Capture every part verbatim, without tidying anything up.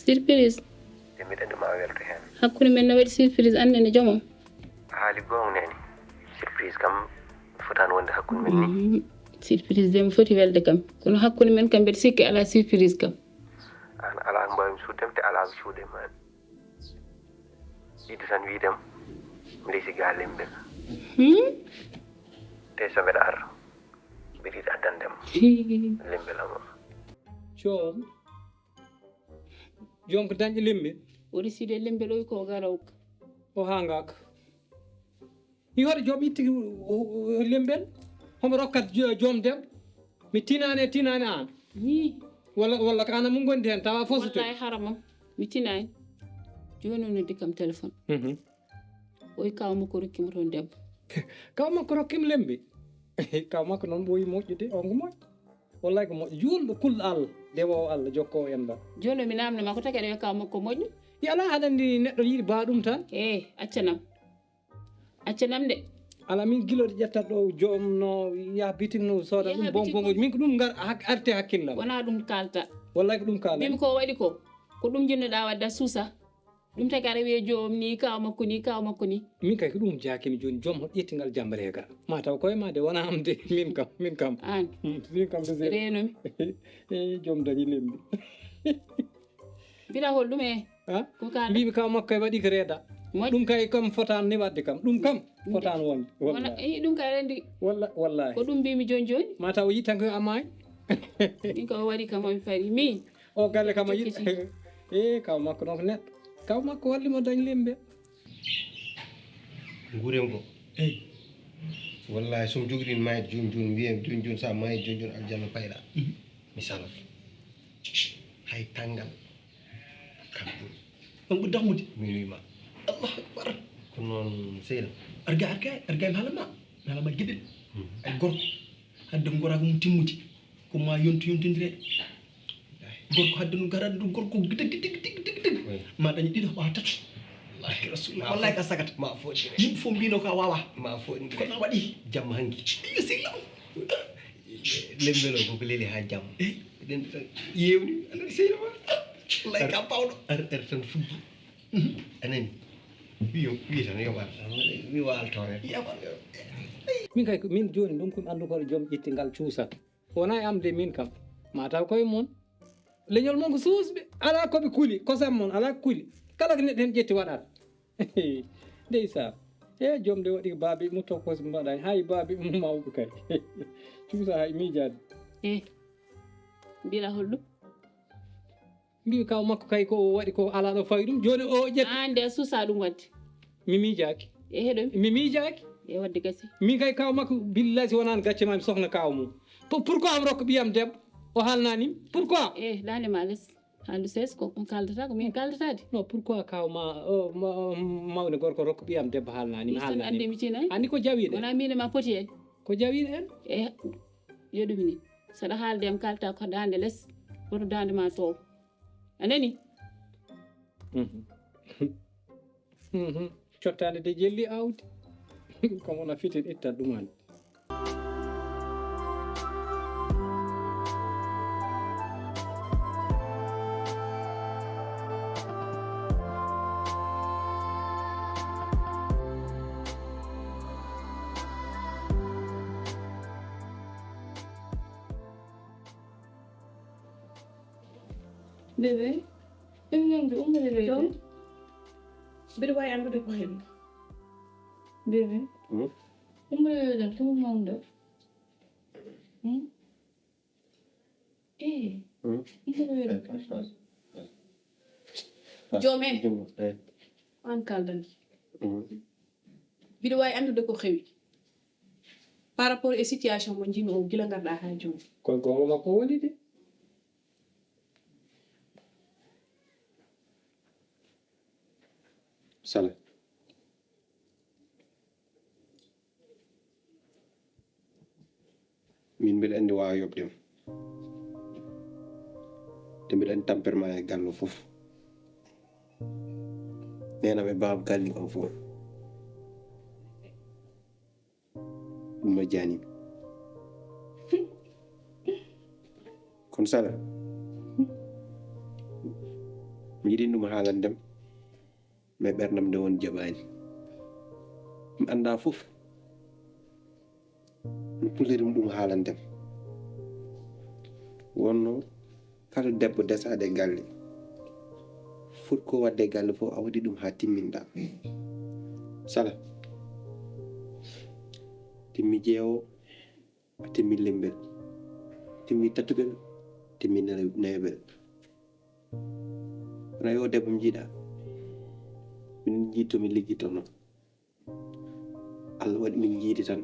Surprise. Nde mbiɗa anndi ma welto heen. Hakkunde men no waɗi surprise, aan nene joomam. A haali goonga neene. Surprise kam fotaani wonde hakkunde men ni. Surprise de mo foti welde kam. Kono hakkunde men kam mbeɗa sikki alaa surprise kam. Aan alaa ko mbaawmi suuɗde ma te alaa ko suuɗe ma. Yiɗde tan wiydem ndesi ga lembel. Te so mbeɗa arra mbeɗa yiɗi addandem lembel am o. Joom, joom ko dañɗo lembe. O riside lembel oy ko garawka. O hangaka. Hiwata joom itti lembel. Homo rokkat joom debbo. Mi tinani e tinani an. Ni. Walla walla ko an mum gondi hen tawa fof so wallahi haramam. Mi tinani. Joni o noddi kam téléphone. Mhm. Oy kaw makko rokkimo toon debbo. Kaw makko rokkimo lembe. Kaw makko noon ɓooyi moƴƴude, on ko moƴƴo. Wallahi ko moƴƴo. Juulɗo kulɗo Allah, dewowo Allah, jokkowo enɗam. Joni mi namno ma ko taki aɗa wiya kaw makko moƴƴo. Yo Allah aɗa anndi neɗɗo yiɗi ba ɗum tan. Eh, accanam. Accanam de. Ala min gilo ɗo ƴettat ɗo joom no yaha bitik no sooda ɗum bon bongoji min ko ɗum ngar arte hakkillam. Wona ɗum kalta. Wallahi ko ɗum kala. Bimi ko waɗi ko. Ko ɗum jinnoɗa wadda suusa. Ɗum tagi aɗa wiya joom ni kaw makko ni kaw makko ni. Min kay ko ɗum jakimi joni joom hoɗ ƴetti ngal jambaregal ma taw koye ma de wona am de min kam min kam. An. Min kam de renomi. E joom dañi lembi. Mbiɗa hol ɗum e. Ha? Ko kala. Mbimi kaw makko kay waɗi ko reeda. Moƴ. Ɗum kay kam fotan ni wadde kam ɗum kam fotan wonde. Wona Wallahi. I ɗum kay rendi. Walla wallahi. Ko ɗum mbimi joni joni. Ma taw o yi tan ko amay. Min ko o waɗi kam on fari mi. O galle kam a yiɗi. E kaw makko noon ko neɗɗo. Kaw makko walli mo dañ lembe. Nguurem ko eyi. Wallahi somi jogiɗin mayde joni joni mbiyam joni joni sa mayi joni joni aljanna payɗa. Mi salat hay tanngal. Kam ɗum. On ɓuri dammude. Mi wima. Allahu akbar. Ko noon seyna. Arga arga arga mi haalama. Mi haalama geɗel. Ay gorko hadde gorako mum timmude. Ko ma yontu yontondire. Gorko hadde no garade ɗum gorko tigi tigi tigi tigi tigi ma dañi ɗiɗo ɓawa tato. Barke rasulullah wallahi ka sagata ma foɗi yimɓe fof mbino ka wawa ma foɗi kono a waɗi jamma hanki iyo sehlam. Lembelo koko leli ha jamma eɗen yewni aɗa sehil ma wallahi ka pawɗo ar ar tan fuddu anani wiyo wiyo tan yoɓata mi walto hen yoɓa min kay min joni ɗum komi andu koɗo joom ƴetti ngal cuusat. Wona e am de min kam. Ma taw koye mon. Leñol mon ko suusɓe. Ala koɓe kuli. Kosam mon ala ko kuli. Kala ko neɗɗo hen ƴetti waɗata. Ndeysan. E joom de waɗi ko baabi mum to kos mbaɗani hay baabi mum mawɓe kay. Cuusa hay miijaade. E mbiɗa holɗum? Mbiɗo kaw makko kay ko o waɗi ko ala ɗo fawi ɗum joni o ƴetti. An de a suusa ɗum wadde. Mi miijaaki. E heɗomi. Mi miijaaki. E wadde gasi. Min kay kaw makko billahi si wonano gacce ma mi sohna kaw mum. Pourquoi am rokka ɓiyam debbo o haalnanimi pourquoi? E dande ma les. Haaldu sees ko on kaldata ko min kaldata de. Non pourquoi kaw ma mawne gorko rokka ɓiyam debbo haalnanimi haalnanimi. Anndi mi tinay. Anndi ko jawiɗo. Wona min e ma poti en. Ko jawiɗo en. E yo ɗum ni. Saɗa haalde am kalta ko dande les. Woto dande ma tow. A nani? Cottaande de jelli aawdi. Kam wona fitin ittan ɗum hannde. Bébé, ɗum ñamdu ummude weeyo. Mbiɗa waawi anndude ko heɓi. Bébé, ummude weeyo ɗum ko mawɗo. Eyi, ummude weeyo ɗum. Joom en, ko aan kaldani. Mbiɗa waawi anndude ko heɓi. Par rapport e situation mo njiimi o gila ngarɗaa haa jooni. Koye goonga makko woni de. Sala. Min mbiɗa anndi waawa yoɓde ma. Te mbiɗa anndi tampere ma e galle o fof. Neenam e baaba kaldi on fof. Ɗum majjani. Kono sala. Mi yiɗi ɗum haalande ma, mais ɓernam nde won jaɓaani. Mi anndaa fof. Mi puliri ɗum haalande ma. Wonno kala debbo desaade galle, foti ko waɗde galle fof, a waɗi ɗum haa timminɗa. Sala, timmi jeewo, a timmi lembel, timmi tatuɓel, timmi nayo-, nayoɓel. Kono yo debbo mi jiiɗa, min jiiɗi to mi liggitonoo. Allah waɗi min njiidi tan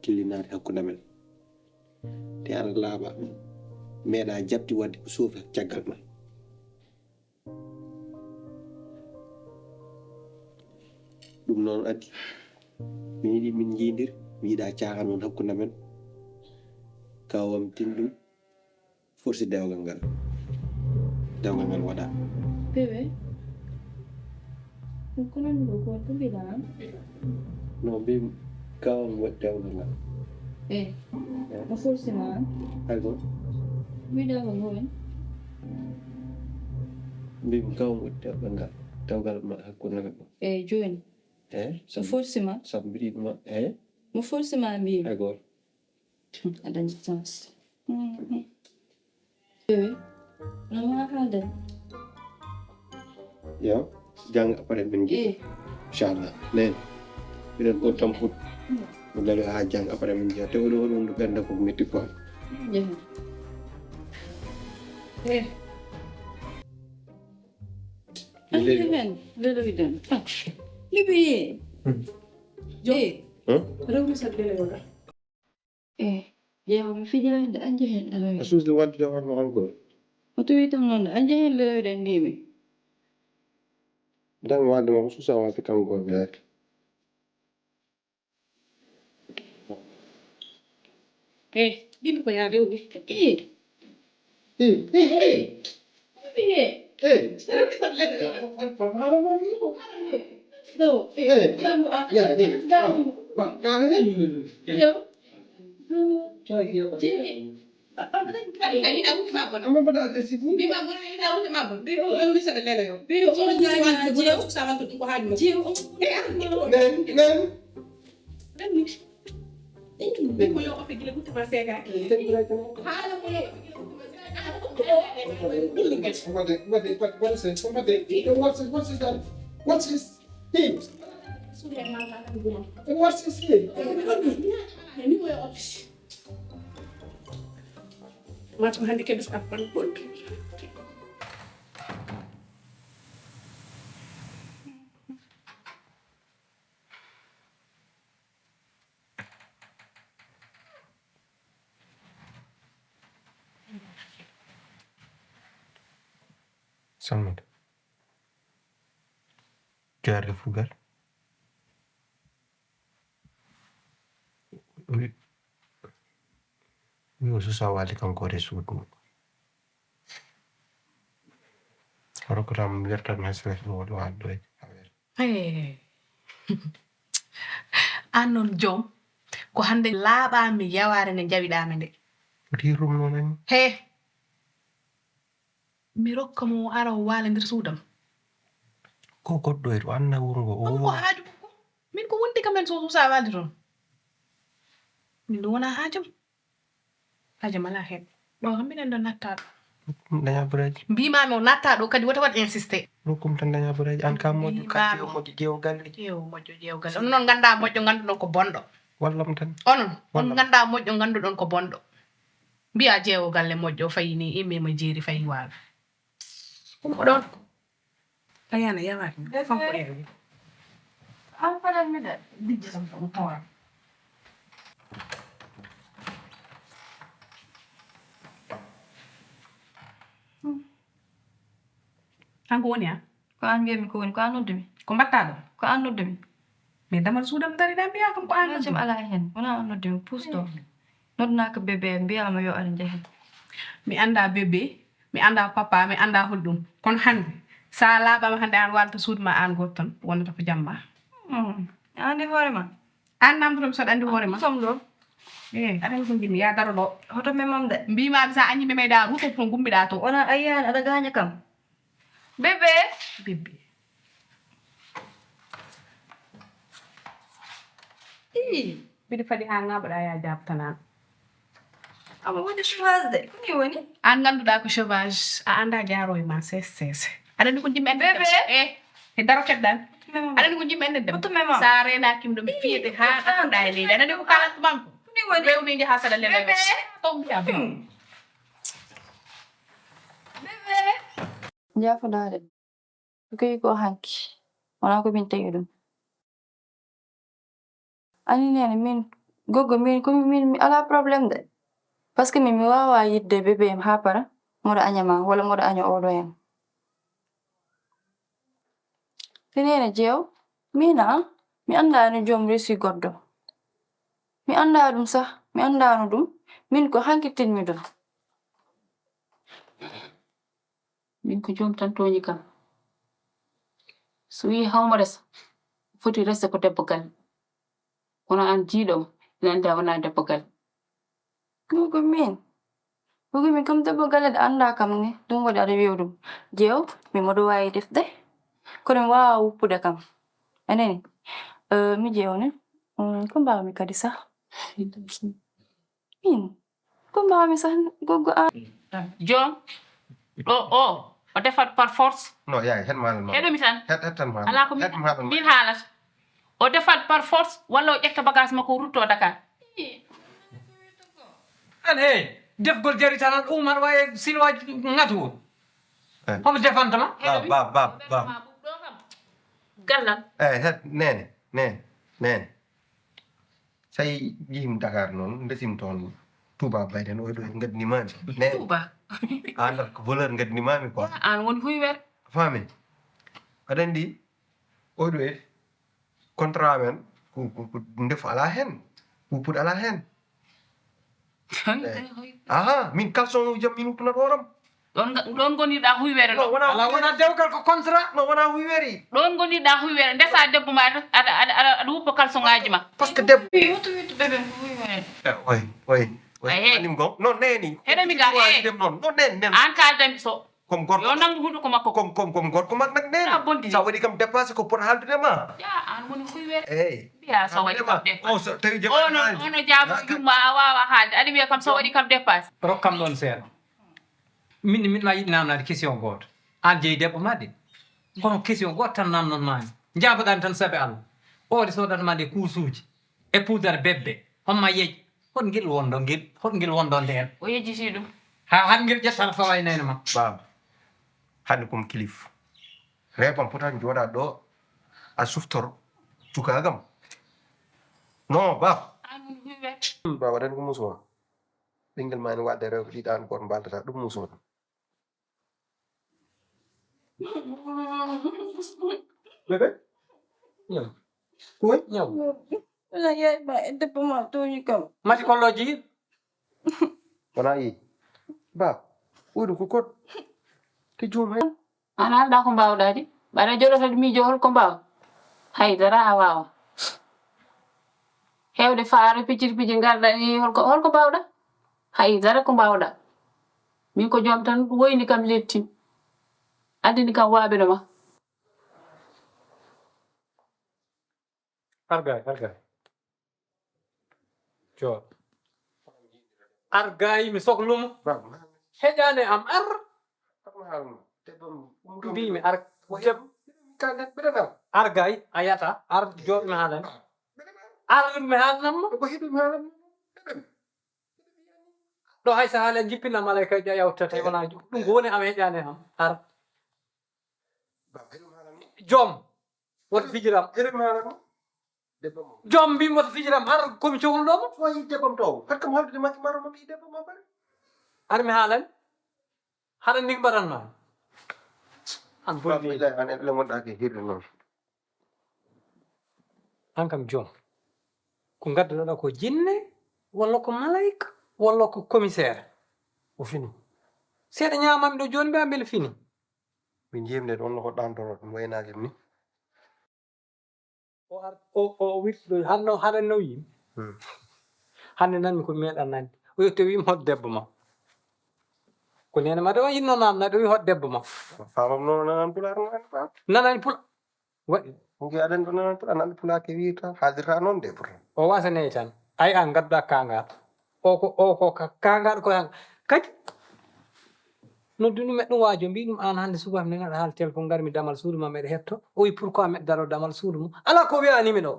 killinaade hakkunde amen. Te aɗa laaɓa, meeɗa jaɓde waɗde ko soofi caggal ma. Ɗum noon addi, min yiɗi min njiidir, mi yiɗa caahan won hakkunde amen. Kawam tinɗum, forsi dewgal ngal. Dewgal ngal waɗa. Bébé, ko non ɗo ko to mbiɗa? No, mbi kawam waɗi dewgal ngal. Eh, eh, mo forsi ma? Hay go. Mbiɗa ko ngol. Mbi kawam waɗi dewgal ngal. Dewgal ma hakkunde men. Eh, jooni. Eh, mo forsi ma? Sabu mbiɗi ɗuma, eh? Mo forsi ma mbi? Hay go. A dañi chance. Mhm. Ewe. No ma haalde. Yo, jang après min njiya. Eh. Inchallah. Nen. Minen ko tamput. Mo lelo ha jang après min njiya. Te woni woni ɗum ɓernde ko metti ko. Jehe. Eh. Lelo. An jehe. Lelo idan. Ah. Libi. Hmm. Jo. Eh. Hmm? Rewmi sa lelo wala. Eh, ƴeewa mi fijaani de, a njehi heen ɗaɗa. A suusde waɗde ɗo hono on ko? O tawi tan noon de, a njehi heen ɗaɗa de mbiimi. Dan waɗde ma ko suusa waɗde kanko o ɓe. Eh, ɗiɗi ko yaa rewɓe. Eh. Eh, eh, eh. What is, what is that? What is, hey. What is, hey? Mata hannde kadi ko appan bonde. Salmata. Jarde fugal. Wi, wi o susa wali kanko e suudu. Hoto ko tan wertan hay sere wala wala doy. Hey. An noon joom, ko hannde laaɓaami yawaare nde njawiɗaami nde. Ko tiirum noon en. He. Mi rokka mo o ara o waala nder suudam. Ko goɗɗo e to anna wuro ngo o. Ɗum ko haaju makko. Min ko wonti kam en so suusa waalde toon. Min ɗum wona haajam. Haajam alaa heen. Ɗo kam minen ɗo natta ɗo. Daña baraji. Mbiimaami o natta ɗo kadi wota waɗ insisté. Ɗum kum tan daña baraji. An ka moƴƴo kadi o moƴƴo jeewo galle. Jeewo moƴƴo jeewo galle. On noon nganndaa moƴƴo ngannduɗon ko bonɗo. Wallam tan. Onon, on nganndaa moƴƴo ngannduɗon ko bonɗo. Mbiya jeewo galle moƴƴo o fayi ni imme mo jeeri fayi waalo. Ɗum ko ɗon. Ayana yawaani. Kanko e. An fanan mi da. Dijji sam ko hoora. Kanko woni an? Ko an mbiyami ko woni, ko an noddumi. Ko mbaɗɗa ɗo? Ko an noddumi. Mais damal suudam dariɗa mbiya kam ko an noddumi. Alaa heen, wona an noddumi, puus ɗo. Noddanaa ko bébé, mbiyaama yo ar njahen. Mi anndaa bébé, mi anndaa papa, mi anndaa holɗum. Kono hannde, so a laaɓaama hannde aan waalta suudu ma aan gooto tan, wonata ko jamma. Hmm. A anndi hoore ma? Aan namdoto mi so aɗa anndi hoore ma? Som ɗo. Eh, aɗa anndi ko njiɗmi, yaa daro ɗo. Hoto memam de. Mbiimaa mi so a anndi memeɗa, ruto to ngummiɗaa to. Wona a yiyaani aɗa gaaña kam. Bébé. Bébé. Ii, mbiɗa faɗi haa ŋaaɓoɗaa yaa jaabtanaa. Ama woni chauffage de, ko ni woni? Aan ngannduɗaa ko chauffage, a anndaa jaaroo e ma seese seese. Aɗa anndi ko njimmi anndi Bébé. Eh, e daro keddan. Aɗa anndi ko njimmi anndi dem. Sa reenaaki ɗum, mi fiyete haa ɗaɗɗa e leydi. Aɗa anndi ko kaalan ko manko. Ko ni woni? Rewni njaha saɗa lele. Bébé. Taw mbiya. Hmm. Bébé. Njaafoɗaa de. Ko kewi ko hanki. Wonaa ko min tagi ɗum. Ani nene min, gogo min, ko min, mi alaa problème de. Parce que min, mi waawaa yiɗde bébé am haa para, mboɗo aña ma, walla mboɗo aña oɗo en. Te nene jeew, min a, mi anndaano joom resi goɗɗo. Mi anndaa ɗum sah, mi anndaano ɗum. Min ko hanki tinmi ɗum. Min ko joom tan tooñi kam. So wiyi hawmo resa, foti rese ko debbo galle. Kono aan jiiɗo mo, ina anndi a wonaa debbo galle. Gogo min, gogo min kam debbo galle ɗo anndaa kam ni, ɗum waɗi aɗa wiya ɗum. Jeew, min mboɗo waawi defde, kono mi waawaa woppude kam. A nani? Eh, mi jeew ni, mm, ko mbaawmi kadi sah? Min, ko mbaawmi sah, gogo aan? Joom, ɗo o, o defat par force. No, yaay, het maɗa ma. Heɗo mi tan. Het, het tan maɗa. Alaa ko mi, het maɗa ma. Min haalata. O defat par force, walla o ƴetta bagage makko, o rutto Dakar. An, hey, defgol jari tan, an Umar waye silwa ngatu. Eh. Homo defanta ma? Ba, ba, ba, ba. Gallal. Eh, het, nene, nene, nene. Sa yehii Dakar noon, ndesimi toon Touba Bayden, oɗo ngaddani maami. Ne? Touba. Aan ko voleur ngaddani maami quoi. Aan woni huywere. Faami? Aɗa anndi, oɗo e contrat men, ko, ko, ko ndefu alaa heen, puupuɗo alaa heen. Eh. Aha, min caleçon uji am min wuttunat hooram. Ɗoon nga-, ɗoon ngonirɗaa huywere. No, ɗo. Wona. Alaa, huywere. Wona dewgal ko contrat. No, wona huywere. Ɗoon ngonirɗaa huywere. Ndesa debbo ma aɗa, aɗa, aɗa, aɗa, aɗa wuppa kalsoŋaaji ma. Parce que debbo. Wi, wuttu, wuttu, bébé, ko huywere. Eh, oy, oy, oy. Ay, hey. Anim gom. No, neni. Heɗo mi ga, eh. Dem noon. No, neni, neni. Aan kaaldan mi so. Comme gorko. Yo nanngu huɗo ko makko. Comme, comme, comme gorko mak nak neni. Ah, bondi. Sa waɗi kam dépassé ko pot haaldude ma. Ya, aan woni huywere. Ey. Mbiya so waɗi kam dépassé. O, so tawi jom. Ono, ono jaabo yumma a waawa haalde. Aɗa wiya kam so waɗi kam dépassé. Rokkam ɗoon seeɗa. Min, min ma yiɗi naamnaade question gooto. Aan jeyi debbo ma de. Kono question gooto tan naamnon maami. Njaaboɗaami tan sabi Allah. Oɗo soodata ma de kuusuuji. E puudar bebbe. Homma yej. Hot ngel wondo ngel, hot ngel wondonde en. O yejjiti ɗum. Ha, han ngel ƴetta fawa e nene ma. Baaba. Hannde ko mi kilif. Reepam potaani jooɗaade ɗo. A suftor cukaaga am. Non, baaba. Aan woni huywere. Baaba, waɗani ko musuwa. Ɓinngel ma ene waɗde rewɓe ɗiɗi, aan gooto mbaaldata ɗum musuwa. Bébé? Ñaw. Koy? Ñaw. Wala yaay ma e debbo ma tooñi kam. Mati kolloji? Wona yi. Ba, oɗo ko kot. Te joom hay. An alɗa ko mbawɗa de. Mbaɗa joɗoto ɗo miijo hol ko mbaw. Hay dara a wawa. Hewde faaro pijir pijir ngarɗa ni hol ko, hol ko mbawɗa? Hay dara ko mbawɗa. Min ko joom tan woyni kam letti. Addini kam waaɓe no ma. Argay, argay. Joor. Argay mi soklumo. Heƴane am ar. Mbimi ar. Argay a yata ar joor mi haalan. Ar mi haalan namma. Ɗo hay so haala jippina malaika ja yawtata wona ɗum ko woni am heƴane am ar. Joom. Woto fijiram. Joom mbimi woto fijiram har komi cohluɗo mo. Fo yi debbo to. Har kam haldude makki maro mo ɓi debbo mo bari. Har mi haalan. Haɗa ndik mbaɗan ma. An bonni. An en le wonɗa ke hirde noon. An kam joom. Ko ngaddunoɗa ko jinne walla ko malaika walla ko commissaire. O fini. Seeɗa ñaamami ɗo jooni mbiya mbele fini. Min jimde ɗon no ko ɗantoro ɗum waynaaki ni. O ar-, o, o wiɗɗo, hanno, hara no yim. Hmm. Hande nan mi ko meɗa nan. O yetti o wiima hol debbo ma. Ko neene ma de on yiɗno namna ɗum hot debbo ma. Faamam noon nanan pulaar nanan faam. Nanan pulaar. Waɗi. Ngi aɗen ɗo nanan pulaar nan pulaar ke wiita haaldirta noon de pourtant. O wasaney tan. Ay an ngadduɗa kangal. O ko o ko kangal ko han. Kadi. Noddu ɗum e ɗum waajo mbi ɗum an hannde subaka ne ngaɗa haal téléphone ngarmi damal suudu ma meɗa hetto. O wi pourquoi meɗa daro damal suudu mum. Ala ko wiyanimi ɗo.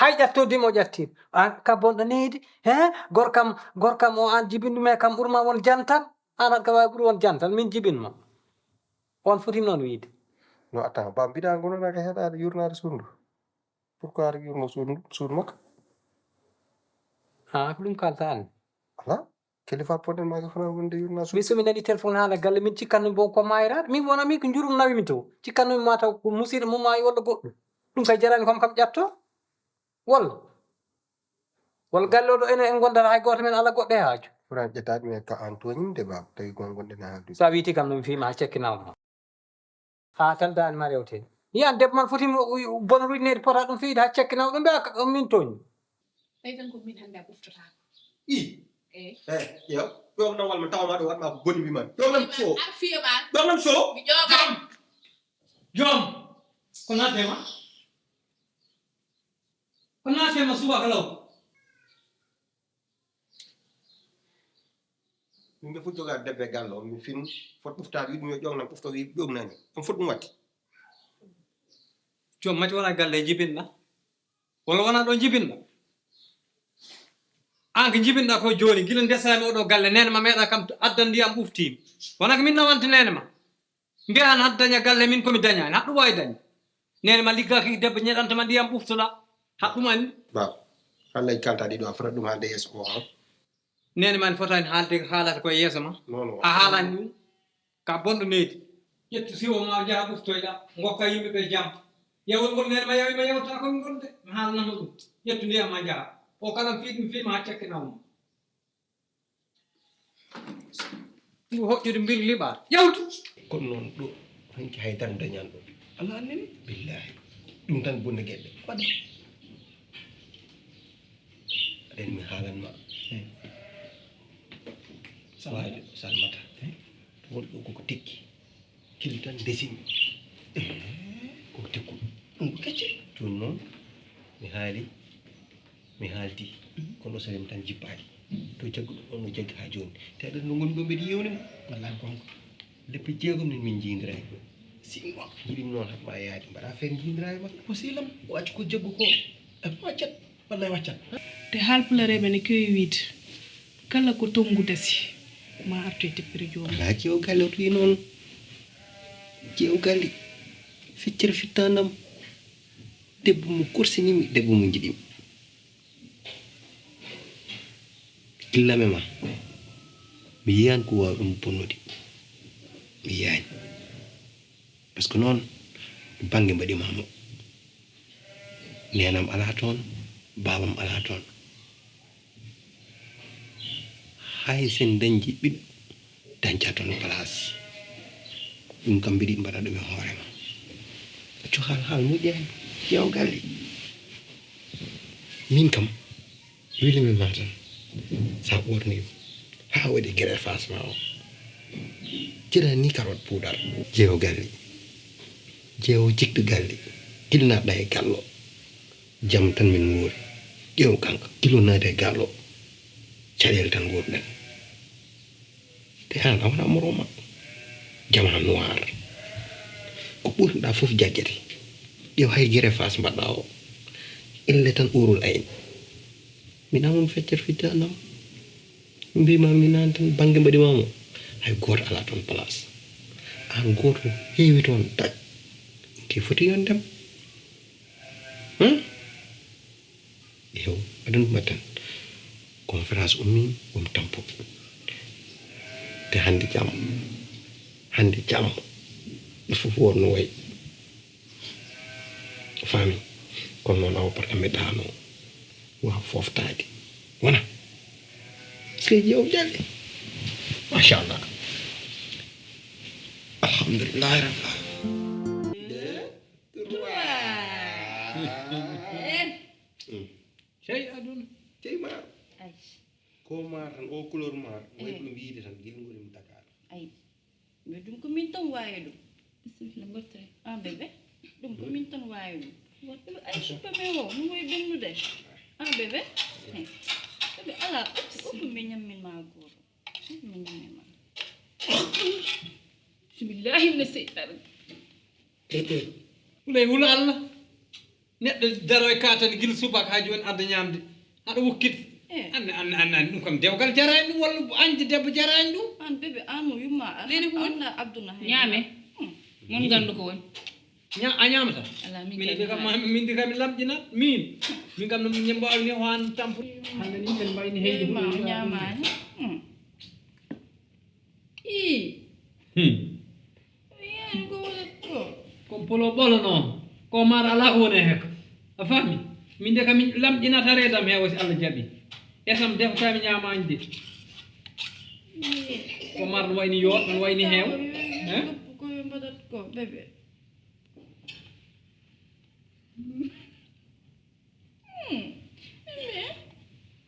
Hay ƴatto dimo ƴatti. An ka bonɗo neydi. He gorkam gorkam o an jibinɗum e kam ɓurma won jantal. An aɗa ka wawi ɓuri won jantal min jibinma. On foti noon wiide. No attends ba mbiɗa gonanaka heɗade yurnaade suudu ndu. Pourquoi aɗa yurno suudu ndu suudu makko? Ha ko ɗum kalta an. Ala. Kilifa poɗen maga fana wonde yurna suudu. Min somi nani téléphone haala galle min cikkannumi bon ko mayraɗo min wona min ko jurum nawimi to cikkannumi ma taw ko musiɗɗo mum mayi walla goɗɗum. Ɗum kay jarani kam kam ƴatto. Walla walla galle o ɗo enen en gondata hay gooto men alaa goɗɗo e haaju. Foti an ƴettaade mi ka an tooñim de baaba tawi gon gonɗen e haaldude. So a wiiti kam no mi fiima haa cekkinaama ma. Haa tan daani ma rewte. Yiyan debbo man foti bonoruuji neydi pota ɗum fiyde haa cekkinaama ɗum mbiya min tooñmi. Tawi tan ko min hannde a ɓuftotaako. I eyi eyi ƴeew ƴeew nawal ma tawa ma ɗo waɗ ma ko boni mbi man ƴeew nam so. Ar fiye ma. Ƴeew nam so. Mi ƴooga. Joom ko naatde ma. Ko naate ma subaka law. Min ɓe fof jogaade debbe e galle o min fin fot ɓuftaade wi ɗum yo ƴoognan ɓufto wi ƴoognani ɗum fot ɗum waɗde. Joom mati wona galle jibinɗa walla wona ɗo jibinɗa. An ko jibinɗa ko jooni gila ndesami oɗo galle nene ma meeɗa kam addan ndiyam ɓuftiimi wona ko min nawante nene ma. Mbiya an haɗa daña galle min komi dañani haɗa ɗum wawi dañde. Nene ma liggaki debbo ñeɗanta ma ndiyam ɓuftoɗa haɗa ɗum anni. Baba hallay kalta ɗiɗo a fotata ɗum haalde yeeso o an. Nene ma ne fotani haalde haalata koye yeeso ma. A haalani ɗum ka bonɗo neydi. Ƴettu siwo ma jaha ɓuftoyɗa gokka yimɓe ɓe jam. Yawol ngol nene ma yawima yawta komi gonde mi haalanama ɗum. Ƴettu ndiyam ma jaha o kala fiɗum fima ha cakkinawma. Ngu hoƴƴude mbir liɓa yawtu. Kono noon ɗo hanki hay dara dañan ɗo. Allah annene billahi ɗum tan bonde geɗɗe waɗi. Aɗen mi haalanma. Salajo salmata. Wonɗo koko tekki. Kili tan ndesimi. Koko tekkuɗo. Ɗum ko kecce. Jooni noon mi haali. Mi haaldi kono o salima tan jippaaki to jagguɗo ɗon o jaggi haa jooni te aɗa no ngoni ɗo mbeɗa yewni mo wallahi gonga leppi jeegom nin min jiidiraaki singo jiɗimi noon haɓma yaade mbaɗa feere jiidiraaki ma ko silam o acci ko jaggu ko e waccat wallahi waccat te haalpulareeɓe ne kewi wiide kala ko tonngu dasi ma artu e teppere joomum ala jeewo galle o tuyi noon jeewo galle feccere fittanam debbo mo korsinimi debbo mo jiɗimi Gillame ma mi yiyan ko wawi ɗum bonnude mi yiyani par ce que noon bangge mbaɗimamo nenam ala toon babam ala toon hay sen dañji ɓiɗɗo dañca toon place ɗum kam mbiɗi mbaɗa ɗum e hoorema accu haal haal moƴƴani ƴeew galle min kam Weli mi ma tan sa ɓornima ha waɗi greffage ma o jiɗani ni carotte poudar jeewo galle jeewo jikɗo galle gila naɗɗa e gallo jam tan min nguuri ƴeew kanko gila naati e gallo caɗele tan nguurɗen te an a wona morowo makko jama noir ko ɓurɗa fof jaggete ƴeew hay greffage mbaɗɗa o elle tan urul ayni mi namum feccere fittanam mbima mi nani tan banggue mbaɗimamo hay goto ala toon place an goto heewi toon daƴ ke foti yondema Ew, aɗa anndi mbaɗten conférence ummi um tampo te hannde jam hannde jam ɗo fof wonno wayi faami kono noon awa par amɓe ɗaano wa foftaade wona sey jeew jalle machallah alhamdulillahi rabbil alamin Cey aduna. Cey maar. Ay. Ko maar tan o couleur maar. Way ɗum wiide tan gilngol mi Dakar. Ay. Tan waawi ɗum. Bisimilla, mbottee. An bébé, ɗum ko min tan waawi ɗum. Bébé, ay, super, mais o, mi woyi ɓennude. An bébé, bébé, ala, uppu, uppu, mi ñammin ma gooro. Uppu, mi ñammin ma. Bismillahi mina seytaani. Tete. Wulay wula Allah. Neɗɗo daroy ka tan gila subaka ha joni adda ñamde. Haɗa wokkit. Eh. Anne, anne, anne, anne, ɗum kam dewgal jarani ɗum, walla añde debbo jarani ɗum. An bébé, an mo yumma, a Nene ko woni? Anda Abdou na hay. Ñaame. Hmm. Mon gandu ko woni. Ña-, a ñamata? Ala, min Min kay de kam, mi ma, min de kam mi lamƴinat. Min. Min kam no min mbawni ho an tampo. Hande ni ken mbayni heydi. Eh, ma huɗo o ñamani. Hmm. Ii. Hmm. Mi yiyaani ko waɗata ko. Ko polo ɓolo noon. Ko maar alaa ko woni e hekka. A faami? Min de kam min lamƴinata reedam heewa si Allah jaɓi. Esam defata mi ñaamaani de. Ko maar no wayni yoot, no wayni heew. Eh? Ko ɓe mbaɗata ko, bébé. Hmm. Bébé.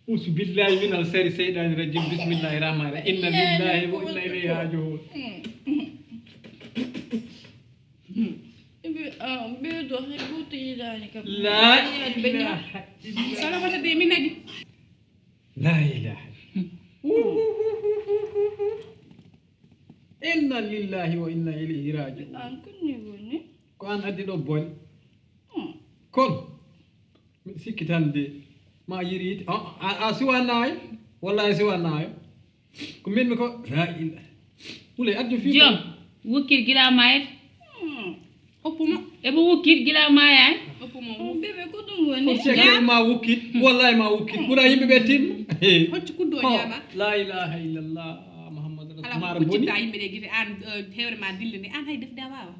Auzu billahi minal sari seyɗani rajim. Bismillahi rahmani rahim. Inna lillahi wa inna ilayhi rajiun. Hmm. Hmm. Bébé, ah, bébé ɗo hay gooto yiɗaani kam. La ilaha illallah. Salamata de min nani. La ilaha. Inna lillahi wa inna ilayhi rajiun. An ko ni woni? Ko an addi ɗo boone. Hmm. Kono, miɗo sikki tan de, ma yiriide. A, a, a siwa naayo? Wallahi a siwa naayo. Ko min mi ko, la ilaha. Wulay addu fii. Joom, wukkir gila maayat. Hmm. Hoppu mo. E mo wukkir gila maayaani. Hoppu mo. Oh, bébé, ko ɗum woni? Ko cekkere ma wukkit. Hmm. Wallahi ma wukkit. Hmm. Ɓura yimɓe ɓe tin. Hoccu kuddo. Oh, ñaama. La ilaha illallah, Muhammadu Rasul. Ala ko kuccitta yimɓe ɗe gite an, eh, hewre ma dille nde. An hay defde a waawa.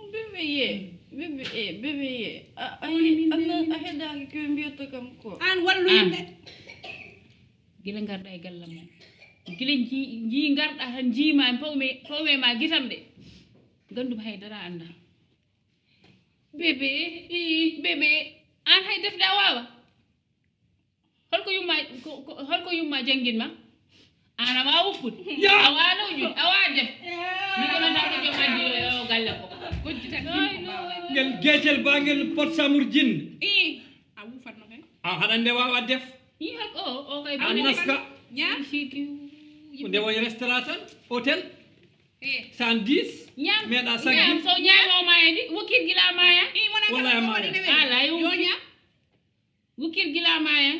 Bébé ye, bébé, eh, bébé ye. A, a, a heɗaaki ko mbiyata kam ko. An wallu yimɓe. Gila ngarɗa e galle mon. Gila nji, nji ngarɗa tan njiima en pawme, pawme ma gitam ɗe. Gandum hay dara anda. Bébé, ii, bébé. An hay defde a waawa. Holko yumma, ko, ko, holko yumma jangin ma? An a waawa woppude. Ya! A waawa nawjude, a waawa def. Ya! Mi gonata ko joom addi o, o galle ko. Gojji tan. Ay, no. Ngel getel ba ngel pot samur jin. Ii, a wufat no kay. A haɗa nde waawa def. Ii, hak o, o kay. A naska. Ñaam. Ko nde woni restaurant tan, hôtel. Eh. Cent dix. Ñaam. Meeɗa saggi. Ñaam, so ñaamo ma e ndi, wokir gila maya. Ii, wona. Wallahi kam maya. Ala, yo ñaam. Wukir gila ma en,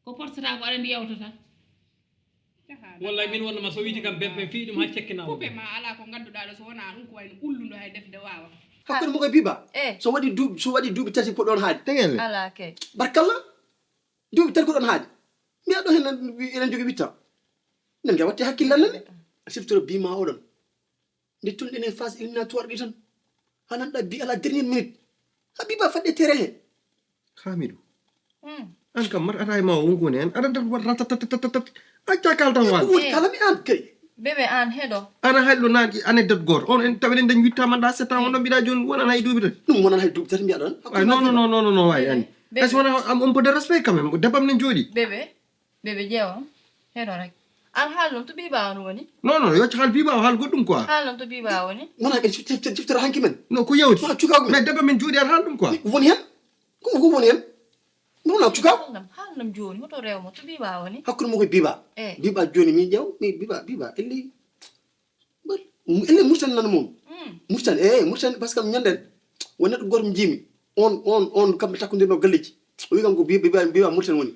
ko porsata ko aɗa ndi yawtata. Wallahi min wonno ma so wiiti kam bebbe fii ɗum ha cekkina. Kupe ma ala ko ngadduɗa ɗo so wona ɗum ko wayno ullundo hay defde wawa. Hakkunde mo koye Biba. Eh. So waɗi duuɓi, so waɗi duuɓi tati ko ɗon haadi. Tegel. Ala kay. Barkalla. Duuɓi tati ko ɗon haadi. Mbiya ɗo hen eɗen jogii witta. Nen nde watti hakkille nane. Siftoro Bima oɗon. Nde tun enen phase éliminatoire ɗi tan. Hanan ɗa bi à la dernière minute. Ha Biba fadde terrain he. Hamidou. Hmm. An kam mat ata e ma o wonko ne an. Aɗa dat wat ratatatatat. Acca kaltan wan. Won kala mi an kay. Bébé an heɗo. Ana hallo nan anecdote goto. On en tawen en dañ witta man da sept ans on ɗon mbiɗa joni wonan hay duuɓi tati. Ɗum wonan hay duuɓi tati mbiya ɗon. Ay non non non non non way an. Bébé. Est-ce que wona am un peu de respect quand même. Debam ne jooɗi. Bébé. Bébé ƴeewam, heɗo rek. An haal noon to Biba on woni? Non non, yocco haal Biba o haal goɗɗum quoi. Haal noon to Biba woni? Wona ɓe cifti-, cifti-, ciftoro hanki men. Non ko yawti. Wona cukaagu men. Mais debbo men juuɗi ar haal ɗum quoi. Woni hen? Ko, ko woni hen? Wona cukaagu. Haal nam, haal nam jooni, hoto rew mo to Biba woni? Hakkunde mo ko Biba. Eh. Biba jooni min ƴeew, mi Biba, Biba, elli. Elli Murtan nan mum. Mm. Murtan, eh, Murtan, parce que ñanden, won neɗɗo goto mi jiimi. On, on, on, kamɓe takkodirno galleji. O wi kam ko Biba, Biba, Biba Murtan woni.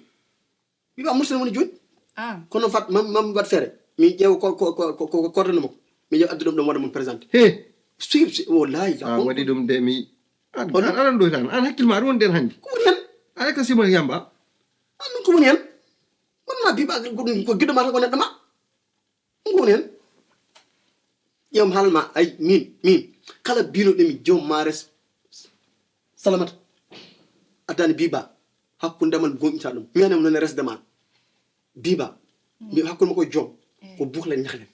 Biba Murtan woni jooni. Ah. Kono fat mam, mam waɗ feere. Min ƴeewa ko, ko, ko, ko, ko coordonné makko. Min ƴeewa addu ɗum ɗum waɗa mum présenté. He. Suyib si, wallahi. A waɗi ɗum de mi. An, an, aɗa ɗo tan. An hakkil ma aɗa woni den hannde. Ko woni hen? Aɗa ka sima yamba. An ɗum ko woni hen? Man ma Biba ko ɗum ko giɗo ma tan ko neɗɗo ma. Ɗum ko woni hen? Ƴeewam haal ma, ay, min, min. Kala biino ɗo mi joom ma res. Salamata. Addani Biba. Hakkunde man gomɗita ɗum. Mi anam non resde ma. Biba. Mi hakkunde makko e joom. Eh. Ko bukle ñaxle.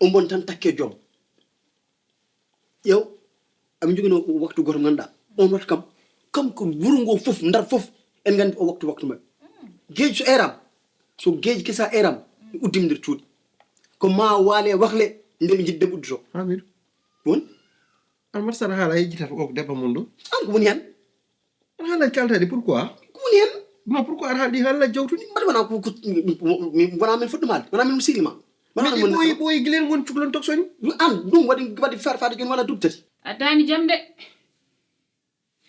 O mbon tan takke joom. Ƴeew. Amin jogino waktu goto mo ganduɗa. On waktu kam. Kam ko wuro ngo fof, ndar fof. En gandi o waktu, waktu mabɓe. Geej so eram. So geej kesa eram. Mi uddimi nder cuuɗi. Ko ma waale wakle. Nde mi jiɗi debbo uddoto. Ha miɗo. Ɗum woni? An mbaɗa saɗa haala yejjitata o ko debbo mum ɗo. An ko woni hen? An haala kaltaɗi pourquoi? Ko woni hen? Non, pourquoi aɗa haala ɗi haala jawtuɗi? Mbaɗa wona ko, ko, mi, mi, mi, wona min fuɗɗo maali. Wona min sirima. Wona min ɓooyi, ɓooyi gilen won cukalon toksoni. An ɗum waɗi, waɗi fa-, faade jooni wona duɓi tati. A daani jam de.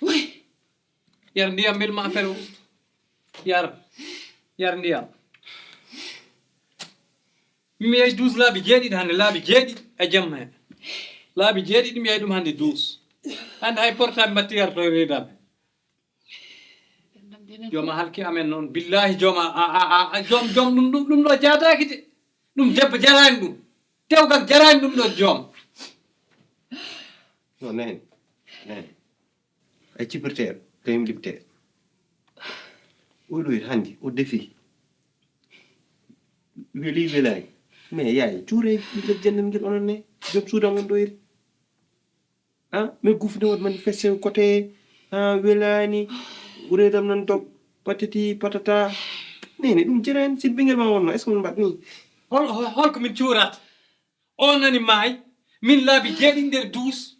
Way. Yar ndiyam, mbel ma affaire o. Yar. Yar ndiyam. Mi, mi yahi douze laabi jeeɗiɗi hannde, laabi jeeɗiɗi e jamma he. Laabi jeeɗiɗi mi yahi ɗum hannde douze. Hannde hay portable mbattiyar to reedam. Jooma halki amen noon. Billahi jooma, a, a, a, a, joom, joom ɗum, ɗum, ɗum ɗo jaadaaki de. Ɗum debbo jaraani ɗum. Dewgal jaraani ɗum ɗo joom. No, nene, nene. Ay cipirteeɗo, kañum liɓtee. Oɗo hannde, o defi. Weli, welaani. Mais yaay, cuuree nder jannal ngel onon ne. Joom suudu am on ɗo iri. Ah, mais gufde won manifesté côté, ah, welaani. Reedam nan dog, patati, patata. Nene, ɗum jaraani, si ɓingel ma wonno, est-ce que min mbaɗ ni? Hol, hol, hol ko min cuurata? O nani maay, min laabi jeeɗiɗi nder douze.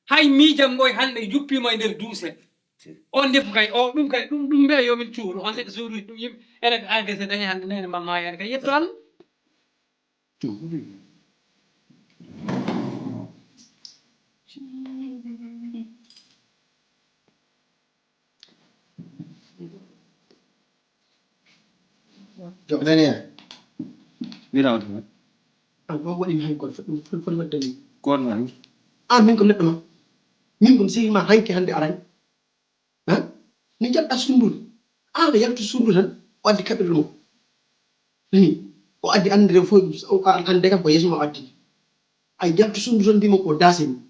Hay miijam ngoy hannde juppiima e nder douze he. On ndefu kay, o ɗum kay, ɗum, ɗum mbiya yo min cuuru. On ndefu suudu ɗum yimɓe, enen kay gese dañi hannde nene ma maayaani kay yetto Allah. Renia. Wira on tan. An ko waɗi mi hay goto, ɗum foti, foti waɗde ni. Goto ma ni. An min ko neɗɗo ma. Min ko mi sehil ma hanki hannde arani. Ha? Mi jaɓɗa sundude. An a yaltu sundu tan, o addi kaɓirɗe mum. Ni, o addi annde fof, o, a, annde kam ko yeeso ma o addi. A yaltu sundu tan, mbimo ko daasi mum.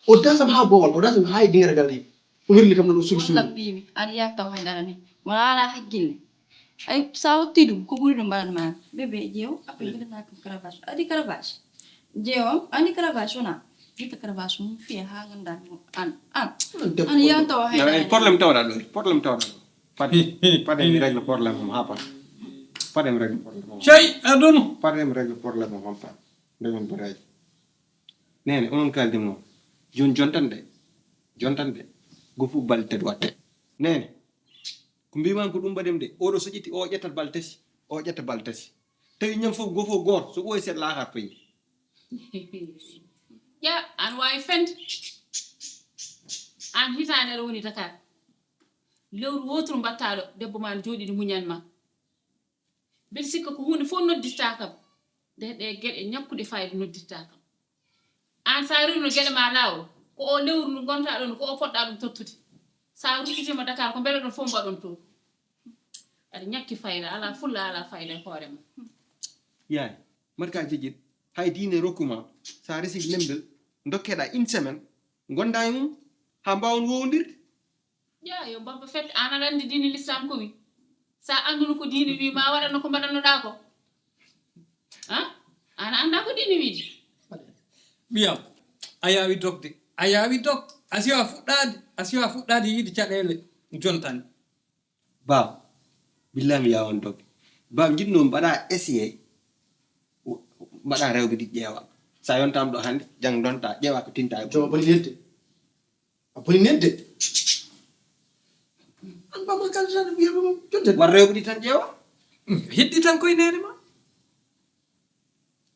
O dasam haa boowal, o dasam haa e dingere gal he. O wirli kam noon, o sugi suudu. Walla mbiimi, aɗa yalta o haydara ni. Wona alaa hakkille. Ay, so a hokki ɗum, ko ɓuri ɗum mbaɗan ma. Bébé, ƴeew, après mbiɗa naati cravache. Adi cravache. Ƴeew, andi cravache wona? Jitta cravache mum fiya haa nganndaa mo. An, an. An debbo an on yalta o haydara ni. Problème tawɗa ɗo, problème tawɗa ɗo. Fade, fade mi règle problème am haa pat. Fade mi règle problème am. Cey, aduna. Fade mi règle problème am haa pat. Nde min baraji. Nene, onon kaaldi mo. Jon-, jontan de. Jontan de. Go fof balɗe tati watte. Nene, ko mbiman ko ɗum mbaɗem de. Oɗo so ƴetti, o ƴettat balɗe tati. O ƴetta balɗe tati. Tawi ñam fof, go fof gooto. So ɓooyi seeɗa, laakar peñi. Ƴa, an waawi fende. An hitaande aɗa woni Dakar. Lewru wooturu mbaɗtaa ɗo, debbo ma ne jooɗi ne muñan ma. Mbeɗa sikka ko huunde fof noddirtaa kam. Nde ɗe geɗe ñakkuɗe fayda noddirtaa kam. Aan, so a rewino geɗe ma laawol, ko o lewru ndu ngontaa ɗon, ko o poɗɗaa ɗum tottude. So a ruttitiima Dakar, ko mbele ɗon fof mbaɗon toon. Aɗa ñakki fayda, alaa fulla, alaa fayda e hoore ma. Yaay, mbaɗ ka jejjit, hay diine rokku ma, so a resi lembel, ndokkeɗaa une semaine, ngondaa e mum, haa mbaawon woowondirde. Ƴaa, yo Baba Fett, aan aɗa anndi diine Lislaam ko wi? So a annduno ko diine wi, ma waɗano ko mbaɗannoɗaa ko. Han? Aan a anndaa ko diine wi de. Ɓiyam, a yaawi dogde. A yaawi dog. A siwa fuɗɗaade. A siwa fuɗɗaade yiide caɗeele jontani. Baaba, billahi mi yaawan dogde. Baaba, njiɗno mbaɗa essayé, mbaɗa rewɓe ɗi ƴeewa. So a yontaama ɗo hannde, janngo ndonta, ƴeewa ko tinta e. Jooma boni hedde. A boni nen de. An ba ma kala tan wiya mo jonte. War rewɓe ɗi tan ƴeewa. Hmm, heddi tan koye nene ma.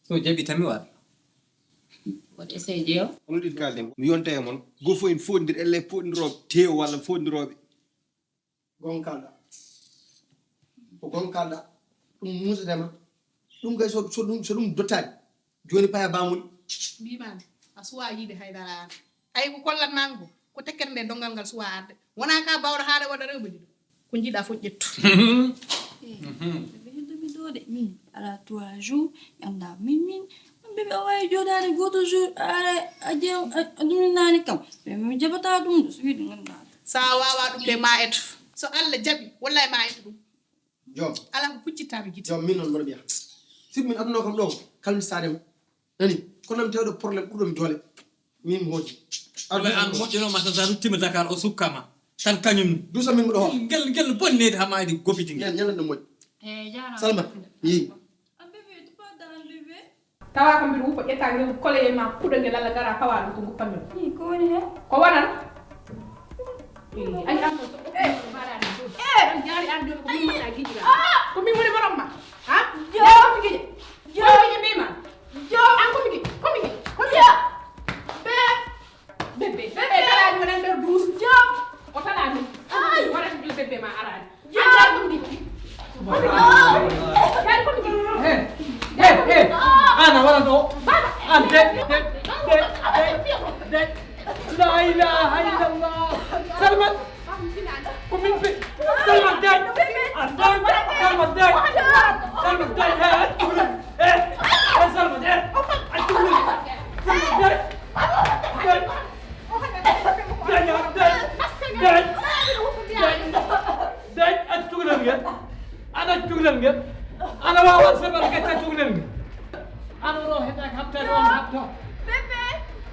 So jaɓi tan mi war. Waɗ essai ƴeewa. Onon ɗiɗi kalde. Mi yonta e mon. Go fof en foondir elle foondirooɓe teew walla foondirooɓe. Gonkalɗa. Ko gonkalɗa. Ɗum muusatema. Ɗum kay so, so ɗum, so ɗum dottaani. Jooni paya bamuli. Mbimaami, a suwa yiide haydara aan. Ay ko kollatmaami ko, ko tekkere nde donngal ngal suwa arde. Wona ka bawɗo haala waɗa rewɓe ɗiɗo. Ko njiɗa fof ƴettu. Ɓe heddo mi ɗo de. Min, ala trois jours, mi annda min, min. Ɓe ɓe wawi jooɗaade gooto jour, a ara a ƴeew, a, a ɗum naani kam. Ɓe mi jaɓata ɗum de, so wiɗi ngannda. So a wawa ɗum de ma eto. So Allah jaɓi, wallahi ma eto ɗum. Joom. Alaa ko kuccittaaɓe gite. Joom, min noon mboɗo mbiya. Sibu min adunoo kam ɗo, kalmisaade mo. Nani? Kono mi tawɗo problème ɓurɗo mi doole. Min mi hooti. Aɗa an moƴƴanoo ma tan, so a ruttiima Dakar, o sukka ma. Tan kañum ni. Duusa min mboɗo hoota. Ngel, ngel bonneede haa maayde gopiti ngel. Ngel, ngel no moƴƴi. Eh, jaaraama. Salma, yeeyi. Ah, bébé, tu parles dans le bébé. Tawa kam mbiɗo wuppa, ƴetta ngewu koloyel ma, puɗa ngel, Allah gara pawa ɗum ko nguppanmi ɗum. Ii, ko woni hen? Ko waɗan? Ii, ayi, an ɗo, eh, mbaɗani ɗum. Eh, an jaari an joni ko min mbaɗa giƴi ma. Ah! Ko min woni morom ma. Ha? Jo. Ko mi giƴi. Jo. Ko mi giƴi mbima. Jo. An ko mi giƴi. Ko mi giƴi. Ko mi giƴi. Be. Bébé, bébé, talaani wonani ɗo douze. Jom. O talaani. Ay. Wonata ɗo bébé ma araani. Jom. An jaari ko mi giɗi. Jaari ko mi giɗi. He, he, he. An a wara ɗo. Baba. An de, de, de, de, de. La ilaha illallah. Salman. Ko min pe. Salman, daañ. An daañ. Salman, daañ. Salman, daañ. He, he. He, Salman, he. An daañ. Salman, daañ. Daañ. Daañ, daañ. Daañ. Daañ. Daañ, accu cukalel ngel. An accu cukalel ngel. An a waawaa Salman, gacca cukalel ngel. An o ɗo heɗaaki haɓtaade on haɓto. Bébé.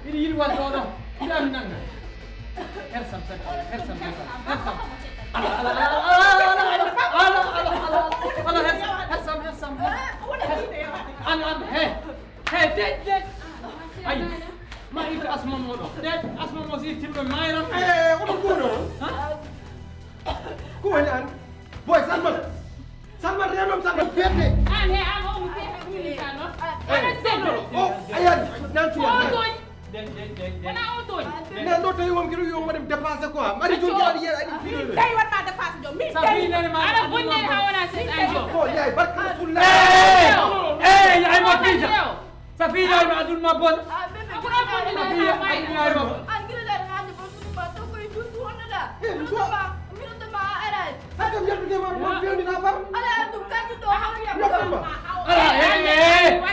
Ina yiɗi waɗde o ɗo. Mbiɗa mi nannga. Hersam, hersam, hersam, hersam. Ala, ala, ala, hersam, hersam, hersam. An, an, he, he, deƴ, deƴ. Ayi, ma itta asma mo ɗo. Deƴ, asma mo si ittimɓe mayran. Eh, oɗo kuuɗo. Ha? Ko woni an? Boy, Salman. Salman, renom, Salman, fiyete. An, he, an, o mo fiyete, ko min ka, no? Ana sello. O, ayan, nan tuwa. O, tooñ. Wona o tooñ. Nden ɗo tawi won kilo yo waɗi dépassé quoi. Mari jom jaɗi yer aɗi filo. Tawi wonma dépassé jom. Min tawi. Aɗa bonni ha wona seeɗa an jom. Ko yaay barka fulla. Eh, eh, ay mo pija. Safiya ay ma adun ma bon. Ko ɗo bonni na. Safiya ay ma bon. An gila dal hande bon fuɗi ba to koy dusu wonda. Eh, mi so. Mi ɗo tama aray. Hakkam yaltude ma mo fewndina bar. Ala ɗum kanjum ɗo haw yam ɗo. Ala, eh, eh.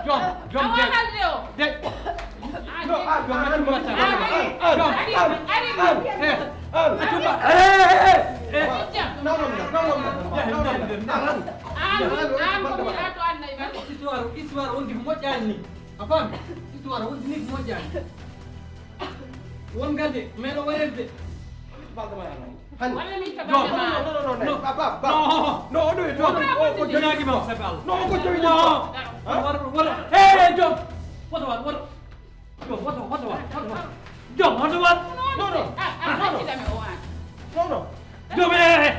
Jom, jom, jom. De. Jom, jom, jom. Eh, eh, eh, eh. Nawlom na, nawlom na. Histoire, histoire on di moƴƴani ni. A faami? Histoire on di ni moƴƴani. Won gade, mais no waɗirde. Balɗo ma yalla. Hani. Walla min ka. Non, non, non, non, non, non. Ba, ba, ba. Non. Non, on ɗo e dow. Wala ko jogi. Ñaagi ma, c'est pas. Non, ko jogi. Non. Hein? Wala, wala. Hey, jom. Woto waat, woto. Jom, woto, woto waat, woto waat. Jom, woto waat. Non, non. Ah, ah, non, non. Accitami o an. Non, non. Jom, eh, eh.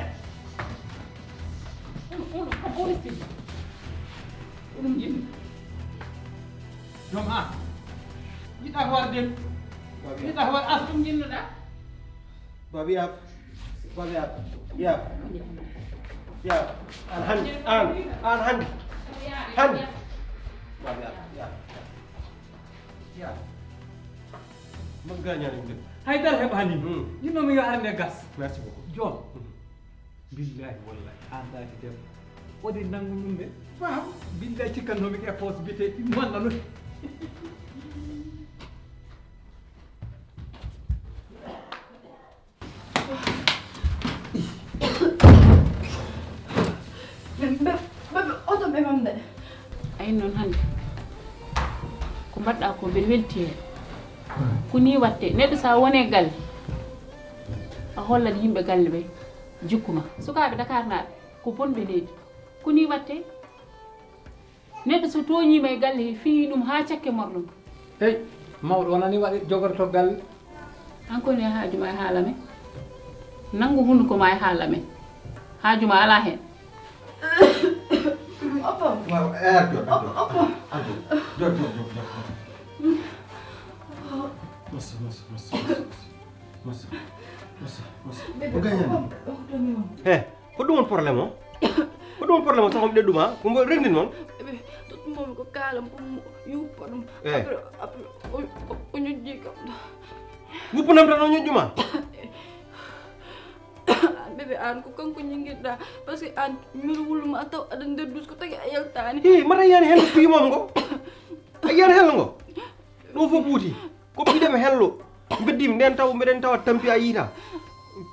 Ɗum, ɗum, ko police. Ko ɗum yimɓe. Jom an. Yiɗɗa ko waɗa den. Yiɗɗa ko waɗa as. Ɗum jinnuɗa. Babi yaf. Babi yaf. Yaf. Yaf. An hande. An. An hande. Hande. Babi yaf. Yaf. Yaf. Mo gañani ɗum. Haydara heɓa hani. Hmm. Yinno mi yo arde gas. Merci beaucoup. Jom. Hmm. Billahi wallahi, an ɗaati debbo. Waɗi nanngu ɗum de. Faham? Billahi cikkannoomi ko e poos bite ɗum walla no. Ɓe, ɓe, ɓe, ɓe, oto ɓe mam de. Ay noon hannde. Ko mbaɗɗaa ko mbeɗa welti heen. Ko nii waɗte, neɗɗo so a wonii e galle, a hollat yimɓe galle ɓe jikku ma. Sukaaɓe Dakaarnaaɓe, ko bonɓe neeji. Ko nii waɗte, neɗɗo so tooñiima e galle he, fiyii ɗum haa cakke morlo mum. Hey, mawɗo wonani waɗi jogorto galle. An ko ne haaju ma e haala men? Nanngu hunnduko ma e haala men. Haaju ma alaa heen. Oppo. Waaw, eh, ar jooɗo, ar jooɗo. Oppo. Ar jooɗo. Jooɗo, jooɗo, jooɗo, jooɗo. Massa, massa, massa, massa. Massa, massa, massa. Bébé, o gañani. Oppo, oppo, oppo. Eh, ko ɗum woni problème o? Ko ɗum woni problème o, sax o mi ɗeɗɗuma? Ko mbo renndin noon? Bébé, tottumomi ko kaalam, pour mo yuppa ɗum. Eh. Après, après, o, o, o ñojji kam. Wuppanam tan o ñoƴƴu ma? An bébé, an ko kanko ñingirɗa, parce que an miɗo wuluma taw aɗa nder dus ko tagi a yaltani. Hi, mata yani hen ko piimom ngo. A yiyani hello ngo. Ɗum fof ɓuuti. Ko piɗem hello. Mbeddimi nden taw mbeɗen tawa tampi a yiita.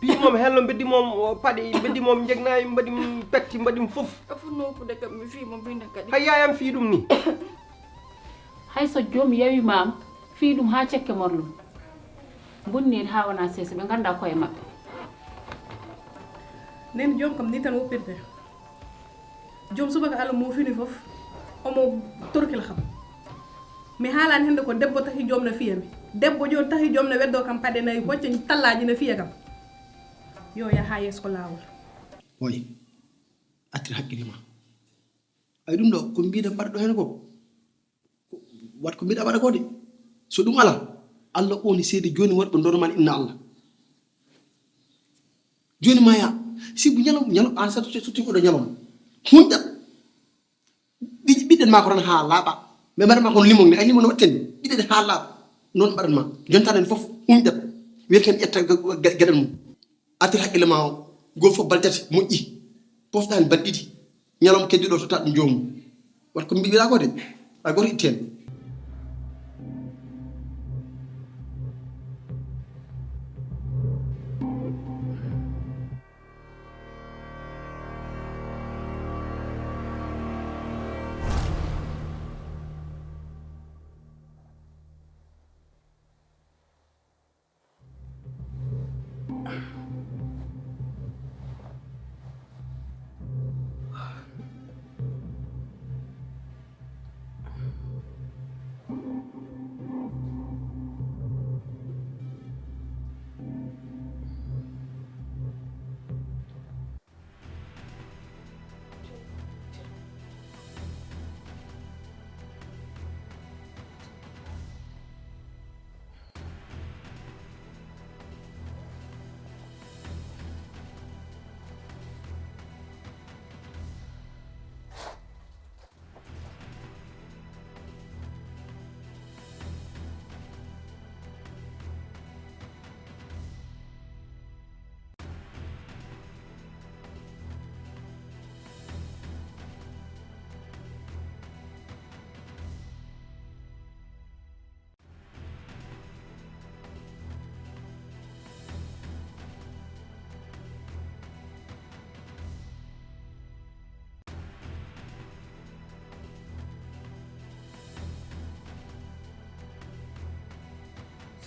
Piimom hello, mbeddimom paɗe, mbeddimom jegnayi, mbaɗim petti, mbaɗim fof. A fof noppude kam mi fii mo mbinda kadi. Hay yayam fii ɗum ni. Hay so joom yawi maam, fii ɗum haa cekke morlum. Bonni en haa wona seesa, ɓe ngannda koye maɓɓe. Nden joom kam ni tan woppirte. Joom subaka Allah mo fini fof, omo torkila kam. Mi haalani hannde ko debbo tahi joom no fiya mi. Debbo jooni tahi joom no weddoo kam paɗe nayi, hocca tallaaji no fiya kam. Yo yah haa yeeso ko laawol. Boy, attir haqqille ma. Ay ɗum ɗo, ko mbiɗa mbaɗa ɗo heen ko. Wat ko mbiɗa waɗa ko de. So ɗum alaa, Allah woni seede jooni wonɓe ndoro man inna Allah. Jooni ma ya, si bu ñalom, ñalom, an sa tuti, tuti ko ɗo ñalom. Hunɗat. Ɓi-, ɓiɗɗen ma ko tan haa laaɓa. Ɓe mbaɗa ma kono limon ne, ay limon ne watten. Ɓiɗɗen haa laaɓa. Noon mbaɗan ma. Jontaɗen fof hunɗat. Wiyeten ƴetta ge-, ge-, geɗal mum. Attir haqqille ma o. Gol fof bal tati moƴƴi. Pofɗani bal ɗiɗi. Ñalawma keddiɗo o totta ɗum joomum. Wat ko mbiɗa ko de. Ay goto itti hen.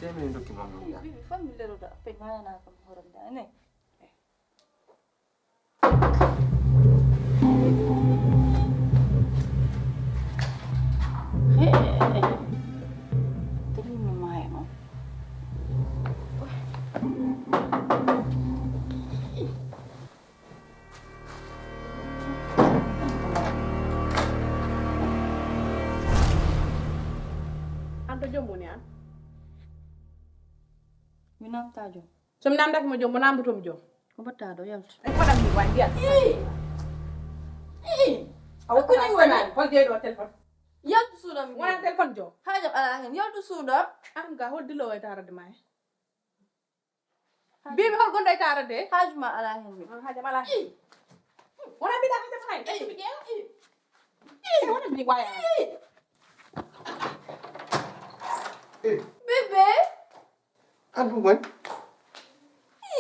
Sey min document mon. Bibi, fammi leroɗa appe ŋayanaka mi horonda ne. An to joom woni an? Mi namta joom. So mi namdaki mo joom, mo namdoto mi joom. Ko mbaɗta ɗo, yaltu. Ay, ko ɗam ni, wa ndiyam. Ii! Ii! Awa ko ni wona? Hol jeyɗo téléphone? Yaltu suuɗam. Wona téléphone joom. Haajam alaa heen. Yaltu suuɗam. An ga hol dillo e taarade ma he? Bibi hol gonɗo e taarade? Haaju ma alaa heen. Haajam alaa heen. Ii! Wona mbiɗa haajam alaa heen. Ii! Ii! Wona mi waya. Ii! Bébé. An ɗum woni?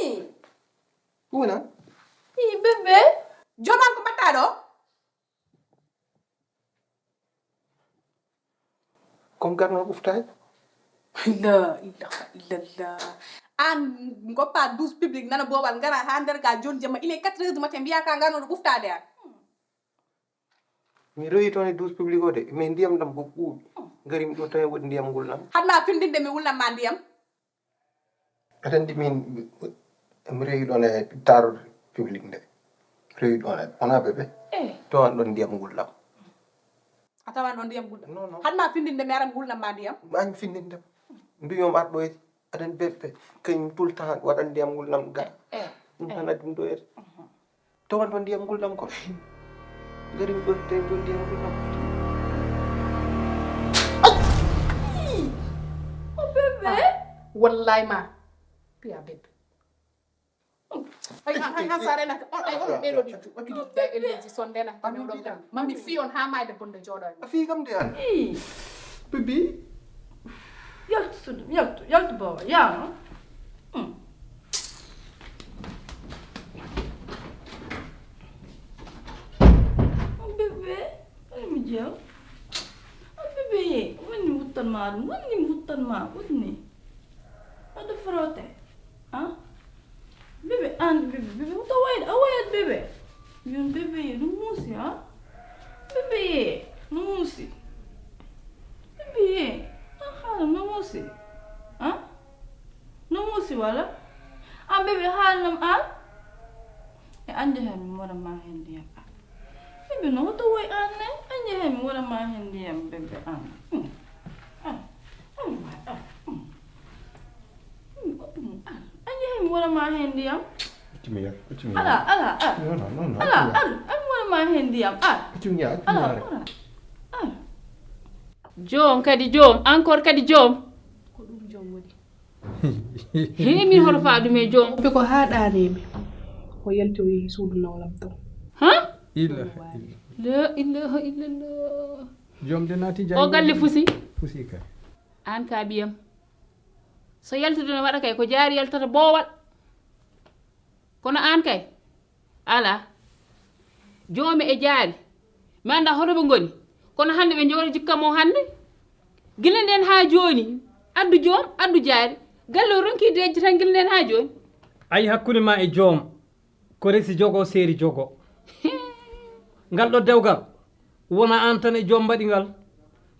Ii. Ɗum woni an? Ii, bébé. Joom an ko mbaɗta ɗo? Comme garno ɓuftaade? La ilaha illallah. An goppa douche publique nana boowal ngara haa nder ga jooni jamma. Il est quatre heures du matin mbiya ka ngarnoɗo ɓuftaade an. Mi rewi toon e douche publique o de, mais ndiyam ɗam ko ɓuuɓi. Ngari mi ɗo tawi woodi ndiyam ngulnam. Haɗ ma findinde mi wulnan ma ndiyam. Aɗa anndi min, mi rewi ɗoon e taarorde public nde. Rewi ɗoon e, wonaa bébé. Eh. Tawan ɗoon ndiyam ngulnam. A tawan ɗoon ndiyam ngulnam? Non, non. Haɗ ma findinde mi ara mi wulnan ma ndiyam. Maa mi findinde. Mbiyon ar ɗo e, aɗa anndi bébé, kañum tout le temps waɗan ndiyam ngulnam ga. Eh, eh, ɗum tan addi ɗum ɗo e. Mhm. Tawan ɗo ndiyam ngulnam ko. Ngari mi ɗo tawi ɗo ndiyam ngulnam. Ay! O bébé. Wallahi ma. Piya bébé. Ay, ay, ay, ay, sare na. On, ay, on ɓeɗo di ju-, di da elleji sonde na. Mami fi on ha mayde bonde joɗo. A fi kam de an. Ii. Bébé. Yaltu suudu, yaltu, yaltu booba, yaa. Hmm. Oh, bébé, woni mi jeew. Oh, bébé, woni mi wuttan ma ɗum, woni mi wuttan ma, woni. Aɗa frotte, ah? Bébé, an, bébé, bébé, wuta wayde, a wayat bébé. Yon bébé, ɗum muusi, ah? Bébé, ɗum muusi. Bébé, Ɓe haalnam an. E ande hay mi wona ma hen ndiyam an. Ɓe no hoto woy an ne. Ande hay mi wona ma hen ndiyam bebbe an. Hmm. Ah. Ah, ah. Hmm. Hmm, hmm, ah. Ande hay mi wona ma hen ndiyam. Accu mi yar, accu mi yar. Ala, ala, ala. Non, non, non, non, ala, accu mi yar. Ala, ala, mi wona ma hen ndiyam. Ah. Accu mi yar, accu mi yar. Ala, ala. Ah. Joom kadi joom, encore kadi joom. Ko ɗum joom woni. He min hoto faa ɗum e joom. Ɓe ko haa ɗaaniiɓe. O yalti o yehi suudu nawlam to. Ha? Ilaha illallah. La ilaha illallah. Joom de naati janngo. O galle fusi. Fusi kay. Aan ka ɓiyam. So yaltude no waɗa kay ko jaari yaltata boowal. Kono aan kay. Alaa. Joome e jaari. Mi anndaa hoto ɓe ngoni. Kono hannde ɓe njowra jikka mo hannde. Gila nden haa jooni. Addu joom, addu jaari. Galle o ronki deeƴde tan gila nden haa jooni. Ayi hakkunde ma e joom. Ko resi jogo, seeri jogo. Ngal ɗo dewgal. Wona aan tan e joom mbaɗi ngal.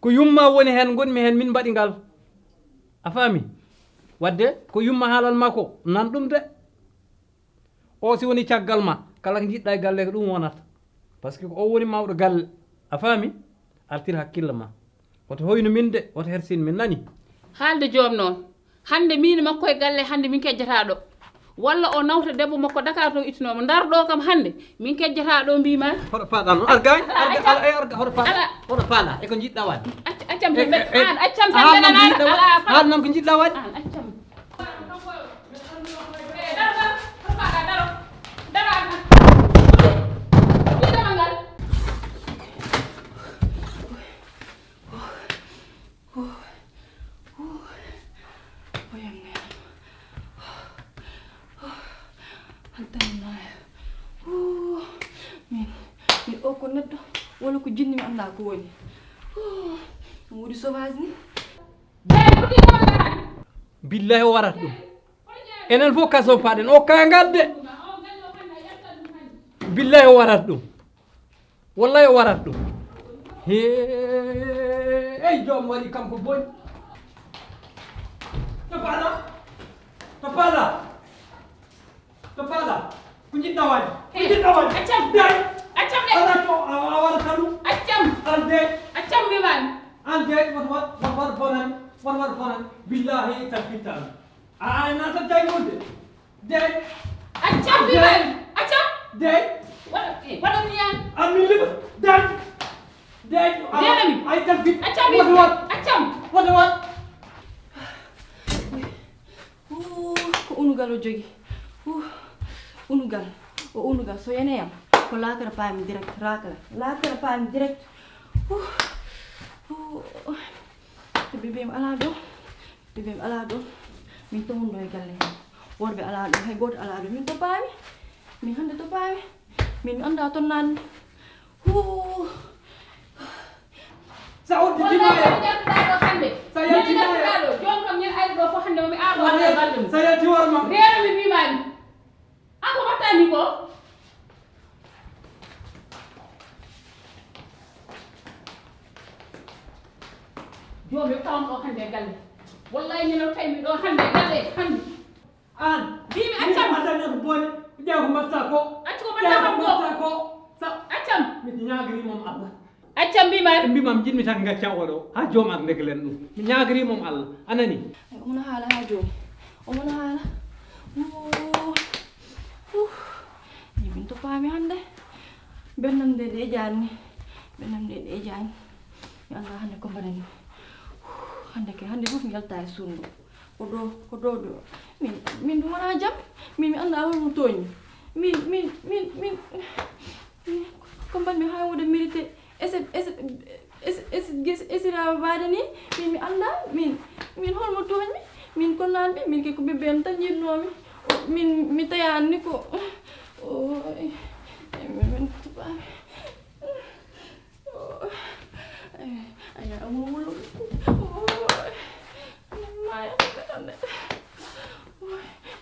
Ko yumma woni heen, ngonmi heen, min mbaɗi ngal. A faami? Wadde ko yumma haalan ma ko, nan ɗum de. O si woni caggal ma, kala ko njiɗɗa e galle ko ɗum wonata. Parce que ko o woni mawɗo galle. A faami? Artir hakkille ma. Woto hoynu min de, woto hersin min nani. Haalde joom noon. Hannde min makko e galle, hannde min kejjata ɗo. Walla o nawta debbo makko Dakar to ittunoo mo. Ndar ɗo kam hannde, min kejjata ɗo mbima. Hoto paɗa noon. Ar gañ, ar gañ, ar gañ, hoto paɗa. Ala. Hoto paɗa. E ko njiɗɗa waɗde. Acc-, accam tan, eh, eh, an, accam tan, ala, ala, ala, ala. Haal noon ko njiɗɗa waɗde. An, accam. Min, min o ko neɗɗo walla ko jinni, mi anndaa ko woni. Ɗum woni sauvage ni. Billahi o warat ɗum. Enen fof kaso paɗen o kangal de. Billahi o warat ɗum. Wallahi o warat ɗum. He, ey joom waɗi kam ko boni. To paɗa. To paɗa. To paɗa. Ko njiɗɗa waɗde? Ko njiɗɗa waɗde? Accam. Dey. Accam de. Ala to a, a waɗata ɗum. Accam. An dey. Accam mi waɗi. An dey, won, won, won, won bonani. Won, won bonani. Billahi tan fittan. A, a, na tan tawi wonde. Dey. Accam mi waɗi. Accam. Dey. Waɗa, eh, waɗa mi yan. An mi liɓa. Dey. Dey. Dey mi. Ay tan fit. Accam mi. Won, won. Accam. Won, won. Huu, ko unugal o jogi. Huu, unugal. O unugal. So yeneyam, ko laakara paami direct. Laakara. Laakara paami direct. Huu, huu. Bébé mi alaa ɗo. Bébé mi alaa ɗo. Min tohundo e galle hee. Worɓe alaa ɗo. Hay gooto alaa ɗo. Min to paami. Min hannde to paami. Min mi anndaa toon naan. Huu. Sa udditima e. Wallahi, ko jaltuɗaa ɗo hannde. Sa yaltima e. Jaltuɗaa ɗo. Joom kam ñande ari ɗo fof hannde mo mi aaro. Wallahi, sa yalti war ma. Reeno mi mbimaani. An ko mbaɗtaa ni ko? Joom yo tawam ɗo hannde e galle. Wallahi, ñande o tawi mi ɗo hannde e galle hannde. Aan. Mbiimi accam. Mbiimi accam ko boni. Ƴeew ko mbaɗta ko. Accu ko mbaɗta kam ko. Ƴeew ko mbaɗta ko. Sa-, accam. Mi ñaagiri mom Allah. Accam mbiimi ar. Mbiimi am jiɗmi tan ngacca oɗo. Haa joom ar ndeglen ɗum. Mi ñaagiri mom Allah. A nani? Omo no haala haa jooni. Omo no haala. Wuu. Wuu. Min to paami hannde. Bennam nde ɗe jaani. Bennam nde ɗe jaani. Mi anndaa hannde ko mbaɗanmi. Hannde kay, hannde fof mi yalta e suudu. Ko ɗo, ko ɗo, ɗo. Min, min ɗum wonaa jam. Min, mi anndaa hol mo tooñmi. Min, min, min, min, min, ko mbaɗmi haa wooda mérité. Ese, ese, ese, ese, ese, esiraaɓe mbaɗa ni. Min, mi anndaa. Min, min hol mo tooñmi. Min ko naan ɓe, min ke ko bébé am tan yiɗnoomi. O, min, mi tayaani ni ko. O, e, e, min, min, Aya, awo, wolo. Maya,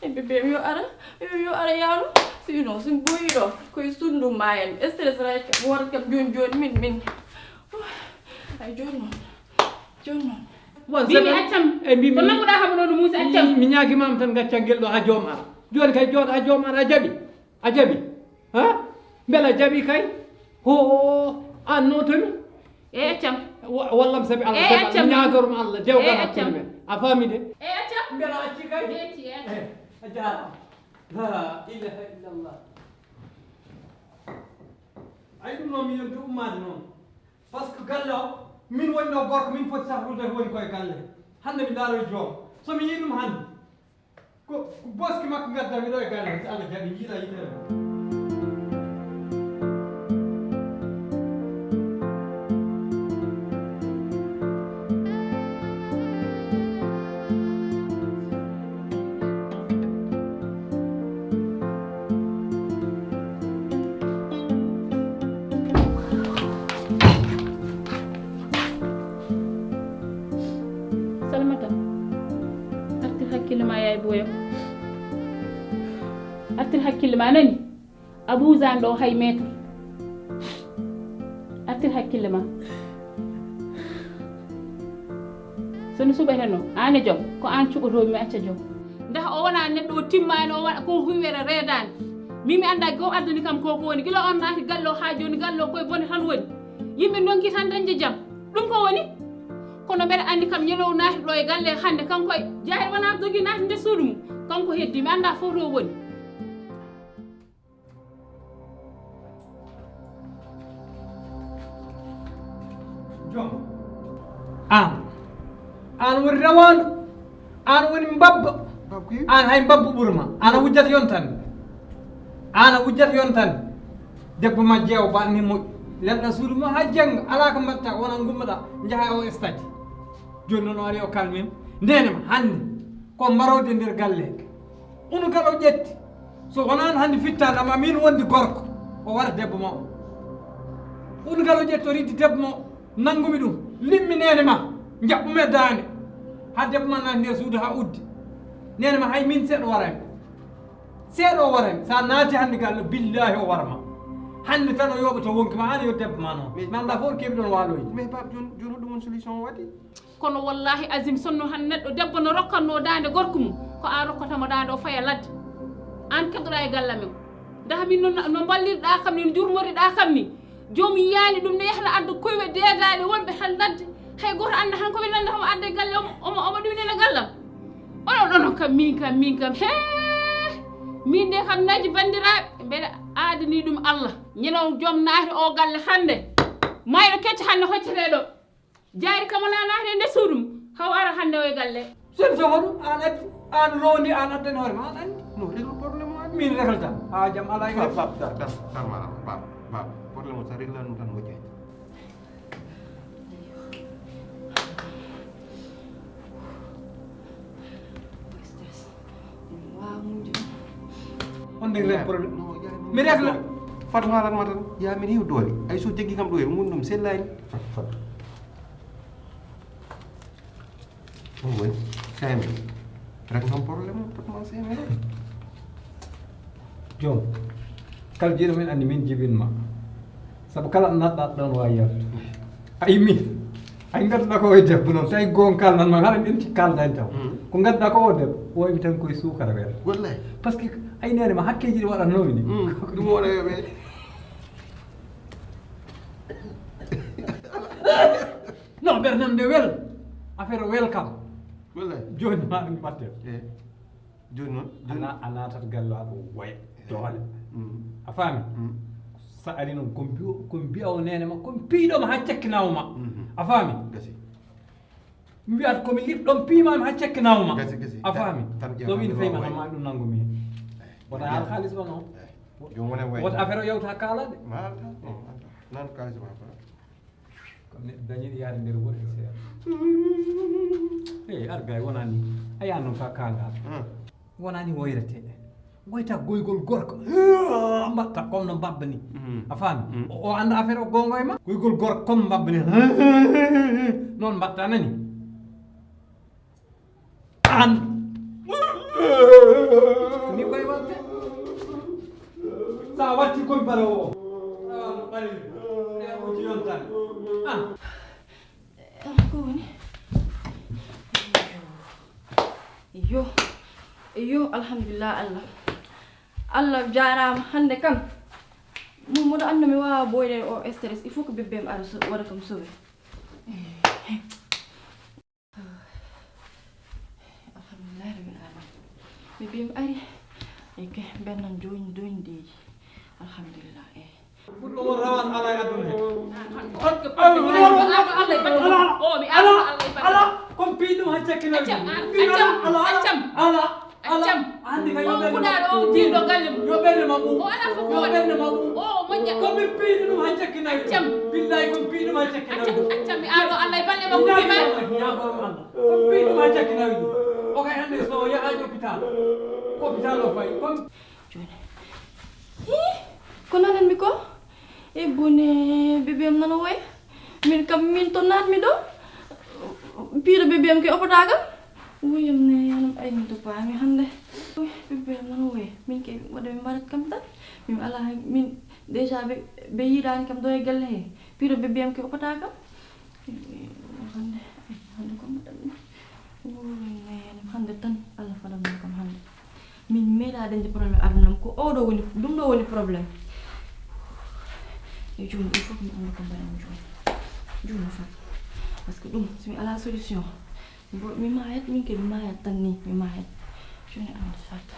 e bébé mi yo ara, bébé mi yo ara yaalo. Sinon, sin boyi ɗo, koye suudu maayan. Stress rek, woor kam jooni jooni min, min. Ay, jooni noon. Jooni noon. Bon, mimi accam. E mimi. Ko nanguɗaa haɓunoɗo Muusa accam. Mi, mi ñaagima am tan gaccal ngel ɗo haa joom ar. Jooni kay, jooni a joom an a jaɓi. A jaɓi. Ha? Mbela a jaɓi kay? Ho, an noon to mi? E accam. Wa-, wallam sabi Allah, e sabi Allah, accam. Ñaagarum Allah, dewgal e accam. Hakkunde men. A faami de? E accam. Mbela a acci kay? Deeti, e accam. Eh, a jaaraama. La ilaha illallah. Ay, ɗum noon mi yonti ummaade noon. Parce que galle o, min woni ɗo gorko, min foti sahrude ko woni koye galle. Hannde mi ndaaro e joom. So mi yii ɗum hannde, ko, ko boski makko ngaddanmi ɗo e galle, so Allah jaɓi, yiila yitere. Salimata, artir hakkille ma, yaay Boyo. Artir hakkille ma, nani? A buuzaani ɗo hay meetar. Artir hakkille ma. So mi suɓeteno, aan e jom, ko aan cuɓotoomi, mi acca jom. Ndax o wonaa neɗɗo, o timmaani, o waɗa ko huywere reedaani. Min mi anndaa ko addani kam ko, ko woni. Gila on naati galle o haa jooni, galle o koye bone tan woni. Yimɓe ndonki tan dañde jam. Ɗum ko woni? Kono mbeɗa anndi kam ñalawma naati ɗo e galle hannde, kanko e Jaari wonaa dogi naati nder suudu mum. Kanko heddi, mi anndaa fof to woni. Joom. Aan. Aan woni rawaandu. Aan woni mbabba. Mbabba ko? Aan hay mbabba ɓurma. Aan a wujjata yontan. Aan a wujjata yontan. Debbo ma jeewo ba ni moƴƴo. Lelɗa suudu ma haa jannga. Alaa ko mbaɗta, wona ngummaɗa. Njaha o stade. Jooni noon o ari o kalmin. Ndeenem hannde ko mbarode nder galle. Ungal o ƴetti. So wonaan hannde fittaanama min wondi gorko, o wara debbo ma o. Ungal o ƴetti, o riddi debbo ma o, nanngumi ɗum, limmi neene ma, njaɓɓumi e daande. Haa debbo ma naati nder suudu haa uddi. Neene ma hay min seeɗa warani. Seeɗa o warani. So a naati hannde galle, billaahi o warma. Hannde tan o yooɓata wonki ma, aan yo debbo ma noon. Mi anndaa fof keɓi ɗoon waaloyde. Mais Pape, jooni, jooni ɗum woni solution o waɗi? Kono wallaahi azim, sinno han neɗɗo debbo no rokkatnoo daande gorko mum, ko aan rokkata mo daande o faya ladde. Aan keɓɗoɗaa e galle amen. Ndaha min no, no mballirɗaa kam ni, no njurmoriɗaa kam ni. Joom yiyaani ɗum ne yahna adda koywe deedaade wonɓe tan ladde. Hay gooto annda han ko ɓe nannda homo adda e galle omo, omo, omo ɗum nena gallam. Onon, onon kam, min kam, min kam, hee! Min de kam naji banndiraaɓe, mbeɗa aadanii ɗum Allah. Ñalawma joom naati o galle hannde. Mayɗo kecce hannde hoccetee ɗo. Jaari kam wona naati e nder suudu mum, haw ara hannde o e galle. Sen somo ɗum, aan addi, aan rondi, aan addani hoore ma, aan anndi. No, régler problème o, aan. Min reglata. Haa jam alaa e Pape, Pape, dar, dar, dar, ma, Pape, Pape, problème o, sa régler ɗum tan, moƴƴi. On régler problème. No, yaa min. Mi régler. Fat haalan ma tan, yaa min hiw doole. Ay, so jeggi kam ɗo e ngun ɗum sellaani. Fat, fat. On woni, cinq mille. Rek kam problème o, fat ma cinq mille. Joom, kala jiiɗo min anndi min jibin ma. Sabu kala ɗo natɗa ɗon waawi yaltu. Ay min, ay ngadduɗa ko e debbo noon, tawi goon kalnan ma, haɗa ɗen ci kalda en taw. Mm. Ko ngadduɗa ko o debbo, o wawi tan koye suukara weeɗa. Wallahi. Parce que ay neene ma hakkeeji ɗi waɗatnoomi ɗi. Mm. Ɗum wona yo ɓe. Non, ɓernam nde wel. Affaire o wel kam. Wallahi. Jooni ma ɗum mbatten. Eh. Jooni noon, jooni a, a naatat galle o, aɗa waya doole. Mm. A faami? Mm. Sa ari noon, ko mbi-, ko mbiya o neene ma, ko mbiɗo ma haa cakkinaawo ma. Mhm. A faami? Gasi. Mbiyat ko mi liɗɗo piimaami haa cakkinaawo ma. Gasi, gasi. A faami? Tan, tan so min feyma tan ma ɗum nanngu mi. Eh, wota haal haalis ma noon. Eh, jooni wona wayi. Wota affaire o yawta haa kaala de. Ma haal tan, ma haal tan. Nan kaalis ma fa. Kono neɗɗo dañiiɗo yaade nder woni seeɗa. Eyi, ar gay wonani. A yaha noon ka kaangal. Hmm. Wonani woyrete. Woyta goygol gorko. Mbatta comme no mbabba ni. Hmm. A faami? Hmm. O, o annda affaire o gonga e ma. Goygol gorko comme mbabba ni. Noon mbatta nani. An. Ni koy watte. Sa watti koy baro o. Ah, bari. Ya ko ci yon tan. Ah. Ko woni? Yo. Yo, alhamdulillah, Allah. Allah jaaraama. Hannde kam, mo-, moɗo annda mi waawaa boyde o stress. Il faut que bébé mi ara so-, waɗa kam sauvé. Alhamdulillah rabbil alamin. Bébé mi ari. Eke, mbennan jooñi, jooñi deeƴi. Alhamdulillah, eh. Fuɗɗo mo rawan ala e aduna he. Ala, ala, ala, ala, kon piɗum hacca kinawi. Ala, ala, ala, ala. Accam. Hande ka yo ɓerde ma ɓuuɓu. Yo ɓerde ma ɓuuɓu. O ala fof ko waɗi. Yo ɓerde ma ɓuuɓu. O moƴƴa. Kon mi piɗum hacca kinawi. Accam. Billahi kon piɗum hacca kinawi. Accam, accam, mi aado Allah e balle ma. Billahi kuɓɓi ma. Wallahi, ya baro Allah. Kon piɗum hacca kinawi. O kay hande so o yaha hôpital. Ko hôpital o fayi. Kon Jooni. Hii, ko nananmi ko? E bone, bébé am nana woya. Min kam, min to naatmi ɗo. Piiɗo bébé am ke opata kam. Woyam ne, yanam ay min to paami hannde. Bébé am nana woya. Min ke waɗa mi mbarat kam tan. Min ala, min déjà ɓe, ɓe yiɗaani kam ɗo e galle he. Piiɗo bébé am ke opata kam. Hannde, hannde ko mbaɗanmi? Wallay, hannde tan Allah fadanno kam hannde. Min meeɗa dañde problème aduna am, ko oɗo woni, ɗum ɗo woni problème. E jooni, il faut que mi annda ko mbaɗanmi jooni. Jooni fat. Parce que ɗum, so mi ala solution, bo-, mi maayat, min ke mi maayat tan ni, mi maayat. Jooni annda fat.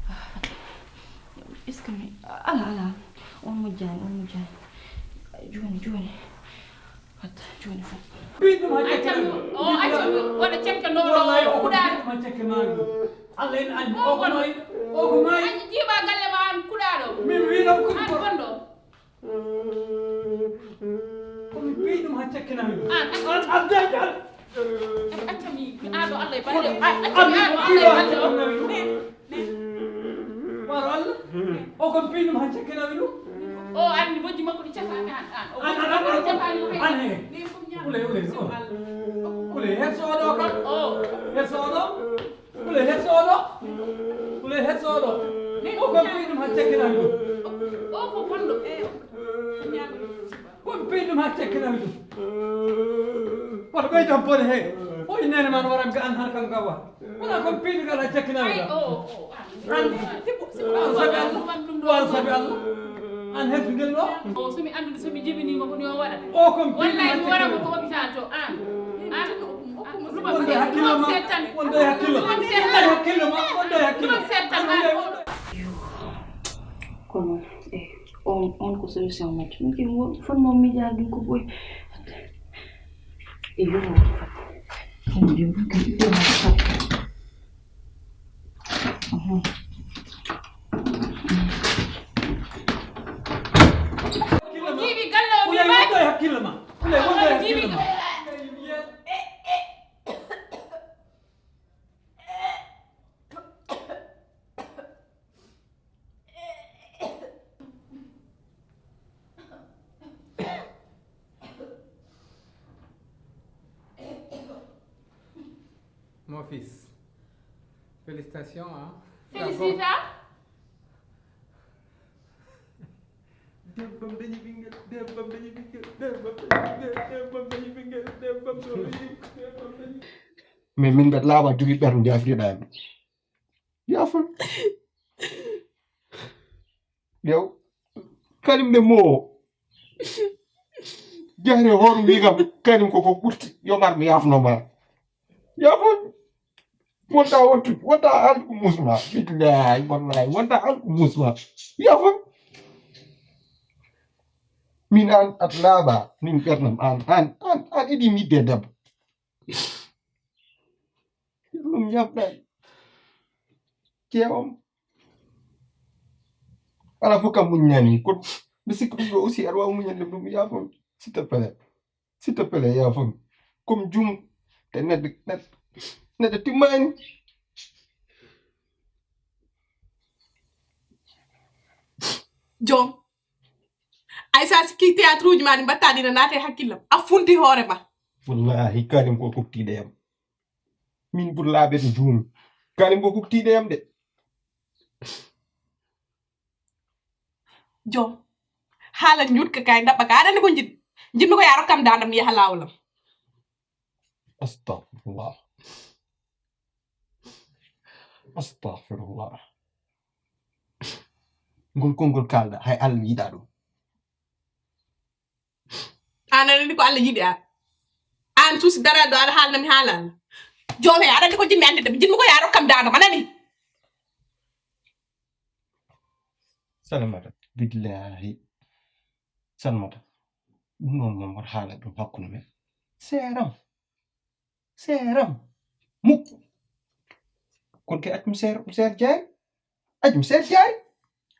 Ah, fat. Est-ce que mi, ala, ala. On moƴƴaani, on moƴƴaani. Jooni, jooni. Fat, jooni fat. Ɓiɗɗo ma jekke. Accam, o accam, waɗa cekke ɗo, ɗo, wallahi, o ko kuɗaaɗo. Ɓiɗɗo ma jekke ma ɗum. Allah en anndi. O ko maayi, o ko maayi. An jiiɓa galle ma an kuɗaaɗo. Min wiino ko an bonɗo. Ko mi ɓiy ɗum ha cekke na min. An, an, an, an, an. Accam mi, mi aado Allah e balɗe. An, accam mi aado Allah e balɗe o. Waro Allah. O kon piinum han cekkinawi ɗum. O anndi bojji makko ɗi cafaani han. An, o an, an, an, an, an, he. Ule, ule, o. Ule, he soodo kam. O. He soodo. Ule, he soodo. Ule, he soodo. O kon piinum han cekkinawi ɗum. O ko bonɗo. Kon piinum han cekkinawi ɗum. Wata ɓeydan bone he. O innene man waran ga an han kam gawa. Wala kon piiɗo kala cekkinaɗo. Ay, o, o, an. An. Waro sabi Allah. Waro sabi Allah. An heɓi ngel ɗo. O, so mi anndude, so mi jibinii mo, ko ɗum o waɗata. O kon piiɗo. Wallahi, mi wara mo ko hôpital to. An. An. Wonde hakkille ma. Wonde hakkille ma. Wonde hakkille ma. Wonde hakkille ma. Yo. Kono, eh, on, on ko solution majjo. Min ke mo, fon mo miijaade ɗum ko ɓooyi. E yo. Ɗum ɗum ɗum ɗum ɗum. Mhm. Jiibi galle o mi ma. Hakkille ma. Hakkille ma. Jiibi galle. Mon fils, félicitations, hein. Félicita. Debbo am dañi ɓinngel, debbo am dañi ɓinngel, debbo am dañi ɓinngel, debbo am dañi ɓinngel, debbo am dañi ɓinngel, debbo am dañi. Mais min mbeɗa laaɓa jogi ɓernde nde afriɗa mi. Yaafam. Yow, kañum ne moo. Jahre hono wi kam, kañum koko ɓurti. Yo mar mi yaafno ma. Yaafam. Wonta wattu, wonta an ko musma. Billahi, wallahi, wonta an ko musma. Yaafam. Min an at laaɓa, min ɓernam an, an, an, an idi midde debbo. Ɗum yafɗani. Ceewam. Ala fof kam muññani. Ko mi sikki ɗum ɗo aussi aɗa waawi muñande ɗum, yaafam. S'il te plaît. S'il te plaît, yaafam. Comme jum te neɗɗo, neɗɗo, neɗɗo timmani. Joom. Ay sa sikki théâtre uji ma ɗi mbatta ɗi na naate hakkillam. A funti hoore ma. Wallahi, kalim ko kuktiɗe yam. Min burlaaɓe to juumi. Kalim ko kuktiɗe yam de. Joom, haala njuutka kay ndaɓɓa ka. Aɗa anndi ko njiɗ-, njiɗmi ko yaa rokkam daandam mi yaha laawolam. Astagfirullah. Astahfirullah. Ngol konngol kaalɗa, hay Allah yiɗa ɗum. An a nani ko Allah yiɗi an. An suusi dara ɗo aɗa haalna mi haala Allah. Joom he, aɗa anndi ko jinmi annde mi jinmi ko yaa rokkam daadam, a nani? Salamata, billahi. Salamata, ɗum noon moom wata haala ɗum hakkunde men. Seeram. Seeram. Mukku. Kon ke accum seer, seer jaari. Accum seer jaari.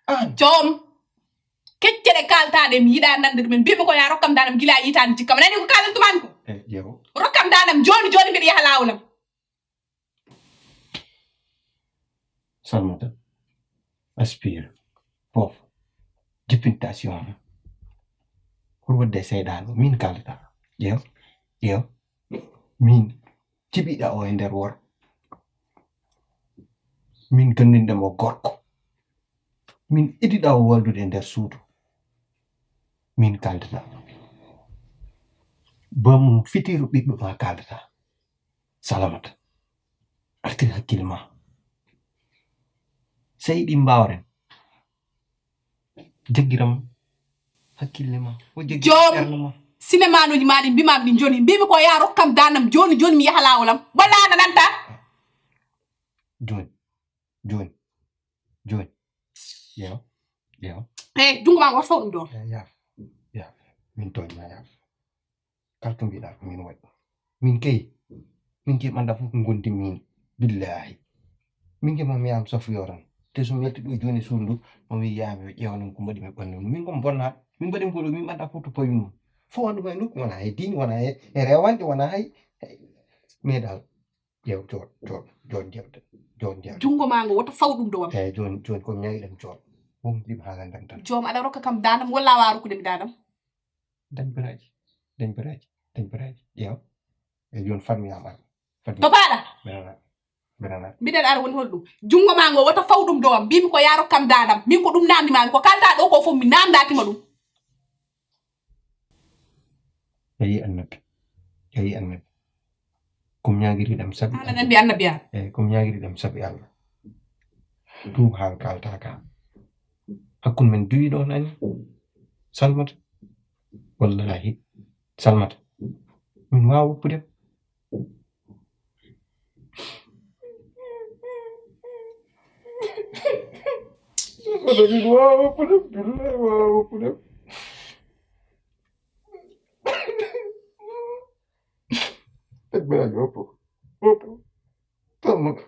An. Joom. Kecce ɗe kaaltaaɗe mi yiɗa nande ɗumen. Mbimi ko yaa rokkam daadam gila yitaani jikkam. Nani ko kaalantumaami ko? Eh, ƴeew. Rokkam daadam jooni jooni mbiɗa yaha laawol am. Salmata, aspire, foof, jippinta si wona. Hol wadde seyɗaano, min kaalata. Ƴeew, ƴeew, min jiɓiɗa o e nder wor. Min gandinɗa mo gorko. Min idiɗa o waldude e nder suudu. Min kaalata. Ba mum fitiru ɓiɓɓe ma kaalata. Salamata, artir hakkille ma. Sey ɗi mbaawren. Jaggiram hakkille ma. O jaggi Joom, ɓernde ma. Sinemanuuji ma ɗi mbimami ɗi joni. Mbimi ko yaa rokkam daadam joni joni mi yaha laawol am. Walla an a nanta? Joni. Joni. Joni. Ƴeew. Ƴeew. Eh, junngo ma ngo fof ɗum ɗo. Eh, yaaf. Yaaf. Min tooñ ma yaaf. Kala ko mbiɗa ko min waɗi. Min kay, min kay mi annda fof ko ngondi min. Billahi. Min kay mami yam safu yo tan. Te so mi yalti ɗo joni suudu, mami yami o ƴeewa non ko mbaɗi mi ɓandu. Min ko bonna, min mbaɗi ko ɗo, min annda fof to pawi mum. Fof anndu may nokku wona hay diini, wona hay, e rewande, wona hay, hay. Mais dal, ƴeew, joɗ, joɗ, joɗ, joɗ, joɗ, joɗ. Junngo ma ngo woto faw ɗum ɗo am. Eyi, joni, joni ko mi ñaagi ɗam joɗ. Won ɗiɓ haalande tan. Joom, aɗa rokka kam daadam, walla a wawa rokkude mi daadam? Dañ baraji, dañ baraji, dañ baraji. Ƴeew. E joni fatmi am ar. Fatmi. To paɗa? Mbeɗa ara. Mbeɗa ara. Mbiɗen ara woni holɗum? Junngo ma ngo woto faw ɗum ɗo am. Mbimi ko yaa rokkam daadam. Min ko ɗum namdi mami. Ko kalta ɗo ko fof mi namdaki ma ɗum. Yehi annabi. Yehi annabi. Ko mi ñaagiri ɗam sabi An aɗa anndi annabi an. Eyi, ko mi ñaagiri ɗam sabi Allah. Tuub haal kaalta ka. Hakkunde men duwi ɗo nani. Salmata. Wallahi. Salmata. Min waawa woppude. Wala min waawa woppude. Billahi waawa woppude. Ɓe ɓe woppo. Woppo. Salmata.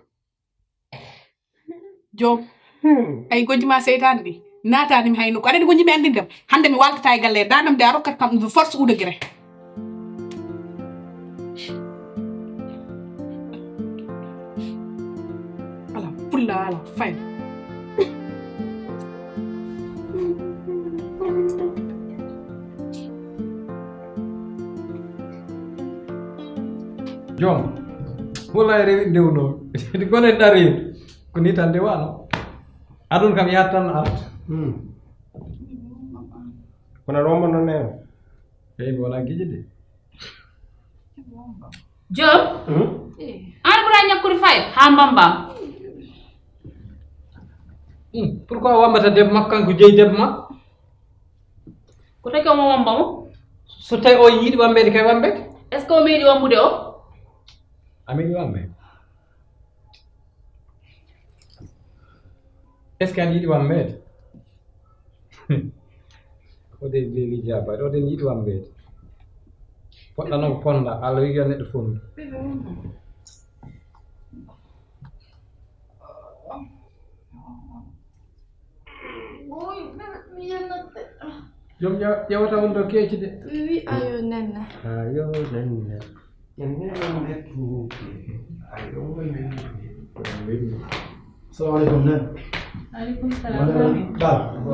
Joom. Ay gojji ma seytaane ɗi. Naataani mi hayno ko aɗa ko njimi anndindem. Hannde mi waltata e galle daadam de a rokkat kam ɗum force ou de gré. Ala pulla ala fay. Joom. Wallahi rewi ndewno. Gonen ɗari. Ko ni tan de wano. Adun kam yahat tan no arta. Hmm. Kono ɗo mo non nene. Eyi mi wona giji de. Joom. Hmm? An ɓura ñakkude fay ha mbamba. Hmm. Pourquoi wambata debbo makko kanko jeyi debbo makko? Ko taki omo wamba mo? So tawi o yiɗi wambeede kay wambeede. Est-ce que o meeɗi wambude o? A meeɗi wambeede? Est-ce que aɗa yiɗi wambeede? O de leli jabaade, o de yiɗi wambeede. Poɗɗa noon ko ponda, Allah wigi yo neɗɗo fondu. Joom ƴew-, ƴewata on ɗo keeci de. Wi ayo nenna. Ayo nenna. Nenna nenna tuuti. Ayo nenna. Salamu aleykum nenna. Aleykum salam. Ba. Ba.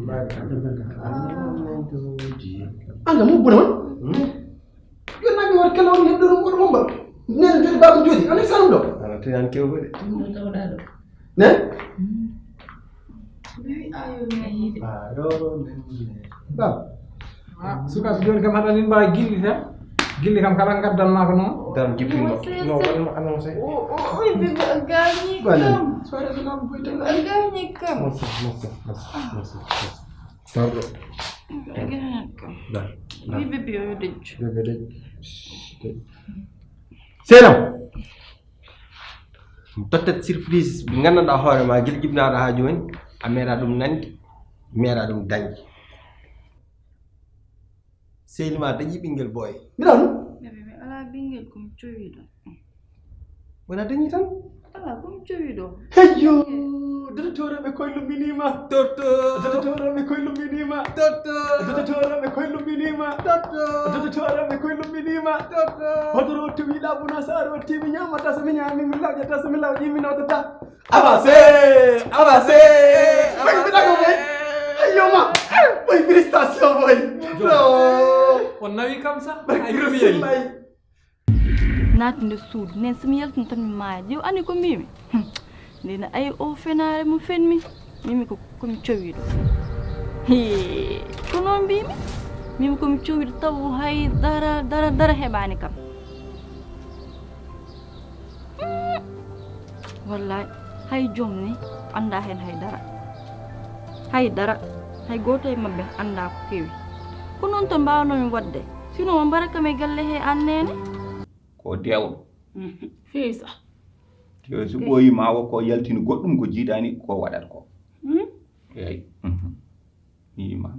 Ba. Anda mo buna man. Hmm? Yo nani war kala on heddo mo mo ba. Nenna jodi ba jodi. Ana sanam do. Ana te an kewbe de. Ɗum ɗo tawɗaa ɗo. Ne? Wi ayo nenna. Ayo nenna. Ba. Ah, sukaaɓe jooni kam haɗa nin mbaawi gilli tan. Gilli kam kala ngaddan ma ko noon. Dan gilli ma. Non, waɗi ma annoncé. Oy, bébé, a gaañi kam. Soirée de la boy de la. A gaañi kam. Merci, merci, merci, merci, merci. Pardon. A gaañi kam. Dan. Wi bébé yo dejjo. Bébé dej. Selam. Tottet surprise ɓe nganndanɗaa hoore ma gila jibnaɗo haa jooni a meeɗa ɗum nande meeɗa ɗum dañde. Sehli ma dañi ɓinngel boy. Mbiɗa ɗum. Bébé mi ala ɓinngel ko mi cowiɗo. Wona dañi tan. Ala ko mi cowiɗo. Heyyo. Dodotoreɓe koye lumbinima. Dodo. Dodotoreɓe koye lumbinima. Dodo. Dodotoreɓe koye lumbinima. Dodo. Dodotoreɓe koye lumbinima. Dodo. Hodoro tumi labuna saro timi nyama tasa mi nyami mi lawja tasa mi lawji mi nawtata. Avancé. Avancé. Boy mi dago boy. Ayoma. Boy félicitation boy. On nawi kam sa. Ay Ay. Naati nder suudu nden somi yaltino tan mi maaya yo ani ko mbimi. Ndena ayi o fenaare mo fenmi mbimi ko komi cowiɗo. Hee ko noon mbimi. Mbimi komi cowiɗo taw hay dara dara dara heɓani kam. Wallay hay joom ni annda heen hay dara. Hay dara. Hay gooto e maɓɓe annda ko kewi. Ko noon tan mbawnomi waɗde. Sino o mbara kam e galle he an neene. Ko dewɗo. Fewi sa. Te so ɓooyi ma o ko yaltini goɗɗum ko jiidaani ko waɗata ko. Eyi. Mi yima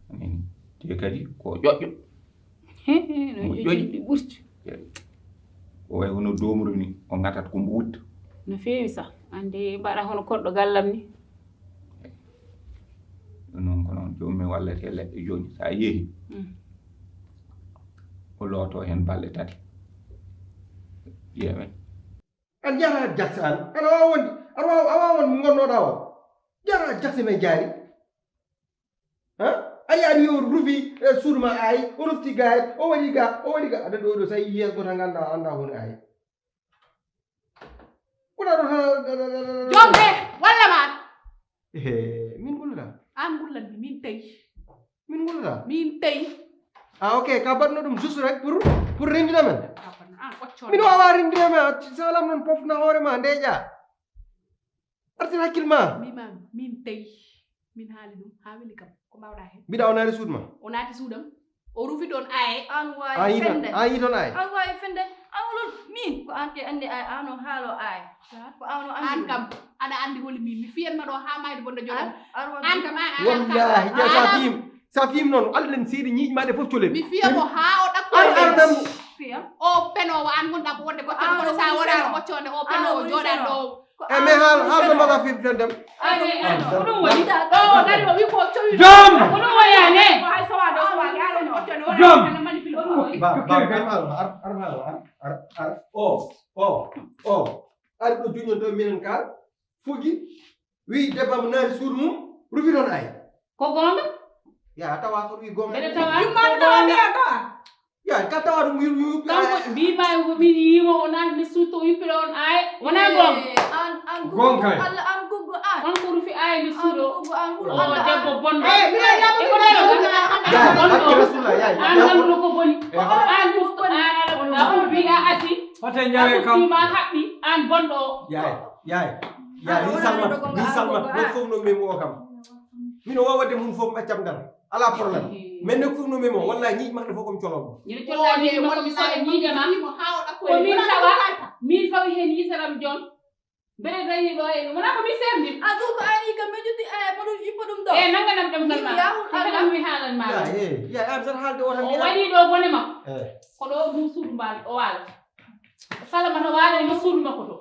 noon. Te kadi ko ƴoƴƴo. Mo ƴoƴi ɓurti. O way hono doomru ni o ŋatat ko mbo wutta. No feewi sa. Ande mbaɗa hono korɗo gallam ni. Ɗum noon ko noon joomum mi wallete leɗɗe jooni so a yeehi o looto heen balɗe tati. Ƴeewen. An yaha jakse an aɗa wawa wonde aɗa wawa a wawa wonde gonnoɗa o. Yaha jakse men jaari. Ha? A yiyaani yo rufi suudu ma aay o rufti gaay o waɗi ga o waɗi ga aɗa ɗo ɗo sa yi yeeso gota ganda anda woni aay. Kuna ɗo Jom he walla ma. Min gollata. An gullanmi min tawi. Min gollata. Min tawi. Ah ok ka baɗno ɗum juste rek pour pour rendina men. An ɓoccoo. Min wawa rendina men salam noon pofna hoore ma ndeƴa. Artir hakkil ma. Mbima min tawi. Min haali ɗum ha weli kam ko mbawɗa hen. Mbiɗa o naati suudu ma. O naati suudam. O rufi ɗon aye. An wawi fende. An yi toon aye. An wawi fende. An olol min ko an ke andi aye an o haalo aye. Ko an o An andi. Kam aɗa andi holi min mi fiyanma ɗo ha mayde bonɗo joɗam. An kam an Wallahi ƴew sa fim sa fim noon allen seedi ñiiƴi ma ɗe fof colel. Mi fiya mo ha o ɗakko. An ardan. Fiya. O penowo an gonɗa ko wonde gotte kono sa wonano ɓoccode o penowo joɗa ɗo. E mais haal haal no mbaɗa fim fendem. Ko ɗum woni. Ɗo dari o wi ko cowi. Jom. Ko ɗum woni ane. Hay sawa ɗo sawa yaɗo ɓoccode o Jom. Manipule. Ba ba ba ar ar ar ar ar o o o ar ɗo juñon to minen ka fugi wi debam naari suudu mum rufi toon ay. Ko goonga. Ya tawa ko wi goonga. Mbeɗa tawa ko goonga. Ya ka tawa ɗum wi wi Kanko mbiima ko min yiimo o naati nde suuto wippiɗo on aye wona goonga. An an Goonga kay. Allah an goggo an. Kanko rufi aye nde suuɗo. Goggo an O huɗo Allah. Debbo bonɗo. Ya Bonɗo. Rasulullah ya. An nanduɗo ko boni. An uftu a asi. Hoto ñawe kam. Uftima haɓɓi an bonɗo o. Yaay yaay yaay ni salma ni salma ko fof no memo o kam. Mino wawa de mum fof ɓaccam dal. Ala problème. Mais ne fof no memo wallahi ñiiƴ maɗa fof kom colomo. Ñiɗa colla ñiiƴ ma komi soɗa ñiiƴe ma. Ko min tawa min fawi heen yisaram jon. Mbeɗa dañi ɗo e wona ko mi serdi. A ɗum ko ani kam mi ƴetti aya moɗon yippa ɗum ɗo. E nanganam ɗemngal ma. Yahul Allah. Mi haalan ma. Ya an tan haalde o tan. O waɗi ɗo bone ma. Ko ɗo ɗum suudu mbaal o waala. Salamata waala no suudu makko to.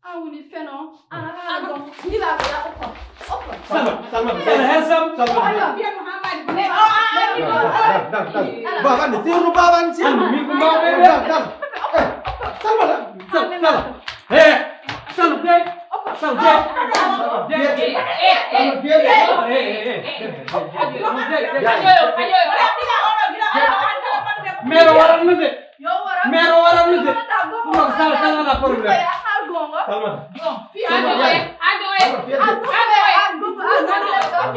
A woni feno ana haala ɗon. Nila ko ya okko. Okko. Salma, Salma, Salma, hesam. Salma. Baba ne sirru baba ne sirru. Mi ko mawɓe. Salma. Salma. He. Salma. Salma. Mero waran no de. Mero waran no de. Ɗum ko sala sala na problème. Salma.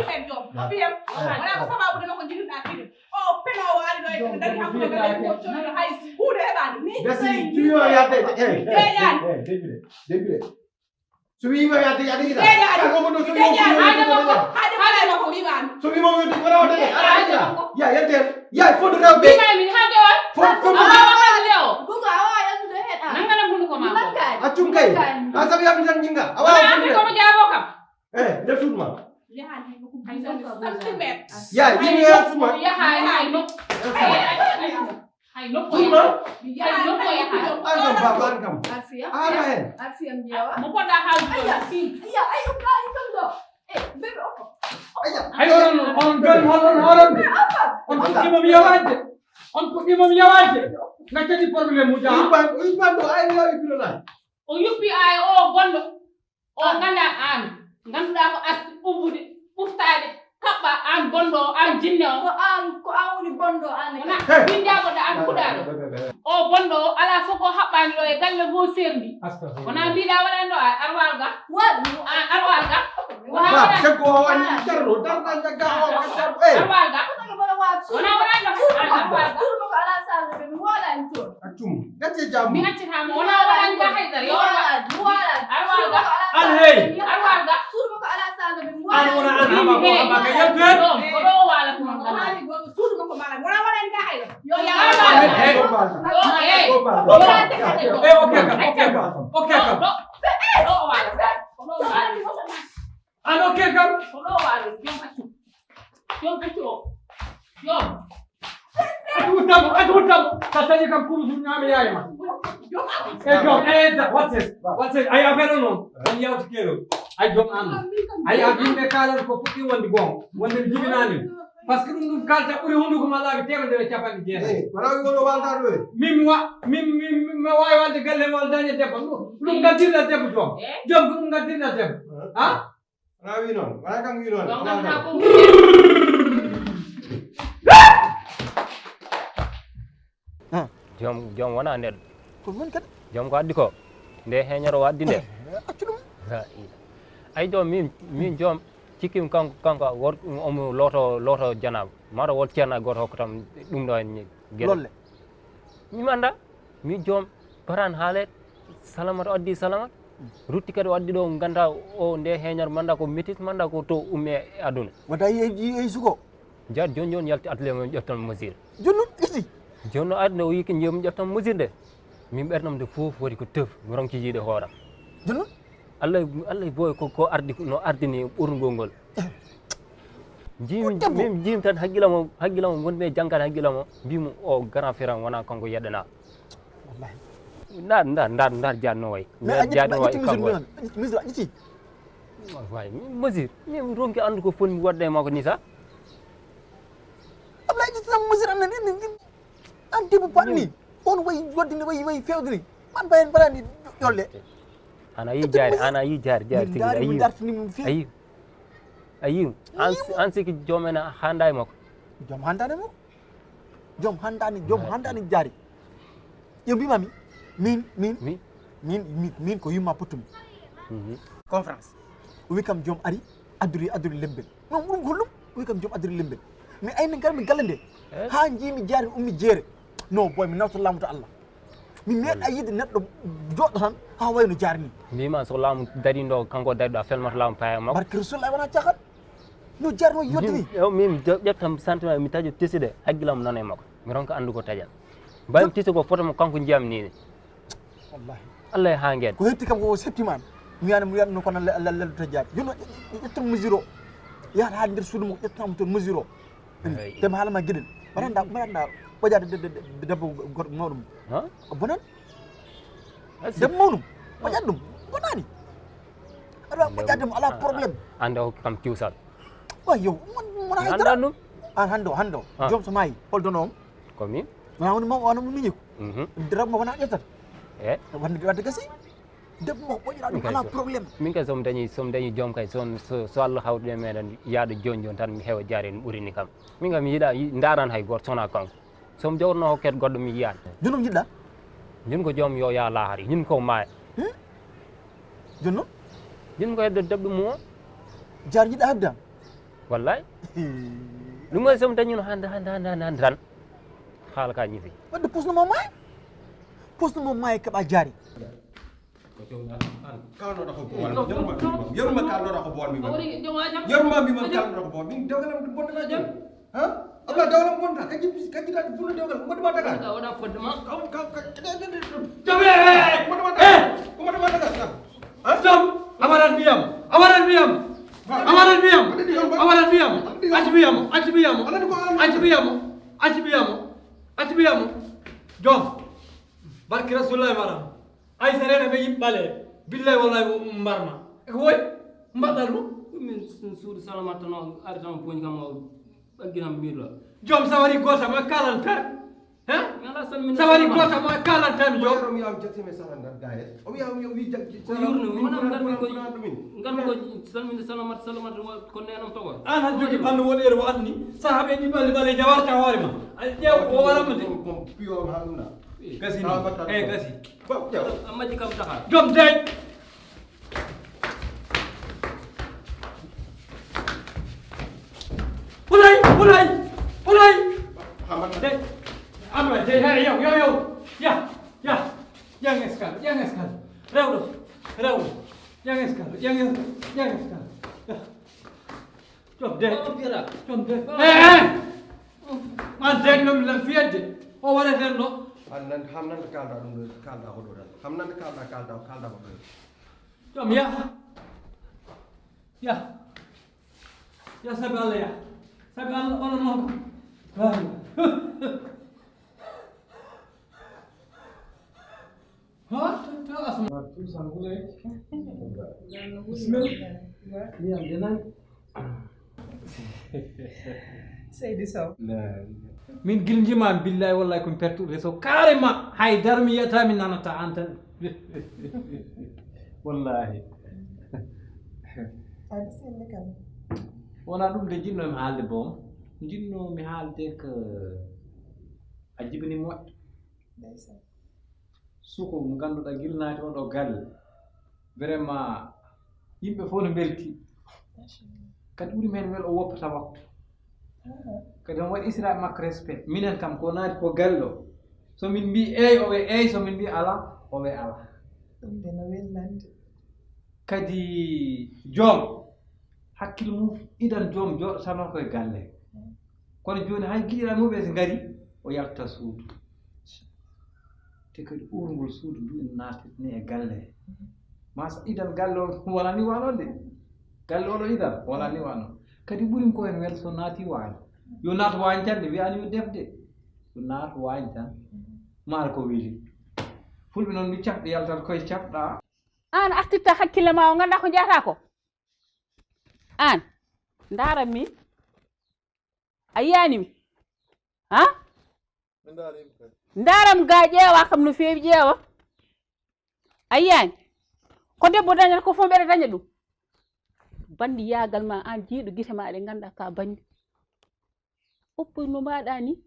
Ɓen joom, o fiyam. Wala ko sababu de ko jiɗirɗa fiyde. O peloowo ari ɗo e dari hakkude galle ko coñɗo hay huunde heɓaani. Ni gasi tuyo yadde. Jeeyaani. Debire. Debire. So wiima yadde yadde ita. Jeeyaani. Jeeyaani. Haade mo ko wiimaami. So wiima yadde ko rawata de. Ya yadde. Ya fodo rewbe. Wiimaami haade o. Fodo fodo. Awa haade o. Gugu awa yadde heɗa. Nangana bunu ko ma. Accum kay. A sabi yabni tan jinga. Awa fodo. Ko mo jaabo kam. Eh, nde suudu ma. Yaha ni ko centimètre. Ya, yimɓe ya suma. Yaha ni no. Hay no ko yaha. Hay no ko yaha. An kam baba an kam. Alfiya. Ala hen. Alfiya mi yawa. Mo ko da ha do. Iya, ay o ka ikam do. Eh, bebe oko. Aya. Ay onon on don honon honon. On ko kimo mi yawa de. On ko kimo mi yawa de. Ngacati problème mu ja. Iban, iban do ay yawi bilo na. O yuppi ay o gondo. O nganndaa aan, ngannduɗaa ko arti umbude, ɓuftaade, kaɓɓa aan bonɗo o, aan jinne o. Ko aan, ko aan woni bonɗo aan e wona. Min jaaboɗa aan kuɗaaɗo. O bonɗo o, alaa fof ko haɓɓaani ɗo e galle fof seerndi. Astafirullah. Wona mbiɗa waɗani ɗo a arwal ga. Waɗ. A arwal ga. Wona waɗani. Debbo o wani darɗo, darɗa jagga o, darɗo. Arwal ga. Wona waɗani ɗo a arwal ga. Suudu makko alaa saalde ɓe, mi woodaani toon. Accum. Gacce jaamu. Mi accata mo wona wala nga haydara. Yo wala, wala. Arwalga. An hey. Arwalga. Suudu makko alaa saalde ɓe, mi woodaani. An wona an haba ko haba ka yaltu hen. Ko ɗo wala ko non. Haali go suudu makko mala. Wona wala nga haydara. Yo ya. Hey. Yo hey. Hey, okay kam, okay kam. Okay kam. Ɗo wala. Ko ɗo wala. Ano ke kam? Ko ɗo waalo, jom accu. Jom accu o. Jom. Ati wuttamo, ati wuttamo. Ka taƴi kam kuru sun ñaami yaay ma. Jom accu. E jom, e da, what's it? What's it? Ay affaire non. An yawti kero. Ay jom an. Ay ak yimɓe kaalan ko fuɗɗi wonde goonga. Wonde jibinaani. Parce que ɗum ɗum kalta ɓuri hunduko ma laabi temedere e capanɗe jeetati. Eh, wala wi wolo walda ɗo e. Min wa, min, min, min ma waawi walde galle mi waldaani e debbo. Ɗum, ɗum gaddirɗa debbo joom. Eh? Joom ko ɗum gaddirɗa debbo. Eh? Ha? Wala wi noon. Wala kam wi noon. Ɗon kam na ko. Ah. Joom, joom wona neɗɗo. Ko min kadi? Joom ko addi ko. Nde heñoro o addi nde. Eh, accu ɗum. La ilaha. Ay joom min, min joom. Cikkim kanko, kanko wor-, omo looto, looto janaaba. Maro wol ceerna gooto hokkatam ɗum ɗo en gere. Lolle. Mi manda, mi joom, paran haalet, salamat o addi salamat. Rutti kadi o addi ɗo ganda o nde heñar manda ko métis manda ko to umme e aduna. Wata yi, yi, yi suko. Jaat joni joni yalti atelier mo ƴeftan mesure. Joni noon iti. Joni no aduna o yiki jom ƴeftan mesure de. Min ɓernam de fof woni ko tef, mi ronki yiide hooram. Joni noon? Allah, Allah boy ko, ko ardi, no ardini ɓurnugol ngol. Jiimi, min jiimi tan hakkillam o, hakkillam o wonɓe jangkat hakkillam o, mbimo o grand frère am wona kanko yeɗɗana. Wallahi. Ndar, ndar, ndar, ndar jaatno way. Mais a ƴetti, jaatno way a ƴetti mesure kanko. Mesure a ƴetti? Way, mesure. Min ronki andu ko foni mi wadde e makko ni sa. Ablaye ƴetti tan mesure am nan en. An debbo paɗni. On wayi waddini, wayi, wayi fewdini. Man mbayen mbaɗani ƴolle. Ana yi jaari, ana yi jaari, jaari tigi. Ayi. Ayi. Ayi. An, an siki joom en handa e makko. Joom handa e makko. Joom handani, joom handani jaari. Ƴeew mbimami, min, min, min, min, min ko yumma puttumi. Conférence. O wi kam joom ari, addori, addori lembel. Non, ɗum ko hollum? O wi kam joom addori lembel. Mi ayni ngarmi galle nde. Eh? Ha jiimi jaari ummi jeere. No, boy, mi nawta laamu to Allah. Mi meeɗa yiide neɗɗo joɗɗo tan, ha wayno jaari ni. Mbima so laamu dariɗo, kanko dariɗo, a felmata laamu paya makko. Barke Rasulullah wona caaxaan. No jarno yoddi ni. Min, min ƴettam sentiment, mi taƴo tesi de, haggilam nana e makko. Mi ronka andu ko taƴa. Mbayim tesi ko foto mo kanko jiyam ni. Wallahi. Allah e ha ngeen. Ko hetti kam ko septiman. Mi yana, mi yana ko na lelto jaat. Jono ƴettam mesure o. Yahat ha nder suudu mo ƴettam to mesure o. Dem haala ma geɗel. Mbaɗa nda, mbaɗa nda ɓoƴaade de, de, de, debbo goɗɗo mawɗo mo. Ha? O bonan. Debbo mawɗum. Ɓoƴat ɗum. Bonani. Aɗa ɓoƴat ɗum, ala problème. Ande o kam kiwsal. Wa yo, mon, mon haydara. Anda ɗum? An hande o, hande o. Joom so maayi, hol dono on? Ko min. Wona woni mawɗo, wona mo miñi ko. Debbo mo wona ƴettata. E? Wonde, wonde gasi. Debbo mo ɓoƴira ɗum, ala problème. Min kay so mi dañi, so mi dañi joom kay, so, so, so Allah hawri e meɗen, yaade joni joni tan mi hewa jaare no ɓuri ni kam. Min kam mi yiɗa, yi-, ndaran hay goto sona kanko. So mi jawruno hokkete goɗɗo mi yiyan. Jooni noon jiɗɗa? Jooni ko joom yo yaa lahara. Jooni ko maaya. Hmm? Jooni noon? Jooni ko hedde debbo mum o. Jaar jiɗɗa hedde am? Wallahi. Ɗum waɗi somi dañuno hannde, hannde, hannde, hannde, hannde tan. Haala ka ñifi. Wadde pusno mo maayi. Pusno mo maayi keɓa jaari. Kalnoɗa ko bool. Yeruma kalnoɗa ko bool mi. Yeruma mi man kalnoɗa ko bool. Min dewgal am bonta ka jam. Ha? Abla dewgal am bonta. Kaji kaji da bonta dewgal. Mo dama daga. Wala fodde ma. Kam kam kam. Jabe. Mo dama daga. Mo dama daga. Jom, a waɗat mbiyam, a waɗat mbiyam, a waɗat mbiyam, a waɗat mbiyam, acci mbiyam, acci mbiyam, acci mbiyam, acci mbiyam, acci mbiyam, jom, barki Rasulullah mara, ay serena ɓe yimɓe ɓale, billahi wallahi mbarma, e ko woy, mbaɗɗa ɗum? Min suudu salamat tan o ari tan o poñi kam o ɓagginam miɗo. Jom sawari goto ma kalan tan. Hein? Sawari goto ma kalan tan jom. Omi am jatti me salan dan gaye. Omi am yo wi jatti. Ko yurno mi wona ngar ko ngar ko salminde salamat salamat ko nenam togo. An han jogi bandu wodere wo anni. Sahabe ni balle balle jawarta hoore ma. Ay jew o waram de. Piyo ma hanna. Gasi no. Eh gasi. Amma di kam taxa. Jom de. Ulay, ulay, ulay. Hamad. De. Amma de, hey, yow, yow, yow. Ya, ya. Yang eskal, yang eskal. Rewdo, rewdo. Yang eskal, yang eskal, yang eskal. Ya. Jom de. Jom de. Eh, eh. Man de no mi lan fiyade. O wala den no. Hamnan, hamnan kalda ɗum ɗo, kalda ko ɗo tan. Hamnan kalda, kalda, kalda ko ɗo. Jom ya. Ya. Ya sabi Allah ya. Sabi Allah ono non. Ha ta asma. Bismillah. Ya denan. Seydi Sow. Min giljiman billahi wallahi komi pertuɗo réseau carrément, hay dara mi yiyata mi nanata an tan. Wallahi. Aɗa selli kam. Wona ɗum de jinnomi haalde boom, jinnomi haalde ko a jibini moƴƴo. Suko mo ngannduɗaa gila naati oɗo galle, vraiment yimɓe fof no mbelti. Kadi ɓuri men welo o woppata waktu. Kadi on waɗi isra makko respect. Minen kam ko naati ko galle o, so min mbi eey o wi eey, so min mbi ala o wi ala. Ɗum de no wellande. Kadi joom hakkille mum idan joom jooɗotanoo koye galle. Kono jooni hay giɗiraaɓe muɓe so ngari o yalta suudu. Te kadi uurngol suudu ndu ina naatitni e galle he. Masa idan galle o wonani wano de. Galle oɗo idan wonani wano. Kadi ɓurim ko en wel so naati waañ. Yo naat waañ tan de wiyani yo defde. Yo naat waañ tan. Maara ko weli. Fulɓe noon mbi cafɗe yaltat koye cafɗa. An artitta hakkille ma o ganda ko jeyata ko. An ndaram mi. A yiyani mi? Ha? Ndaram ga ƴeewa kam no feewi ƴeewa. A yiyani? Ko debbo dañata ko fof mbeɗa daña ɗum. Bandi yaagal ma an jiiɗo gite ma ɗe ganda ka bandi. Oppoy no mbaɗa ni.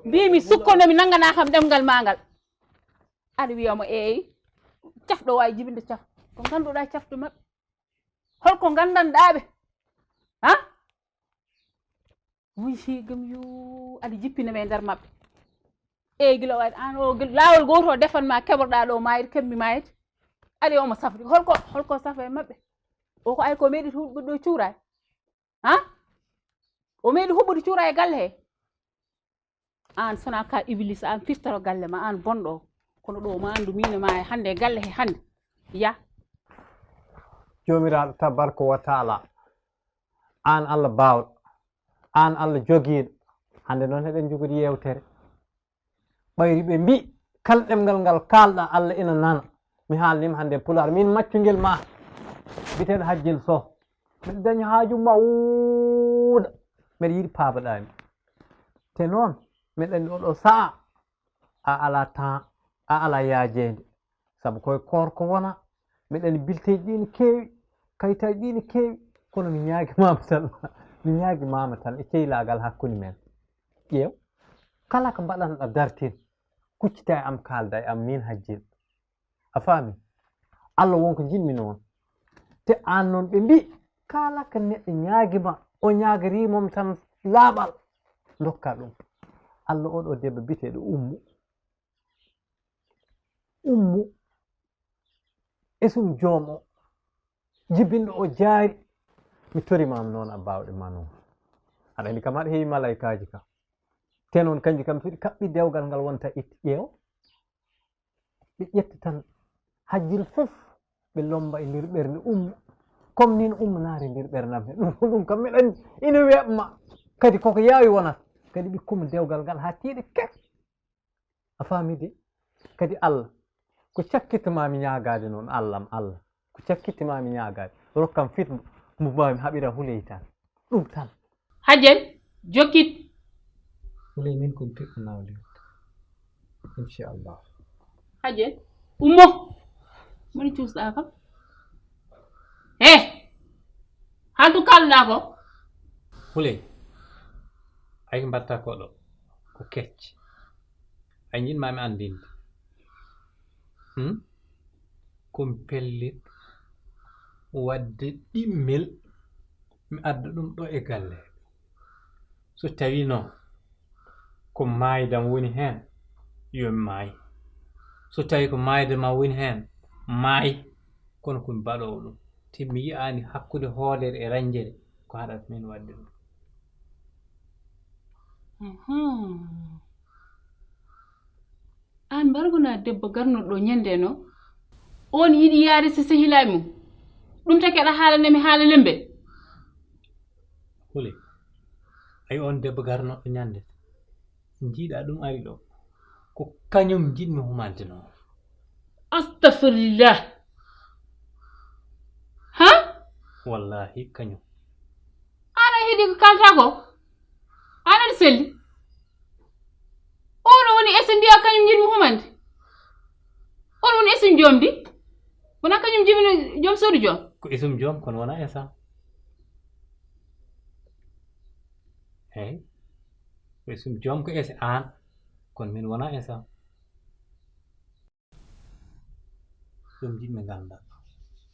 Mbimi sukkono mi nangana kam ɗemngal ma ngal. Aɗa wiyamo eey cafɗo wawi jibinde caf ko ganduɗa cafɗo maɓɓe. Holko gandanɗaɓe? Ha? Wuyhigam yo aɗa jippina ɓe e nder maɓɓe. Eey gila waɗi an o lawol goto o defanma keɓorɗa ɗo mayde keɓmi mayde. Aɗa omo safri holko holko safa e maɓɓe? O ko ay ko meɗi huɓɓude ɗo cuuray. Ha? O meɗi huɓɓude cuura e galle he. An sona ka iblis an firtoro galle ma an bonɗo. Kono ɗo ma andu mino ma e hande e galle he hande. Ya. Jomiraɗo tabaraka wa taala. An Allah bawɗo. An Allah jogiɗo. Hande noon heɗen jogori yewtere. Ɓayri ɓe mbi kala ɗemngal ngal kaalɗa Allah ina nana. Mi haalnima hannde e pulaar min maccungel ma biteɗo hajjel soh. Mbeɗa dañi haaju mawɗa. Mbeɗa yiɗi paabaɗami. Te noon mbeɗa anndi oɗo sa'a a ala temps a ala yaajeende. Sabu koye koor ko wona mbeɗa anndi bilteeji ɗi ne keewi kayitaaji ɗi ne keewi. Kono mi ñaagimama tan mi ñaagimama tan e ceylaagal hakkunde men. Ƴeew kala ko mbaɗanɗa dartin kuccita e am kaalda e am min hajjel. A faami? Allah won ko njiɗmi noon. Te aan noon ɓe mbi Kala ka neɗɗo ñaagi ma, o ñaagiri mom tan laaɓal, ndokka ɗum. Allah, oɗo debbo biyeteeɗo Ummu. Ummu, esum joom o, jibinɗo o jaari. Mi torimaama noon a baawɗe ma noon. Aɗa anndi kam aɗa heewi malaykaaji ka. Te noon kanji kam so ɗi kaɓɓi dewgal ngal wonta itti ƴeew. Ɓe ƴetta tan hajjil fof ɓe lomba e nder ɓernde Ummu. Comme nin Ummu naari nder ɓernde am he. Ɗum, ɗum kam miɗa anndi ina weeɓma. Kadi koko yaawi wonata. Kadi ɓikkuma dewgal ngal haa tiiɗi kek. A faami de? Kadi Allah, ko cakkitta ma mi ñaagaade noon, Allah am, Allah. Ko cakkitta ma mi ñaagaade. Rokkam fit mo mbaawi mi haɓira Huley tan. Ɗum tan. Hajjen, jokkit. Huley min ko mi piɗɗo nawde. Inchallah. Hajjen, ummo. Moni cuusɗaa kam. He! Hantu kalɗaa ko? Huley, ay mbatta ko ɗo. Ko kecc. Ay njiɗ ma mi anndinde. Hmm? Ko mi pellit waɗde ɗimmel, mi adda ɗum ɗo e galle. So tawi noon ko maayde am woni heen, yo mi maay. So tawi ko maayde ma woni heen, maay. Kono ko mi baɗoowo ɗum. Te mi yi'aani hakkunde hoodere e rañjere ko haɗata min waɗde ɗum. Mhm. Aan mbargo na debbo garnoɗo ɗo ñande no? On yiɗi yaade si sehilay mum. Ɗum taki aɗa haalana mi haala lembe. Huley, ay on debbo garnoɗo ñande. Njiiɗa ɗum ari ɗo. Ko kañum njiɗmi humante noon. Astafirlillah. Ha? Wallahi kañum. Aɗa heɗi ko kalta ko? Aɗa selli? Ono woni ese mbiya kañum njiɗmi humande? On woni esum joom di? Wona kañum jibino joom suudu joom? Ko esum joom, kono wona esa. Eey. Ko esum joom ko ese aan, kono min wona esa. Ɗum njiɗmi ngannda.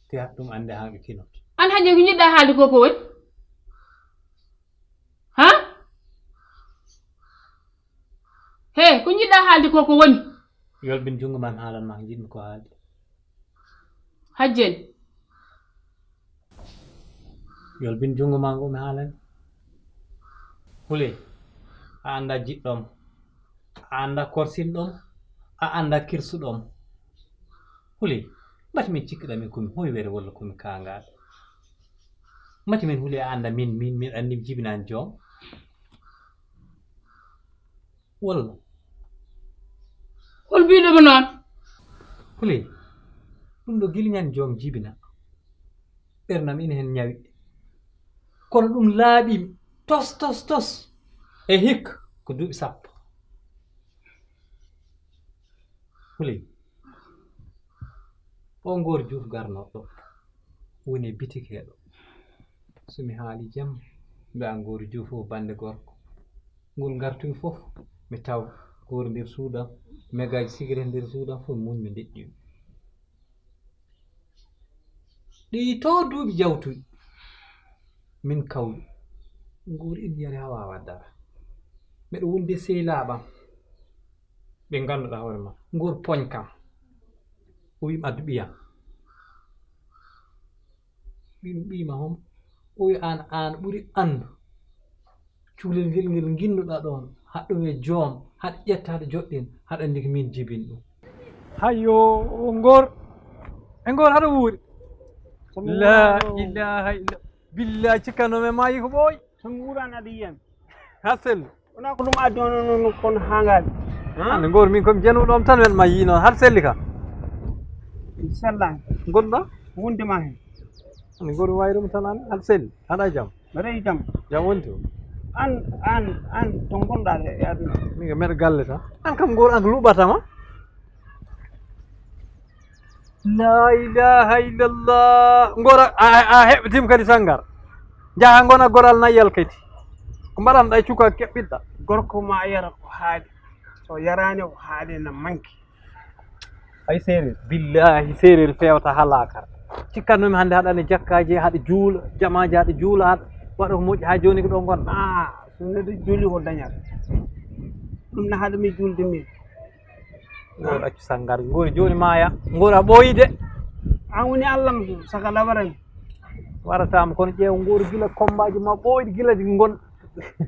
Te hat ɗum annde haa ɓe kinoto. Aan hajji ko njiɗɗaa haalde ko ko woni? Ha? He, ko njiɗɗaa haalde ko ko woni? Yolbin junngo ma mi haalan ma ko njiɗmi ko haalde. Hajjen. Yolbin junngo ma ngo mi haalan. Huley, a annda jiɗɗo mo, a annda korsinɗo mo, a annda kirsuɗo mo. Huley, mbati min cikkiɗa min ko mi hoywere walla ko mi kaangaaɗo. Mbati min Huley a annda min, min, min anndi mi jibinaani joom. Walla. Hol mbiɗo mo noon? Huley, ɗum ɗo gila ñande joom jibina. Ɓernam ina heen ñawi. Kono ɗum laaɓi tos, tos, tos. E hikka ko duuɓi sappo. Huley. O Ngoor Juuf garnoɗo woni e bitik heɗo. So mi haali jam, mbiya Ngoor Juuf o bannde gorko. Ngol ngartumi fof, mi taw Ngoor nder suudu am, megaaji sigiri nder suudu am, fof muñ mi ndeƴƴumi. Ɗi to duuɓi jawtuɗi, min kawri. Ngoor ina yari haa waawa dara. Miɗo wondi e sehilaaɓe am. Ɓe ngannduɗaa hoore ma. Ngoor poñ kam. O wi'mi addu ɓiyam. Ɓiyum ɓiyma hom. O wi aan, aan ɓuri anndu. Cukalel ngel, ngel nginnuɗaa ɗoon. Haɗa ɗum e joom. Haɗa ƴetta, haɗa joɗɗin. Haɗa anndi ko min jibin ɗum. Hayyo, Ngoor. E Ngoor haɗa wuuri. La ilaha illa. Billahi, cikkanno mi maayi ko ɓooy. So mi wuurani aɗa yiyami. Har selli. Wona ko ɗum addi on, on, on, kono haa ngaali. Hannde Ngoor min ko mi jenuɗo on tan, wen ma yii noon. Har selli ka. Inchallah. Gonɗa? Wonde ma heen. Hannde Ngoor mi wayi ɗum tan an. Har selli. Haɗa jam? Mbeɗa e jam. Jam wonti o? An, an, an, to ngonɗa ɗo e aduna? Min ko mbeɗa galle tan. An kam Ngoor an ko luɓata ma? La ilaha illallah. Ngoor a, a, a heɓɓitima kadi sanngar. Njaha ngona goral nayyal kadi. Ko mbaɗanɗa e cuka keɓɓiɗɗa. Gorko ma yara ko haali. So yaraani ko haali na manki. Ay seereer. Billahi seereer feewta haa laakara. Cikkatnoomi hannde haɗa andi jakkaaji, haɗa juula, jamaaji haɗa juula, haɗa waɗa ko moƴƴi, haa jooni ko ɗo ngonɗa. Ah, so neɗɗo juuli ko dañat. Ɗum na haɗa mi juulde min. Ngooru accu sanngar, ngooru jooni maaya, ngooru a ɓooyi de. An woni Allah am, saka labaran. Warataama, kono ƴeew ngooru gila kombaaji ma ɓooyɗi, gila ngon-,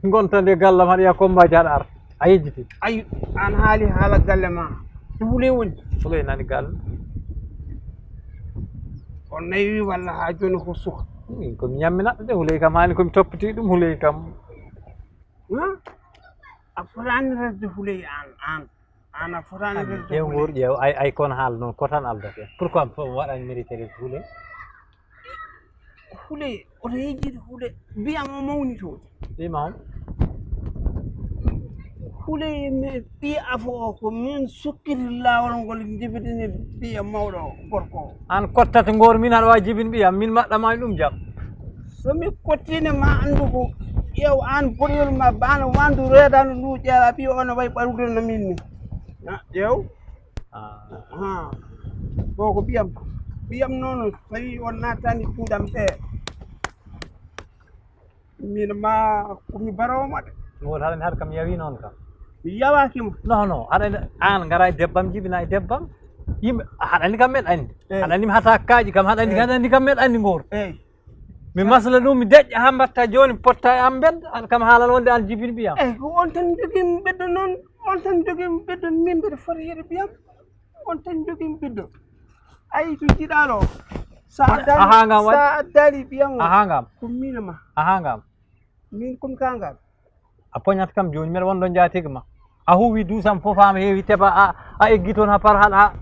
ngonta nde gallam haɗa yaa kombaaji haɗa ar. A yejjiti. Ayi, an haali haala galle ma. Ko Huley woni? Huley nani galle. On nayi walla haa jooni ko suka? Min ko mi ñammi naɗɗo de, Huley kam haali ko mi toppiti ɗum, Huley kam. Huh? A fotaani resde Huley an, an. An a fotaani resde Huley. Ƴeew ngooru, ƴeew, ay, ay kono haala noon, ko tan aldata. Pourquoi mi fo-, mi waɗani mérité resde Huley? Huley, oto yejjit Huley. Mbiyam o mawni toon. Mbiyam on? Huley mi ɓii afo o, ko min sukkiti laawol ngol njibidini ɓiya mawɗo gorko o. An kottata ngooru, min haɗa waawi jibin ɓiyam, min maɗɗa ma e ɗum jam. So mi kottine ma anndu ko ƴeew an boɗeyol ma bano wandu reedandu ndu ƴeewa ɓiya o no wayi ɓarude no min ni. Na ƴeew. Ah. Ah. Ko ko ɓiyam. Ɓiyam noon so tawi on nattani juuɗam ɓe. Min ma ko mi barowo ma de. Ngol haɗani haɗa kam yawi noon kam. Mi yawaaki ma. Non, non, haɗani an ngara e debbam jibina e debbam. Yimɓe haɗani kam men andi. Eh. Haɗani mi hata kaaji kam haɗani Eh. haɗani kam men andi ngol. Eh. Mi masla ɗum mi deƴƴa ha mbatta joni potta e am mbedda an kam haalal wonde an jibin ɓiyam. Eh, ko on tan jogimi ɓeddo noon, on tan jogimi ɓeddo min mbeɗa foti heɗo ɓiyam. On tan jogimi ɓiddo. Ayi to jiɗaɗo. Sa addani, aha ngam waɗi. Sa addani ɓiyam o. Aha ngam. Ko min e ma. Aha ngam. Min komi ka ngal. A poñat kam joni mbeɗa wonɗo jatigi ma. A huwi duusam fof ha heewi teɓa a, a eggi toon ha par haɗa ha.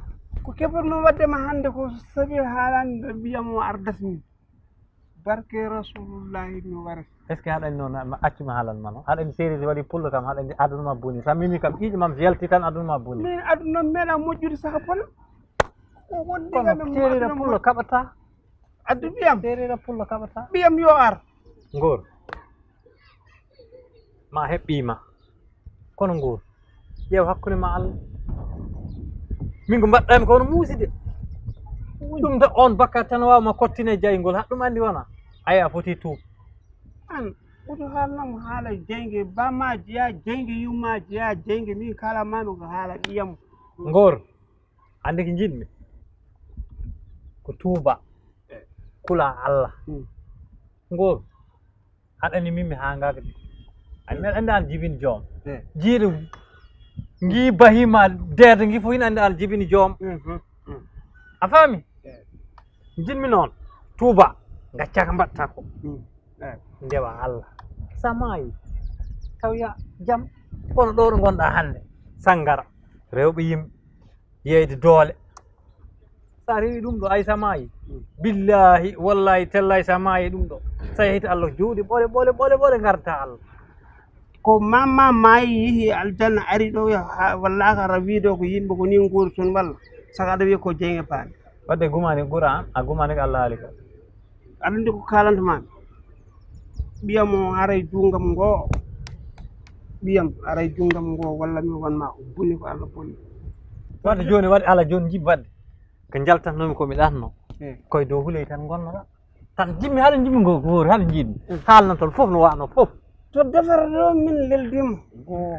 Ko keɓatmi wadde ma hannde ko sabi haalande ɓiyam o ardat min. Barke Rasulullahi mi wara. Est-ce que haɗani noon ma accu mi haalan ma noon? Haɗani seereer waɗi pullo kam haɗani aduna ma boni. Sa mimi kam ƴiiƴe mam yalti tan aduna ma boni. Min aduna meeɗa moƴƴude saka bona. Ko wonde kono kam e mo seereer aduna pullo mo- kaɓata. Addu ɓiyam. Seereer pullo kaɓata. Ɓiyam yo ar. Ngor. Ma heɓɓima. Kono ngol ƴeew hakkunde ma Allah. Min ko mbaɗɗami ko on muusi de. Ɗum de on bakkat tan wawma kottine jayngol haɗ ɗum andi wona. Aya a foti tuub. An, oto haalnam haala jayge, ba ma jeya jayge, yumma jeya jayge, min kala mami ko haala ɓiyam. Ngor, andi ko jiɗmi? Ko tuuba, kula Allah. Hmm. Ngor, haɗani min mi hangaka de. Ay men andi an jibini joom. Eh. Jiiɗo ngi bahima deede ngi fof ina andi an jibini joom. Mhm. Mm. A faami? Eh. Jiɗmi noon tuuba gaccaka mbaɗta ko. Mm. Eh. Ndewa Allah. Sa maayi taw ya jam kono ɗo ɗo gonɗa hannde. Sanngara rewɓe yimɓe yeyde doole. Sa rewi ɗum ɗo ay sa maayi. Billahi wallahi tallahi sa maayi ɗum ɗo. Sa yehiti Allah juuɗe ɓole ɓole ɓole ɓole garta Allah. Ko mamma maayi yehi aljanna ari ɗo ya ha- wallaka ara wiido ko yimɓe ko ni ngori toon walla saka aɗa wiya ko jeyge paani. Wadde gumani gura an a gumani ko Allah haali ko. Aɗa andi ko kalanta mami. Ɓiyam o aray jungam ngo. Ɓiyam aray jungam ngo walla mi wanma ko boni ko Allah boni. Wadde joni waɗi ala joni jibi wadde ko jaltatnomi ko mi ɗatno. Eh. Koye dow huley tan gonnoɗa. Tan jimmi haɗa jimmi ngo goori haɗa jiɗmi. Mm. Haalnantol fof no wano fof. To defere ɗo min leldima. Go.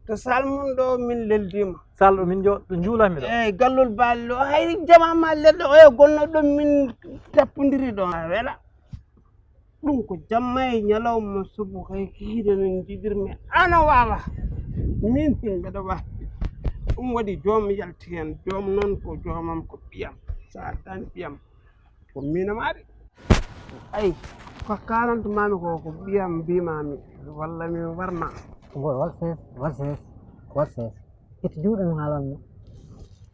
To sal mum ɗo min leldima. Sal ɗo min jo ɗo juulami ɗo. Eyyi gallol baali ɗo hayri jamama ledde oyo gonno ɗo min tappodiri ɗo a wela. Ɗum ko jamma e ñalawma subu kay kiide no jiɗirmi ana wawa. Min mbeɗa wawi. Ɗum waɗi joom yalti hen joom noon ko joomam ko ɓiyam. Sa addani ɓiyam ko min e ma de. Ay ko kalanta mami ko ko ɓiyam mbimami walla mi warma. Ngol wal ses wal ses wal ses. Itti juuɗe mi haalan mo.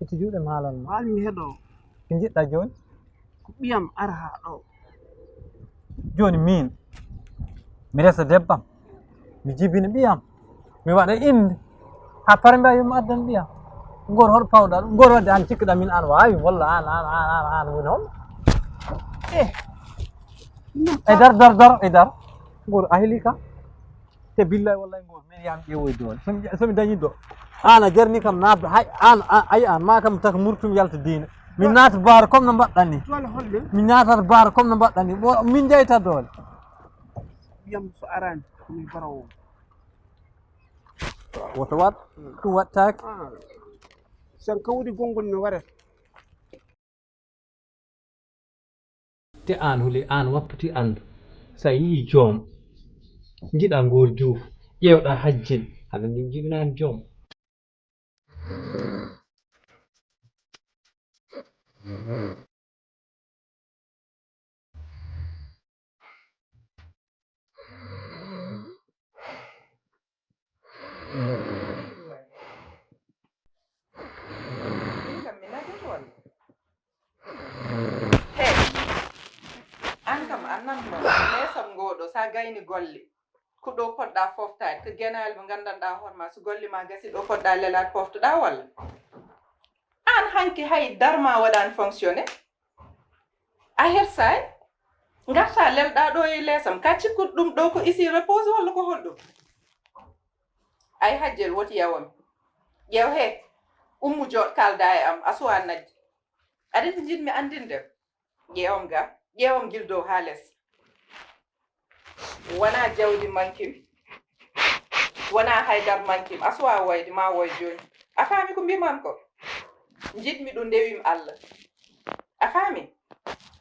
Itti juuɗe mi haalan mo. Wal mi heɗo. Ko jiɗɗa joni? Ko ɓiyam ara ha ɗo. Joni min mi resa debbam mi jibina ɓiyam mi waɗa inde ha pare mbiya yumma addan ɓiyam. Ngor hoɗo pawɗa ɗum ngor wadde an cikkiɗa min an wawi walla an an an an an woni hol? Eh. E dar dar dar e dar. Ngor ahili ka. Te billahi wallahi ngor min yam ƴeewoy doole somi dañi ɗo an a jarni kam nabdo hay an ayi an ma kam taka murtum yalta diina. Min naata baaro comme no mbaɗɗani. Doole holɓe? Min naatata baaro comme no mbaɗɗani. Bo-, min jeyta doole. Ɓiyam so araani, min barawo. Woto waɗ, ɗum waɗtaake. Ah. Sen kawri gonngol no waɗata. Te aan huli, aan wappiti anndu. So a yii joom, njiɗa ngool juuf, ƴeewɗa hajjel, haɗa ndi jibinaani joom. Min kam mi nanike walla? He, aan kam a nanno leesam ngoo ɗoo, so a gayni golle, ko ɗo poɗɗa foftaade, ko genaali mo nganndanɗaa hoore ma, so golle ma gasi ɗo poɗɗa lelaade poftoɗa walla? Aan hanki hay darma waɗaani fonctionné. A hersaay. Ngarta lelɗa ɗo e leesam. Ka cikkuɗo ɗum ɗo ko ici repose walla ko holɗum? Ay hajjel woti yawam. Ƴeew he. Ummu jooɗ kalda e am. A suwa najji. Aɗa andi njiɗmi andinde. Ƴeewam ga. Ƴeewam gil dow haa les. Wona jawdi mankim. Wona haydar mankim. A suwa woyde ma woy jooni. A faami ko mbimam ko? Njiɗmi ɗum ndewim Allah. A faami?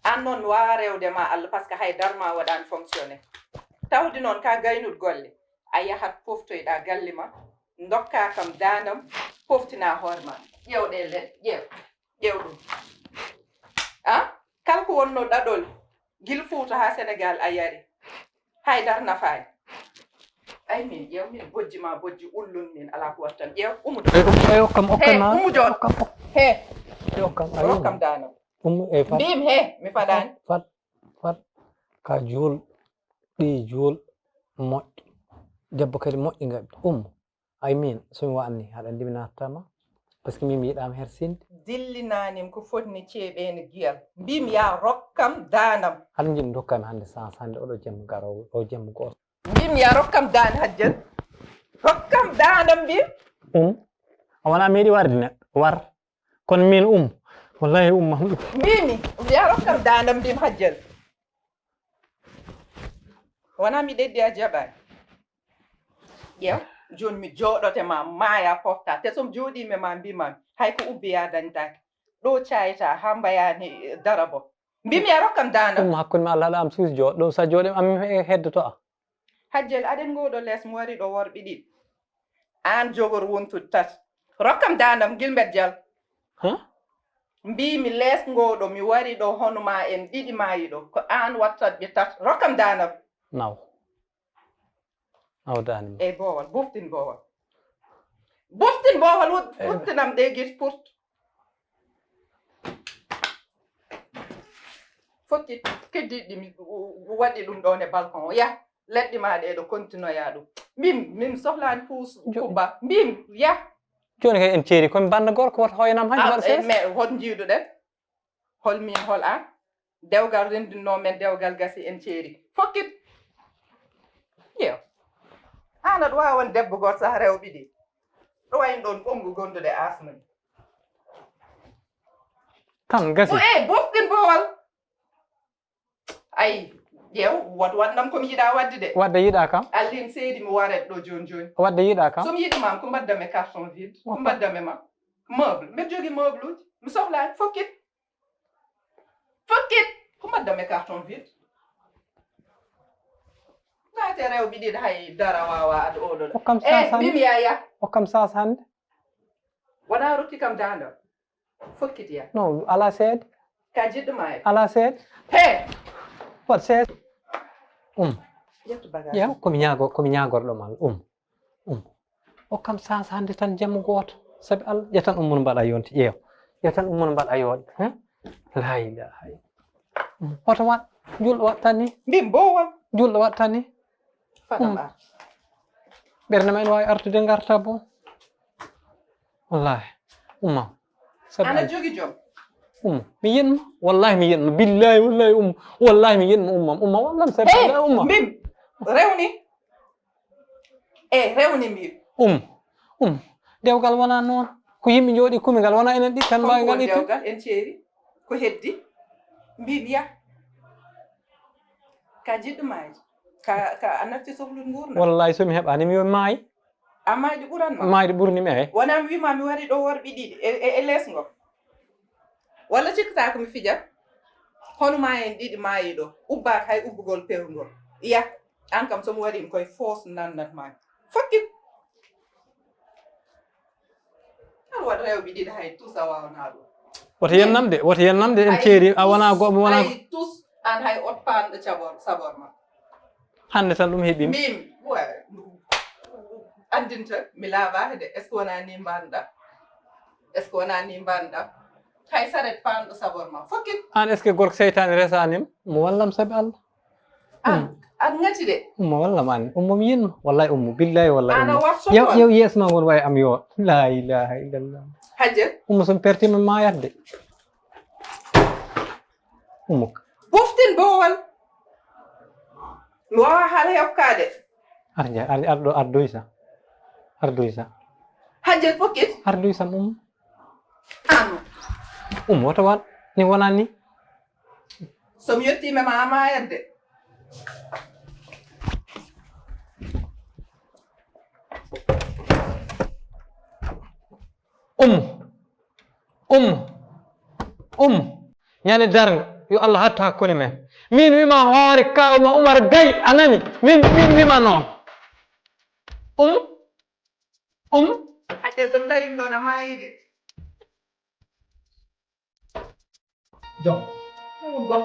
Aan noon mi waawa rewde ma Allah, parce que hay darma waɗaani fonctionné. Tawde noon ka gaynuɗo golle, a yahat poftoyɗa galle ma, ndokka kam daandam, poftina hoore ma. Ƴeew ɗe le-, ƴeew, ƴeew ɗum. A? Kala ko wonno ɗaɗol, gila Fuuta haa Senegaal a yari. Haydara nafaani. Ay min, ƴeew min, bojji ma, bojji ullun min, alaa ko wattan. Ƴeew, umu ɗo. Ay, ok-, ay, okkam, okkam. He, ma. Umu joon. Okkam, ok-, he. Ay, okkam, ay, rokkam umu. Daanam. Umu, e fat. Mbiyim, he, mi faɗaani. Fat, fat, fat. Ka juul, ɗi juul, moƴƴi. Debbo kadi moƴƴi ngaɗi. Umu. Ay min, so mi wa'anni, haɗa andi mi nattama. Parce que min mi yiɗama hersinde. Dillinanim ko fotni ceeɓeende giyal. Mbimi ya rokkam daanam. Haɗa jiɗi dokkami hannde sans hannde oɗo jemma garo, o jemma goto. Mbimi ya rokkam daane hajjal. Rokkam daanam mbim. Um, a wona meeɗi warde neɗɗo, war. Kono min um, wallahi um mahmudu. Mbimi, ya rokkam daanam mbim hajjal. Wona mi ɗeddi a jaɓaani. Ƴeew, jooni mi jooɗote ma, maaya pofta. Te so mi jooɗiima ma, mbimami, hay ko ubbi ya dañtaake. Ɗo caayta, haa mbayaani darabo. Mbimi a rokkam daana. Ɗum hakkunde ma Allah, am suus jooɗo. Ɗo sa jooɗi, am he-, heddoto a. Hajjel, aɗen ngooɗo les mo wari ɗo worɓe ɗiɗi. Aan jogor wontude tati. Rokkam daanam ngil mbejjal. Huh? Mbimi les ngooɗo mi wari ɗo hono ma en ɗiɗi maayi ɗo. Ko aan wattat ɓe tati. Rokkam daanam. Naw. Naw daanam. Ey boowal, boftin boowal. Boftin boowal, wut-, eh, futtinam ɗe gis purt. Fokkit keddiɗi mi waɗi ɗum ɗon e balcon o. Yah, leɗɗi ma ɗe ɗo kontinoya ɗum. Mbim, min sohlaani puus kubba. Mbim, yah. Jooni kay en ceeri, komi bannda gorko woto hoyanam hanki. Ah, waɗa eh, sees. Mais hot njiiduɗen? Hol min, hol an? Dewgal renndinno men, dewgal gasi en ceeri. Fokkit. Ƴeew. An aɗa waawi won debbo gooto sah rewɓe ɗi. Ɗo wayno ɗon ɓonngu gondude asma ni. Tan gasi. Ɗo, eh, bofɗin boowal. Ay, ƴeew, wat-, waɗnam ko mi yiɗa waɗde de. Waɗde yiɗa kam? Allin seydi mi waret ɗo jooni jooni. Waɗde yiɗa kam? So mi yiɗi ma, ko mbaɗdam e carton vide? Ko mbaɗdam e ma? Meuble. Mbeɗa jogii meuble uji. Mi sohlaani. Fokkit. Fokkit. Ko mbaɗdam e carton vide? Naate rewɓe ɗiɗi hay dara waawa ad oɗo ɗo. Hokkam eh, sasande. Mbimi yaya. Hokkam sasande. Wona rokki kam daandam. Fokkit ya. No, ala seede. Ka jiɗɗo ma e. Ala seede. He. Wat seede. Um. Ƴettu bagage. Ƴeew, ko mi ñaago-, ko mi ñaagorɗo ma. Um. Um. O kam sasa hannde tan jamma gooto. Sabi Allah, ƴetan ummun mbaɗa yonti. Ƴeew. Ƴetan ummun mbaɗa yooɗi. He? La ilaha illa. Um. Hoto waɗ. Julɗo waɗtan ni. Mbim boowal. Julɗo waɗtan ni. Faɗam um. Ar. Ɓernde ma ene waawi artude ngarta bo. Wallahi. Umma. Sabi ana Allah. Jogi joom. Umma. Mi yiɗma. Wallahi mi yiɗma. Billahi wallahi umma. Wallahi mi yiɗma umma. Umma wallahi sabi hey, Allah umma. Mbim. Rewni. E rewni mbim. Um. Um. Dewgal wona noon. Ko yimɓe jooɗi kumi ngal wona enen ɗi tan mbawi ngal itti. Dewgal en ceeri. Ko heddi? Mbimi yah. Ka jiɗɗo maayde. Ka, ka a natti sohlun nguurna. Wallahi, so mi heɓaani, mi maayi. A maayde ɓuran ma? Maayde ɓurni mi, eey. Wona mi wima mi wari ɗo worɓe ɗiɗi e, e, e les ngo. Walla cikkata ko mi fija? Hono ma en ɗiɗi maayi ɗo. Ubbaaka hay ubbugol pewngol. Iya, an kam so mi wari mi koye foos nannat ma. Fokkit. An waɗ rewɓe ɗiɗi hay tus a waawanaa ɗum. Woto yennam de, woto yennam de, en ceeri, a wonaa goɗɗo, wonaa hay tus, an hay ot paanɗo cabor, sabor ma. Hannde tan ɗum heɓii. Min, wa-, anndinta, mi laaɓaaka de, est-ce que wonaa ni mbaɗɗa? Est-ce que wonaa ni mbaɗɗa? Hay saret paanɗo sabor ma, fokkit. An, est-ce que gorko seytaane resaani ma? Mo wallam sabi Allah. An, an ngati de. Umma, walla ma an. Umma, mi yinma. Wallahi, umma. Billahi, wallahi, an a umma. Watto yew, toon. Yew yeeso ma ngon wawi am yo. La ilaha illallah. Hajjat. Umma, so mi pertima mi maayat de. Umma. Boftin bowal. Mi wawa haala hewkaade. Ar ja-, ar, ar ɗo, ar doysa. Ar doysa. Hajjat fokkit. Ar doysa, umma. An. Umma, wata waɗ. Ni wonani. So mi yettiima ma a maayat de. Umma. Umma. Umma. Ñande darnga, yo Allah hattu hakkunde men. Min wima hoore kaaw ma Umar Gay, a nani? Min, min wima noon. Umma. Umma. Hajjat, so tawi noon a maayi de. Jom. Ɗum ɗum ɗon.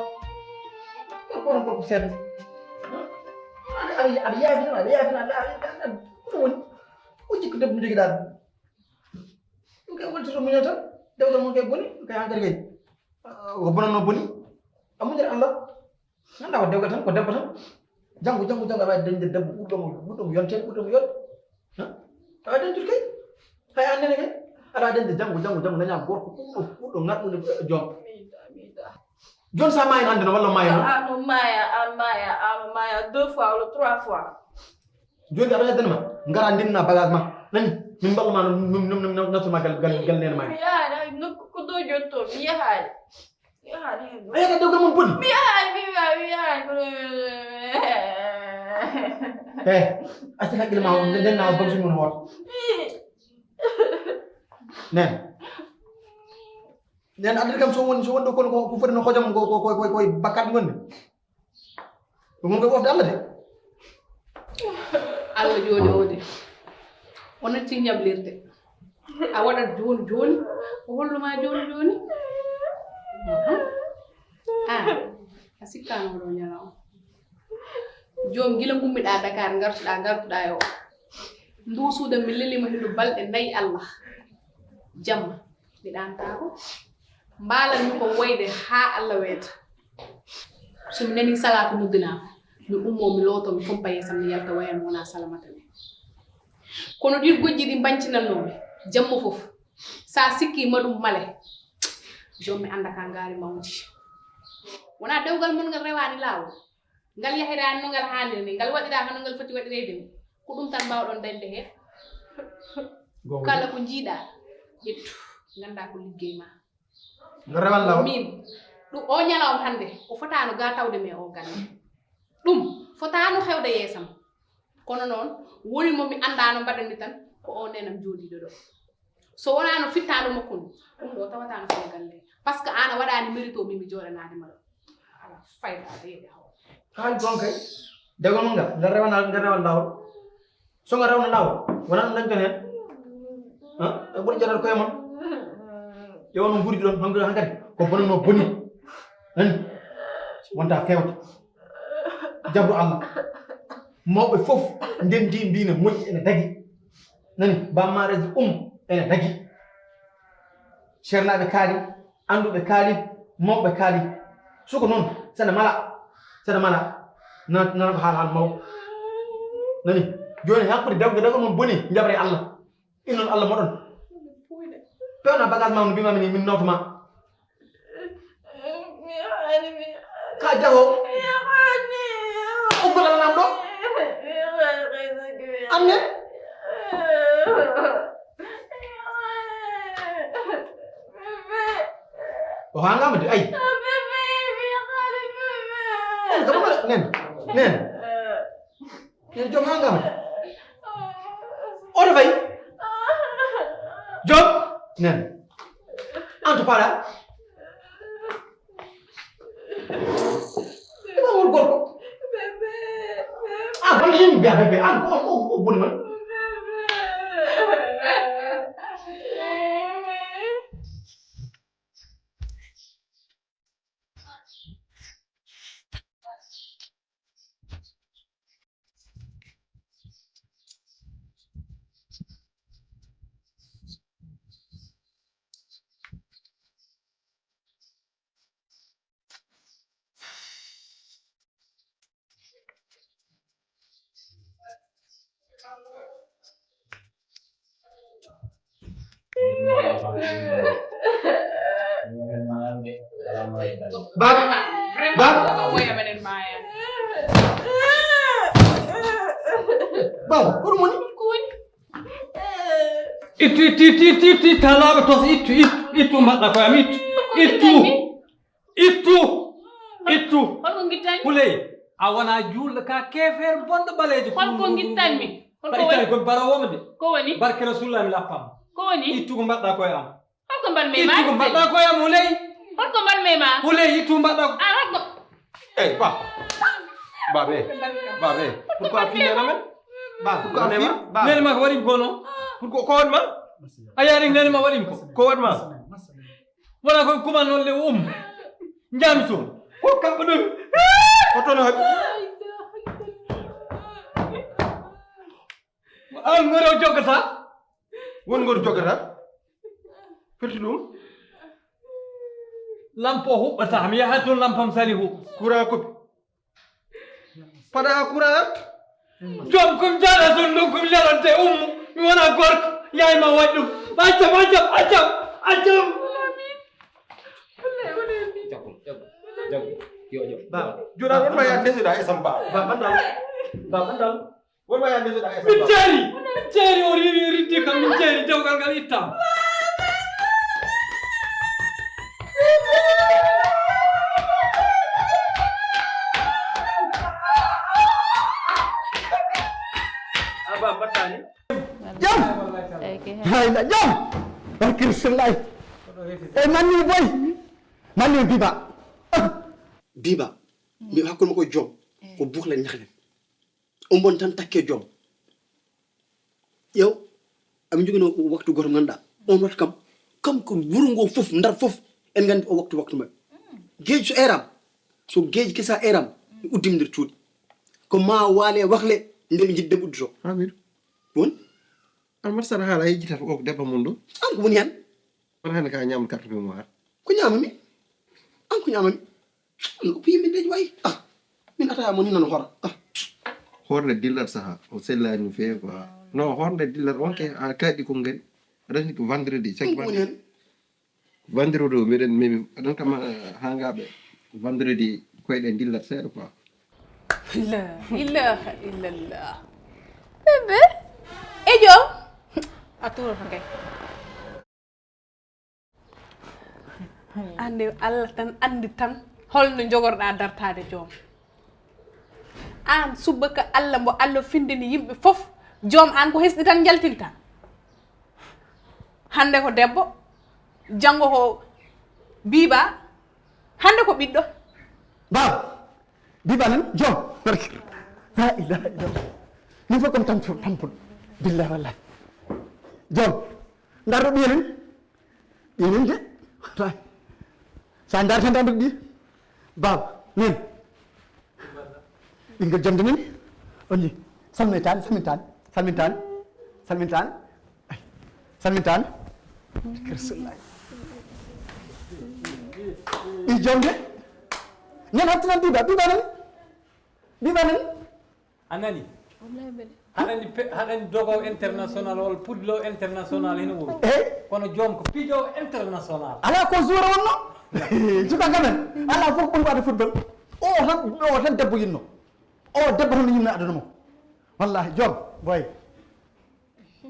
Ɗum ɗum ɗum seeɗa. Aɗa, aɗa, aɗa yaafina, aɗa yaafina, aɗa yaafina, aɗa yaafina. Ko ɗum woni? Ko jikku debbo mo jogiɗaa ɗum. Ɗum kay wonti to muñal tan. Dewgal mon kay boni, ɗum kay hankadi kay. Ah, ko bonannoo boni. A muñal Allah. Nganndaa ko dewgal tan, ko debbo tan. Janngo, janngo, janngo, aɗa waawi dañde debbo ɓurɗo mo, ɓurɗo mo yonteede, ɓurɗo mo yonde. Ha? Aɗa waawi dañde kay. Hay aan nene kay. Aɗa waawi dañde janngo, janngo, janngo, dañaa gorko ɓurɗo, ɓurɗo ŋarɗude, eh, joom. Miida, miida. Jooni so a maayino hannde no, walla maayino? Aan mo maaya, aan maaya, aan mo maaya deux fois walla trois fois. Jooni aɗa waddana ma, ngara ndimna bagage ma. Nani? Min mballa ma no, no, no, no, no, nattuma gal, gal, gal nene ma. Mi yahaani hay nokku, ko ɗo jotto, mi yahaani. Mi yahaani hay nokku. A yahaani dewgal mon boni? Mi yahaani, mi yahaani, mi yahaani. Eh, acca hakkille ma o, nden na o bagage mum hoto. Nen. Nen addi kam so woni, so woni ɗo kono ko, ko foti no hojam ko, ko, ko, ko, ko bakkat ngonde. Ɗum woni ko ɓofde Allah de. Allah jooni o de. O natti ñablirde. A waɗat jooni jooni, o holluma jooni jooni. Aha. Ah, a sikkaano ɗo ñalawma. Joom, gila ngummiɗaa Dakar, ngartuɗaa, ngartuɗaa e o. Ndu suuda mi lelima hino balɗe nayi Allah. Jamma. Mi ɗaantaako. Mbaalanmi ko woyde haa Allah weeta. So mi nanii salaatu noddinaama, mi ummoo, mi lootoo, mi pompa yeesam, mi yalta, wayano wonaa salamata mi. Kono ɗiin gojji ɗi mbañcinannoomi, jamma fof, so a sikkii ma ɗum male, joom mi annda ka ngaari mawndi. Wonaa dewgal mon ngal rewaani laawol, ngal yahiraani no ngal haaniri ni, ngal waɗiraa hono ngal foti waɗireede ni. Ko ɗum tan mbaawɗon dañde heen. Goonga. Kala ko njiiɗaa, ƴettu, nganndaa ko liggey ma. Nga rewan law. Min, ɗum o ñalawma hannde, o fotaano ga tawde mi e o galle. Ɗum fotaano hewde yeesam. Kono noon, woni mo mi anndaano mbaɗanmi tan, ko o nenam jooɗiiɗo ɗo. So wonaano fittaandu makko ndu, ɗum ɗo tawataano ko e galle. Parce que aan a waɗaani mérite o min mi jooɗanaade ma ɗo. Alaa fayda, aɗa yeɗi haw. Haali goonga kay. Dewgal mon ngal, ngal rewana, ngal rewan laawol. So nga rewno laawol, wonaa ɗum dañton heen. Ha? E ɓuri jarar koye mon. Ƴeewa no nguurdi ɗon, hankadi, hankadi. Ko bonannoo boni. Nani? Wonta feewde. Jabru Allah. Mawɓe fof ndenndi mbii ne moƴƴi ene dagi. Nani? Bammareeji um ene dagi. Ceernaaɓe kaali, annduɓe kaali, mawɓe kaali. Suka noon, sene mala, sene mala. Nan, nan ko haal, haal mawɗo. Nani? Jooni hakkunde dewgal, dewgal mon boni, njaɓre Allah. Innon Allah moɗon. Pewna bagage ma, no mbima min, min nawtuma. Ka jaho. Uggol Allah nam ɗo. Amen. O hangama de, ay. Nen, kama nen, nen. Nen, jom hangama de. Oto fay. Jom, nen. Anto para. Ɗum won gorko. Ah, won yimɓe mbiya bébé, an ko on o boni man. Baba, baba, baba, ko ɗum woni? Ittu, ittu, ittu, ittu, ittu, ittu, talaɓe tos, ittu, ittu, ittu, mbaɗɗa koye am, ittu, ittu. Ittu! Ittu! Holko ngittami? Huley, a wona juulɗo ka keefeer bonɗo ɓaleejo. Holko ngittami? Holko woni? Ko barawo de. Ko woni? Barke Rasulullah mi lappam. Ko woni? Ittu ko mbaɗɗa koye am. Holko mbaɗmi ma? Ittu ko mbaɗɗa koye am, Huley. Holko mbaɗmi ma? Huley, ittu ko mbaɗɗa ko. Ah, holko? Eh, ba. Babe. Babe. Pourquoi a fi nena men? Ba, pourquoi a fi? Ba. Nena ma ko waɗi ko non? Pourquoi ko waɗi ma? A yaari nena ma waɗi ko. Ko waɗi ma? Wona ko kuma noon le um. Njaami toon. Ko kamɓe ɗum. Ko toon haɓi. An ngoro jogata. Won ngoro jogata. Firti ɗum. Lampo huɓɓata. Mi yaha toon lampam sali huɓ. Courant kuɓi. Paɗa courant. Joom kum jara sun ɗum kum jarante ummu. Mi wona gorko. Yaay ma waɗ ɗum. Accam, accam, accam, accam. Jaggu, jaggu, jaggu. Yo, yo. Ba, jura won ma ya ndesida e sam ba. Ba, bandal. Ba, bandal. Won ma ya ndesida e sam ba. Min jeeri. Min jeeri o riwi riddi kam min jeeri dewgal ngal itta. Aba batani. Jam. Hayla jam. Barkir sallay. E manni boy. Manni biba. Biba. Mi hakkude makko e joom. Ko buhla ñahlen. On bon tan takke joom. Ƴeew, amin njogino waktu gooto mo ngannduɗaa on waktu kam, kam ko wuro ngo fof, Ndar fof, en nganndi o waktu, waktu maɓɓe. Geeji so eeraama, so geeji kesa eeraama, mi uddima nder cuuɗi. Ko ma waale wakle, nde ɓe njiɗi debbo uddoto. Amin. Won? An mbaɗa saɗa haala yejjitata o ko debbo mum ɗo? An ko woni heen? Wona hannde ka ñaamde carte mémoire. Ko ñaamami? An ko ñaamami? An ko yimɓe ndeeji wayi. Ah, min ataya mo ni nano hora. Ah. Hornde dillat saha, o sellani no feewi quoi. Non, hornde dillat on ke, a kaaɗi ko ngari. Aɗa anndi ko vendredi, chaque vendredi. Vendredi o, miɗen memi, aɗan kam, eh, hangaaɓe. Vendredi, koyɗe dillat seeɗa quoi. La ilaha illallah. Bébé, e joom? A tuurata kay. Annde Allah tan anndi tan holno njogorɗaa dartaade joom. Aan subaka Allah mbo Allah findini yimɓe fof, joom aan ko hesɗi tan njaltinta. Hannde ko debbo, janngo ko biiba, hannde ko ɓiɗɗo. Baaba, biiba nan joom. Barke. La ilaha illallah. Min fof kam tampuɗo, tampuɗo. Billahi wallahi. Joom. Ndarɗo ɓiye nen. Ɓiye nen de. Wallahi. Sa ndar tan tampuɗo ɓiye. Baaba, nen. Ɓinngel jom de nen. Olli. Salmintaan, salmintaan, salmintaan, salmintaan. Ay. Salmintaan. Rasulullah. Ɓi jom de. Nen haftinan biiba, biiba nen. Biiba nen. A nani? Wallahi mbeɗe. Haɗani pe-, haɗani dogo international walla pudlo international ene woodi. Eyi. Kono joom ko pijo international. Ala ko joueur wonno. Cuka gamen. Ala fof ɓuri waɗde football. O tan, o tan debbo yinno. O debbo tan yinno aduna mo. Wallahi joom, boy.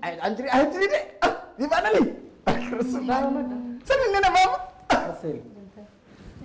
Ay, andiri, a heddiri de. Ah, mi ba nani. Rasulullah. Sani nene mama. Asel.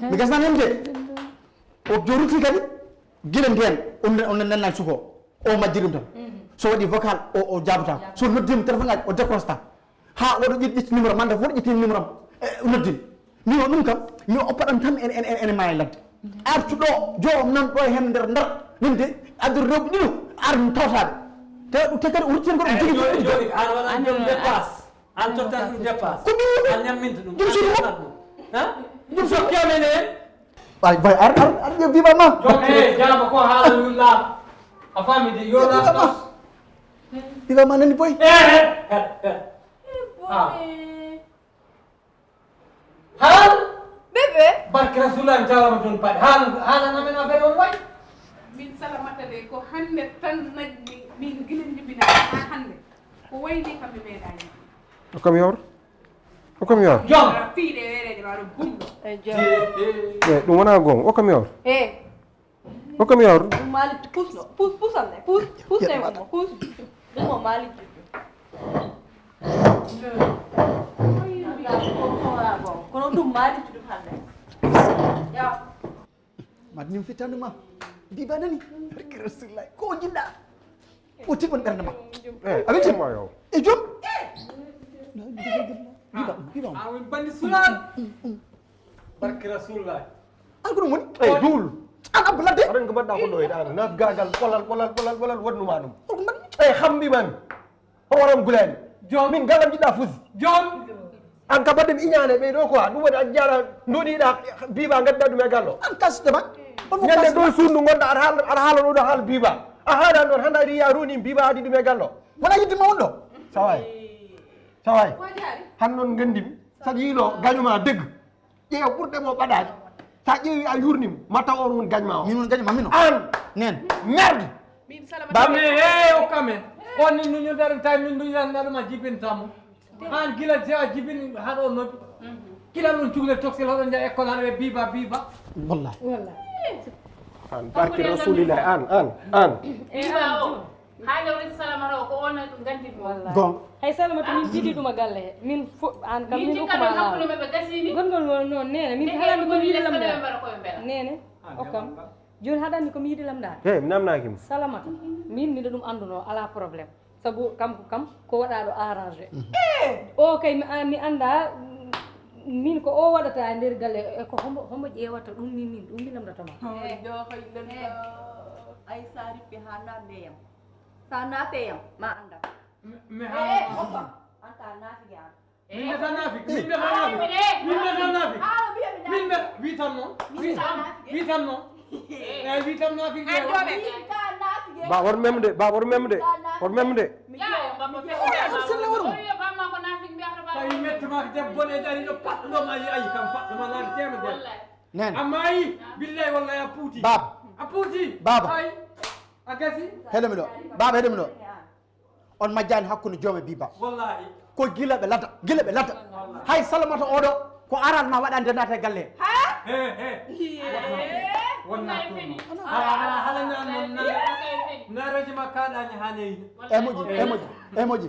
Mi gasnani hen de. O joruti kadi. Gila nden, on, on nannani suko. O majji ɗum tan. So waɗi vocal, o, o jaabata. So noddima téléphone ngaji, o décrochata. Ha oɗo ƴetti, ƴetti numéro, manda fof ƴetti numéro am. E, o noddima. Mi o ɗum kam, mi oppa ɗam tan en, en, en, en maayi ladde. Artu ɗo, joom nan ɗo hen nder, nder. Min de, addu rewɓe ɗiɗo, ar mi tawtaɓe. Te, te kadi o rutti hen ko ɗum jogui ɗo. Joni, an waɗan joom dépasse. An tottan ɗum dépasse. Ko min. An ñamminta ɗum. Ɗum an suudu. Tottan ɗum. Ha? Ɗum so kewnen en. Ay, boy, ar, ar, ar, yo Biba ma. Joom, eh, jaaba ko haala yulla. A faami de, yo la. Biba ma. Biba ma nani, boy. Eh, eh, eh, eh. Ah. Haal. Bébé. Barke Rasulullah, mi tawama toon paɗe. Haal, haala namen affaire on way. Min Salamata de, ko hannde tan najmi, min gila njibina ha hannde. Ko wayni kam mi meeɗaani. Ko kam yawro? Ko kam yawro? Joom. Fiide weereejo ma ɗo gumɗo. Eh, joom. Eh, ɗum wona goonga. O kam yawro? Eh. O kam yawro? Ɗum Malik pusno. Pus, pusam ne. Pus, pus ne mo. Pus. Ɗum mo Malik. Kono ɗum Malik ɗum hannde. Ya. Mat ñum fittanu ma. Biba nani. Barke Rasulullah. Ko jiɗɗa? O tigi woni ɓernde ma. Eh, a weltima? Yo. E joom? Biba, biba. A woni bandi sulan. Barke Rasulullah. An ko ɗum woni? Ey, duul. An abba ladde? Aɗan ko mbaɗɗa ko ɗo e ɗan. Naf gagal, ɓolal, ɓolal, ɓolal, ɓolal, waɗnuma ɗum. Ko ɗum mbaɗmi? Ey, hambi man. O waram gulani. Joom. Min galam jiɗɗa fusi. Joom. An ka baɗɗen iñaane ɓe ɗo quoi. Ɗum waɗi a jaara ndoniɗa biba gadda ɗum e gallo. An kasde ma. Ñande ɗo sundu gonɗa aɗa haala, aɗa haala ɗo ɗo haala biba. A haala ɗon hannde riya roni biba adi ɗum e gallo. Wona yidde ma on ɗo. Saway. Saway. Han noon nganndimi. Saɗa yiilo gaño ma degg. Ƴeew ɓurɗe mo ɓaɗaade. Sa ƴeewi a yurnim, ma taw on won gañ ma o. Min won gañ ma min o. An. Nen. Merde. Bam. He, he, o kamen. On ni nuñu darim tay min duñu nan ɗuma jibin tamu. Han gila je a jibin haɗo noppi. Gila ɗum cugle toxel hoɗo nja école haɗo ɓe biba biba. Wallahi. Wallahi. An barki Rasulillah, an, an, an. Biba o. Hay lewre Salamata o ko on ganndin mo. Wallahi. Gon. Hay Salamata min jiidi ɗum e galle he. Min fo-, an kam min hokkuma lawol. Gongol ngol noon nene, min haɗani ko mi yiɗi lamndaade. Nene, o kam. Jooni haɗani ko mi yiɗi lamndaade. He, mi namnaaki mo. Salamata, min miɗo ɗum annduno, alaa problème. Sabu kam ko kam, ko waɗaaɗo arrangé. O kay mi, a-, mi annda, min ko o waɗata e nder galle, e ko hombo, hombo ƴeewata ɗum ni min, ɗum mi lamndoto ma. Ɗo koy ɗon ɗo, ay sa rippi ha naatde yam. Sa naate yam, ma annda. Mi, mi haala. Eh, hoppa. An ka naati yam. Min mbiyata naafik, min mbiyata naafik. Min mbiyata naafik. Min mbiyata, wi tan noon. Wi tan noon. Eeyi, wi tan naafik. Ba, wor memde, ba, wor memde. Wor memde. Tawi metti ma debbo ne dari ɗo paɗɗo ɗo ma yi ayi kam paɗɗo ma laari temedere. Nen. Amma yi, billahi wallahi a puuti. Baba. A puuti. Baba. Ay. A gasi. Heɗo mi ɗo. Baba, heɗo mi ɗo. On majjaani hakkunde joom e biba. Wallahi. Ko gila ɓe lata, gila ɓe lata. Wallahi. Hay Salamata oɗo, ko aran ma waɗande naata e galle he. Ha? He, he. Wonna ɗum. Ala, ala, hala na, na, na. Na rejima kaɗaani ha leydi. E moƴƴi, e moƴƴi, e moƴƴi.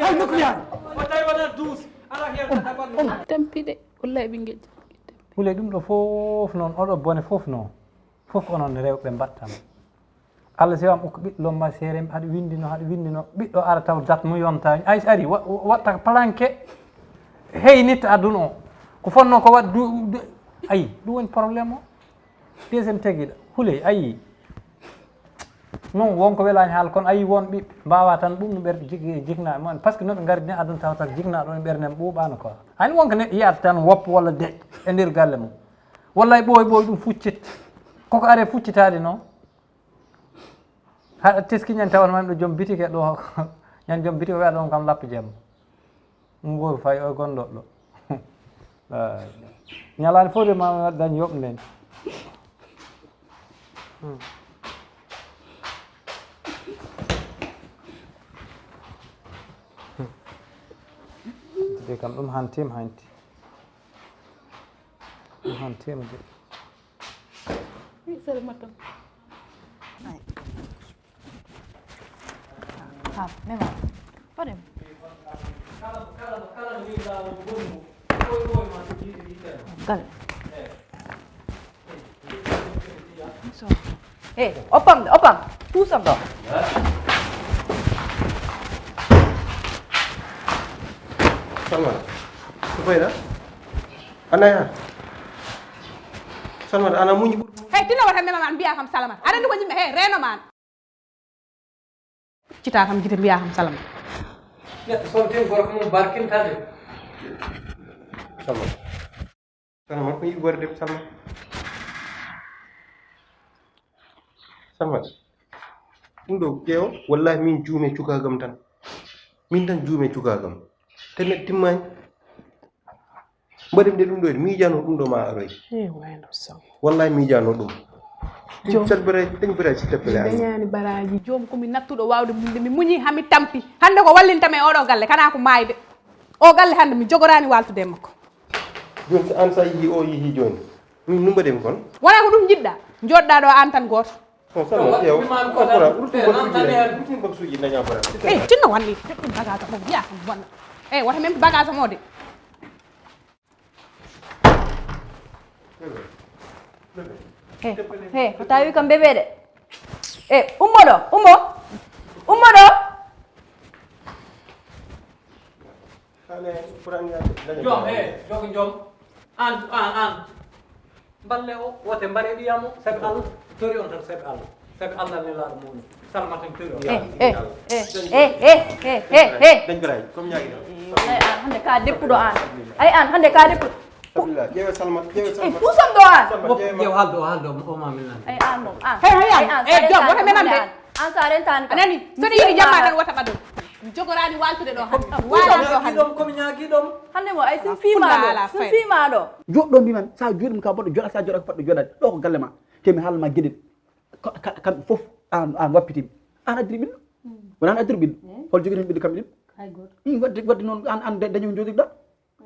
Hay nokku yaani. O tawi wona douze. Ala hen tata ɓandu. Tampi de. Wallahi ɓinngel. Hule ɗum ɗo fof noon, oɗo bone fof noon. Fof ko onon rewɓe mbaɗtam. Allah si wam ukko ɓiɗɗo lomma seere, haɗa winndino, haɗa winndino. Ɓiɗɗo ara taw dat mum yontaani. Ay, si ari, wa-, wa-, watta planqué. Hey, nit aduna o. Ko fonnoo ko waɗ du-, du-, ayi, ɗum woni problème o. Deuxième tegiɗo. Huley, ayi. Non, wonko welaani haala, kono ayi won ɓiɓɓe mbawa tan ɗum no ɓerɗe jig-, jigna e mon. Par ce que no ɓe ngari ni aduna tawa tan jigna ɗon e ɓernde mum ɓuuɓano quoi. Hani wonko neɗɗo yiyata tan woppa walla deƴƴa e nder galle mum. Wallay ɓooy ɓooy ɗum fuccit. Koko are fuccitaade noon. Haɗa teski ñande tawa mami ɗo joom bitike ɗo. Ñande joom bitike wiya ɗon kam lappi jemma. Ngol fay o gonɗo ɗo. Ñalaande fof de ma dañ yoɓ nden. De kam ɗum hantima hanti. Ɗum hantima de. Wi Salimata. Ay. Ha, mema. Waɗem. Gal. So. Hey, oppam, oppam. Tuusam ɗo. Salma. Ko fayda? Anaya. Salma, ana muñi ɓuri. Hey, tino wata mema man mbiya kam Salma. Aɗa andi ko yimɓe, hey, reno man. Cita kam gite mbiya kam Salma. Neɗɗo son tin gorko mum barkintade. Salma. Salma, ko yiɗi waɗde Salma? Salma, ɗum ɗo ƴeew, wallahi min juume cukagam tan. Min tan juume cuka kam. Te neɗɗo timmaani. Mbaɗen de ɗum ɗo, miijano ɗum ɗo ma aroy. Eh, wayno sam. Wallahi miijano ɗum. Joom. Salbere, ɗen bere si teppele an. Dañaani baraji. Joom ko mi nattuɗo wawde munde, mi muñi ha mi tampi. Hande ko wallinta mi e oɗo galle, kana ko maayde. O galle hande mi jogoraani waltude e makko. Jooni so an sa yihi o yihi jooni. Min no mbaɗen kon? Wona ko ɗum jiɗɗa. Joɗɗa ɗo an tan gooto. Bon, ça va, yow, alquran, rutin box uji, rutin box uji, daña problème. Eh, tinno walli, tinno bagage mo, biya kam bonna. Eh, wata même bagage mo de. He, he, ko tawi kam bébé de. Eh, ummo ɗo, ummo. Ummo ɗo. Joom, he, jogo joom. An, an, an. Mballe o, wote mbare ɓiyam o, sabi Allah, tori on tan, sabi Allah. Sabi Allah ne laaɗo muɗum. Salma tan tori on. Eh, eh, eh, eh, eh, eh, eh, eh. Dañ baraji, comme ñaagi ɗo. Eh, wallahi an hande ka deppuɗo an. Ay an hande ka deppuɗo. Sabila, ƴeewe Salma, ƴeewe Salma. Eh, puusam ɗo an. Salma, ƴeewe ma. Ƴeew haaldo, haaldo, o ma min nan. Ay an moom, an. Hey, hey, an. Eh, joom, wota menan de. An sa rentani kam. A nani? So ɗi yiɗi jamma tan wota ɓaɗo. Mi jogoraani waltude ɗo hannde. Ko mi ñaagii ɗoon, ko mi ñaagii ɗoon. Hannde mo ay sin fiima ɗo, sin fiima ɗo. Jooɗɗo mbiman, sa jooɗima ka baɗɗo jooɗa, sa jooɗa ko baɗɗo jooɗade. Ɗo ko galle ma. Te mi haalma geɗel. Ka-, ka-, kamɓe fof an, an wappitiɓe. An addiri ɓiɗɗo. Wona an addiri ɓiɗɗo. Hol jogiɗon ɓiɗɗo kamɓe ɗiɗo? Hay gooto. Ii, wadde, wadde noon an, an da-, dañi ko jooɗirɗa.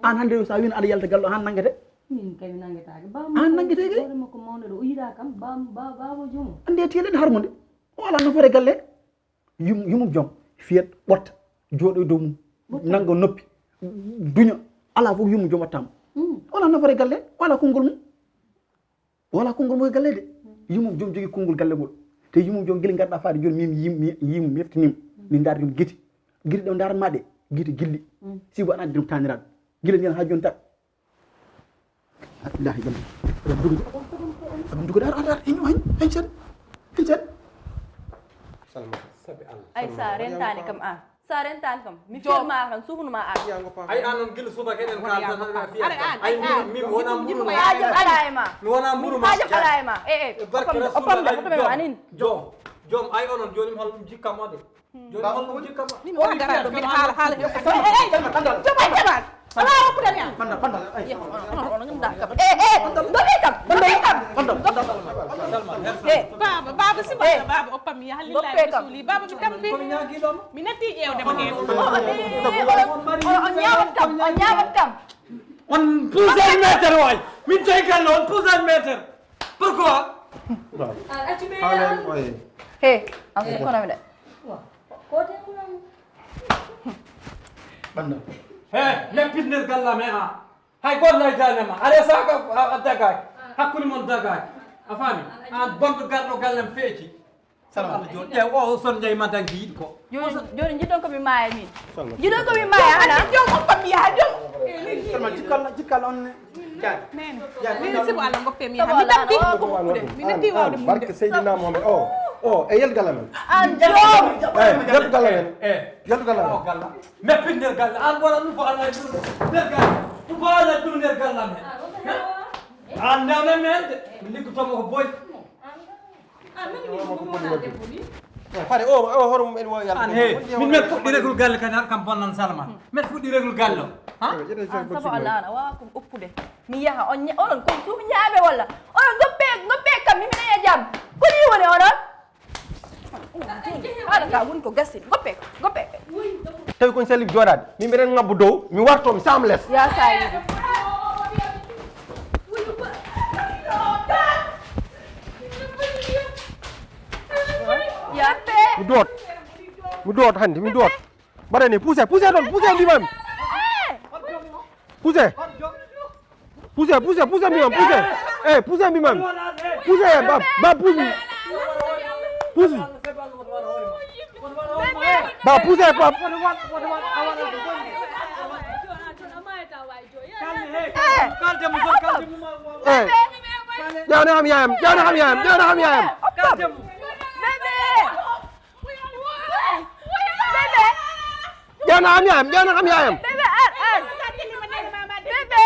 An hannde o, so a wiino aɗa yalta galle o, han nanngete? Min kay mi nanngetaa. Bam an nanngete kay? Hoore makko mawɗo ɗo, o yiɗaa kam, bam, ba-, baaba o joom o. Anndi e tiiɗen harmo nde. O alaa nafoore galle. Yum-, yumum joom, fiyat, ɓotta, jooɗo e dow mum, nannga noppi, duña, alaa fof yumum joom wattaama. Mm. O alaa nafoore galle, o alaa konngol mum. Wala konngol mo e galle de. Yumum joom jogii konngol galle ngol. Te yumum joom gila ngarɗa faade jooni min mi yim-, mi yii mo, mi heftini mo. Min ndaardi mo gite. Gite ɗe o ndaran ma ɗe, gite gilli. Sibu aɗa addi ɗum taaniraaɗo. Gila ndiyam haa jooni tan. Illaahi jam. Aɗa dugude. Aɗa dugude, ar, ar, ar, iño, hañ, hañ sen. Hañ sen. Salma. Sabi Allah. Ay, sa rentaani kam an. Sa rentaani kam, mi firma tan, sukunuma an. Ay, an noon gila subaka eɗen kaalda tan, aɗa fiya. Ay, min, min wona mburu ma. Haaju alaa e ma. Mi wona mburu ma. Haaju alaa e ma. Eh, eh. Barke Rasulullah, ay, joom, joom, joom, ay, onon jooni mi hol ɗum jikka ma de. Jooni mi hol ɗum jikka ma. Min wona garaaɗo, mbiɗa haala, haala. Eh, eh, eh. Joom, ay, jaɓaani. Alaa hokkude mi an. Bandal, bandal, ay. Eh, eh, dogi kam, dogi kam, dogi kam. Bandal, bandal, bandal. Eh. Baaba, baaba, si baaba, baaba, oppa mi yaha lillahi rasuli. Baaba, mi tampi. Ko mi ñaagii ɗo ma? Mi natti ƴeewde ma heen. On, on, on, on ñaawat kam, on ñaawat kam. On puusat meter waay. Min tawi galle, on puusat meter. Pourquoi? He, an fof kono mi de. Bandal. He, neppit nder galle am he, a. Hay gooto laytaani ma. A resaaka, a, a dagaaki. Hakkunde mon dagaaki. A faami? Aan bonɗo garɗo gallem feeci. Salma. Salma, jooni, ƴeew o son njayi ma danki yiɗi ko. Jooni, jooni njiɗon ko mi maaya min. Salma. Njiɗon ko mi maaya hana? Joom on ko mi yaha joom. Salma, jikkal, jikkal on ne. Jaani. Nene. Jaani. Min sibu Allah ngoppe mi yaha. Mi natti. Mi natti waawde mun. Barke Seydina Mohamed. O, o, e yel gala men. An joom. Eh, yel gala men. Eh. Yel gala men. O gala. Meppit nder galle. An wala ɗum ko Allah e ɗum nder galle. Ɗum ko Allah e ɗum nder galle amen. An ndewna men de. Min liggotoo mo ko boy. Pare o, o hoore mum en wo yalla. An he, min men fuɗɗi regul galle kadi har kam bonnan Salma. Men fuɗɗi regul galle. Ha? An sabo Allah an a wawa ko oppude. Mi yaha on nya-, onon ko suuɓi ñaaɓe walla? Onon goppe, goppe kam mi miɗa e jam. Ko ni woni onon? Haala ka woni ko gasiri. Goppe, goppe. Tawi kon Salif jooɗaade. Min mbiɗen ngabbo dow, mi warto, mi saam les. Ya Salif. Ya. Mi doot. Mi doot hannde, mi doot. Mbaɗa ni, poussez, poussez toon, poussez mbimami. Poussez. Poussez, poussez, poussez mbimami, poussez. Eh, poussez mbimami. Poussez, ba, ba, pousse. Pousse. Ba, poussez, ba. Eh. Ƴeewna kam yaayam, ƴeewna kam yaayam, ƴeewna kam yaayam. Ƴeewna kam yaayam, ƴeewna kam yaayam. Bébé, ar, ar. Bébé.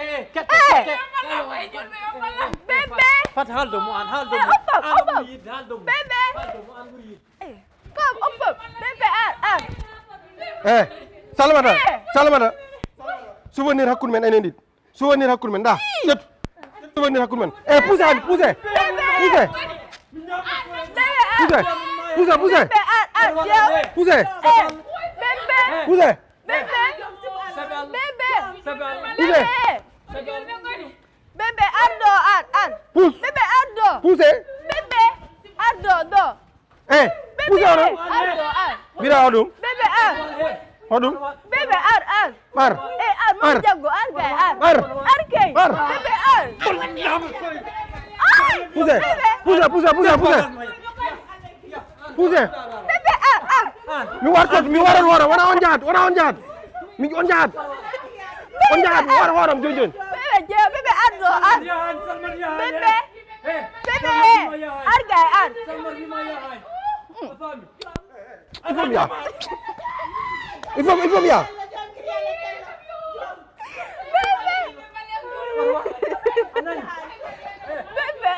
Eh. Bébé. Fat haaldo mo an, haaldo mo. Eh, oppam, oppam. Bébé. Haaldo mo an ɓuri yiɗde. Eh. Ko Op, op, op. Bébé, ar, ar. Eh, Salamata, eh. Salamata. Souvenir hakkunde men enen ɗiɗi. Souvenir hakkunde men, da. Ƴettu. Souvenir hakkunde men. Eh, pousse, Ami, pousse. Bébé. Pousse. Bébé, ar. Pousse. Pousse, pousse. Bébé, ar, ar, ƴeew. Pousse. Eh, bébé. Pousse. Bébé. Bébé. Pousse. Bébé. Bébé, ar ɗo, ar, ar. Pousse. Bébé, ar ɗo. Pousse. Bébé, ar ɗo, ɗo. Eh, bébé, pousse, ar, ar. Mira, hoɗum? Bébé, ar. Hoɗum? Bébé, ar, ar. Ar. Eh, ar, mo jaggo, ar, gay, ar. Ar. Ar, kay. Ar. Bébé, ar. Ar. Pousse. Bébé. Pousse, pousse, pousse, pousse. Pousse. Bébé, ar, ar. Mi wartat, mi waran hoore, wona on jahat, wona on jahat. Mi on jahat. On jahat, mi wara hooram joni joni. Bébé, je, bébé, ar ɗo, ar. Bébé. Bébé, ar gay, ar. Il faut mi yaha. Il faut, il faut mi yaha. Bébé.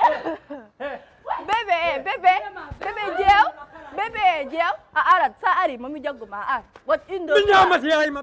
Bébé, eh, bébé. Bébé, jeew. Bébé, jeew. A arat, sa ari, mami jaggo ma ar. Wat indo. Mi ñaama si yaay ma.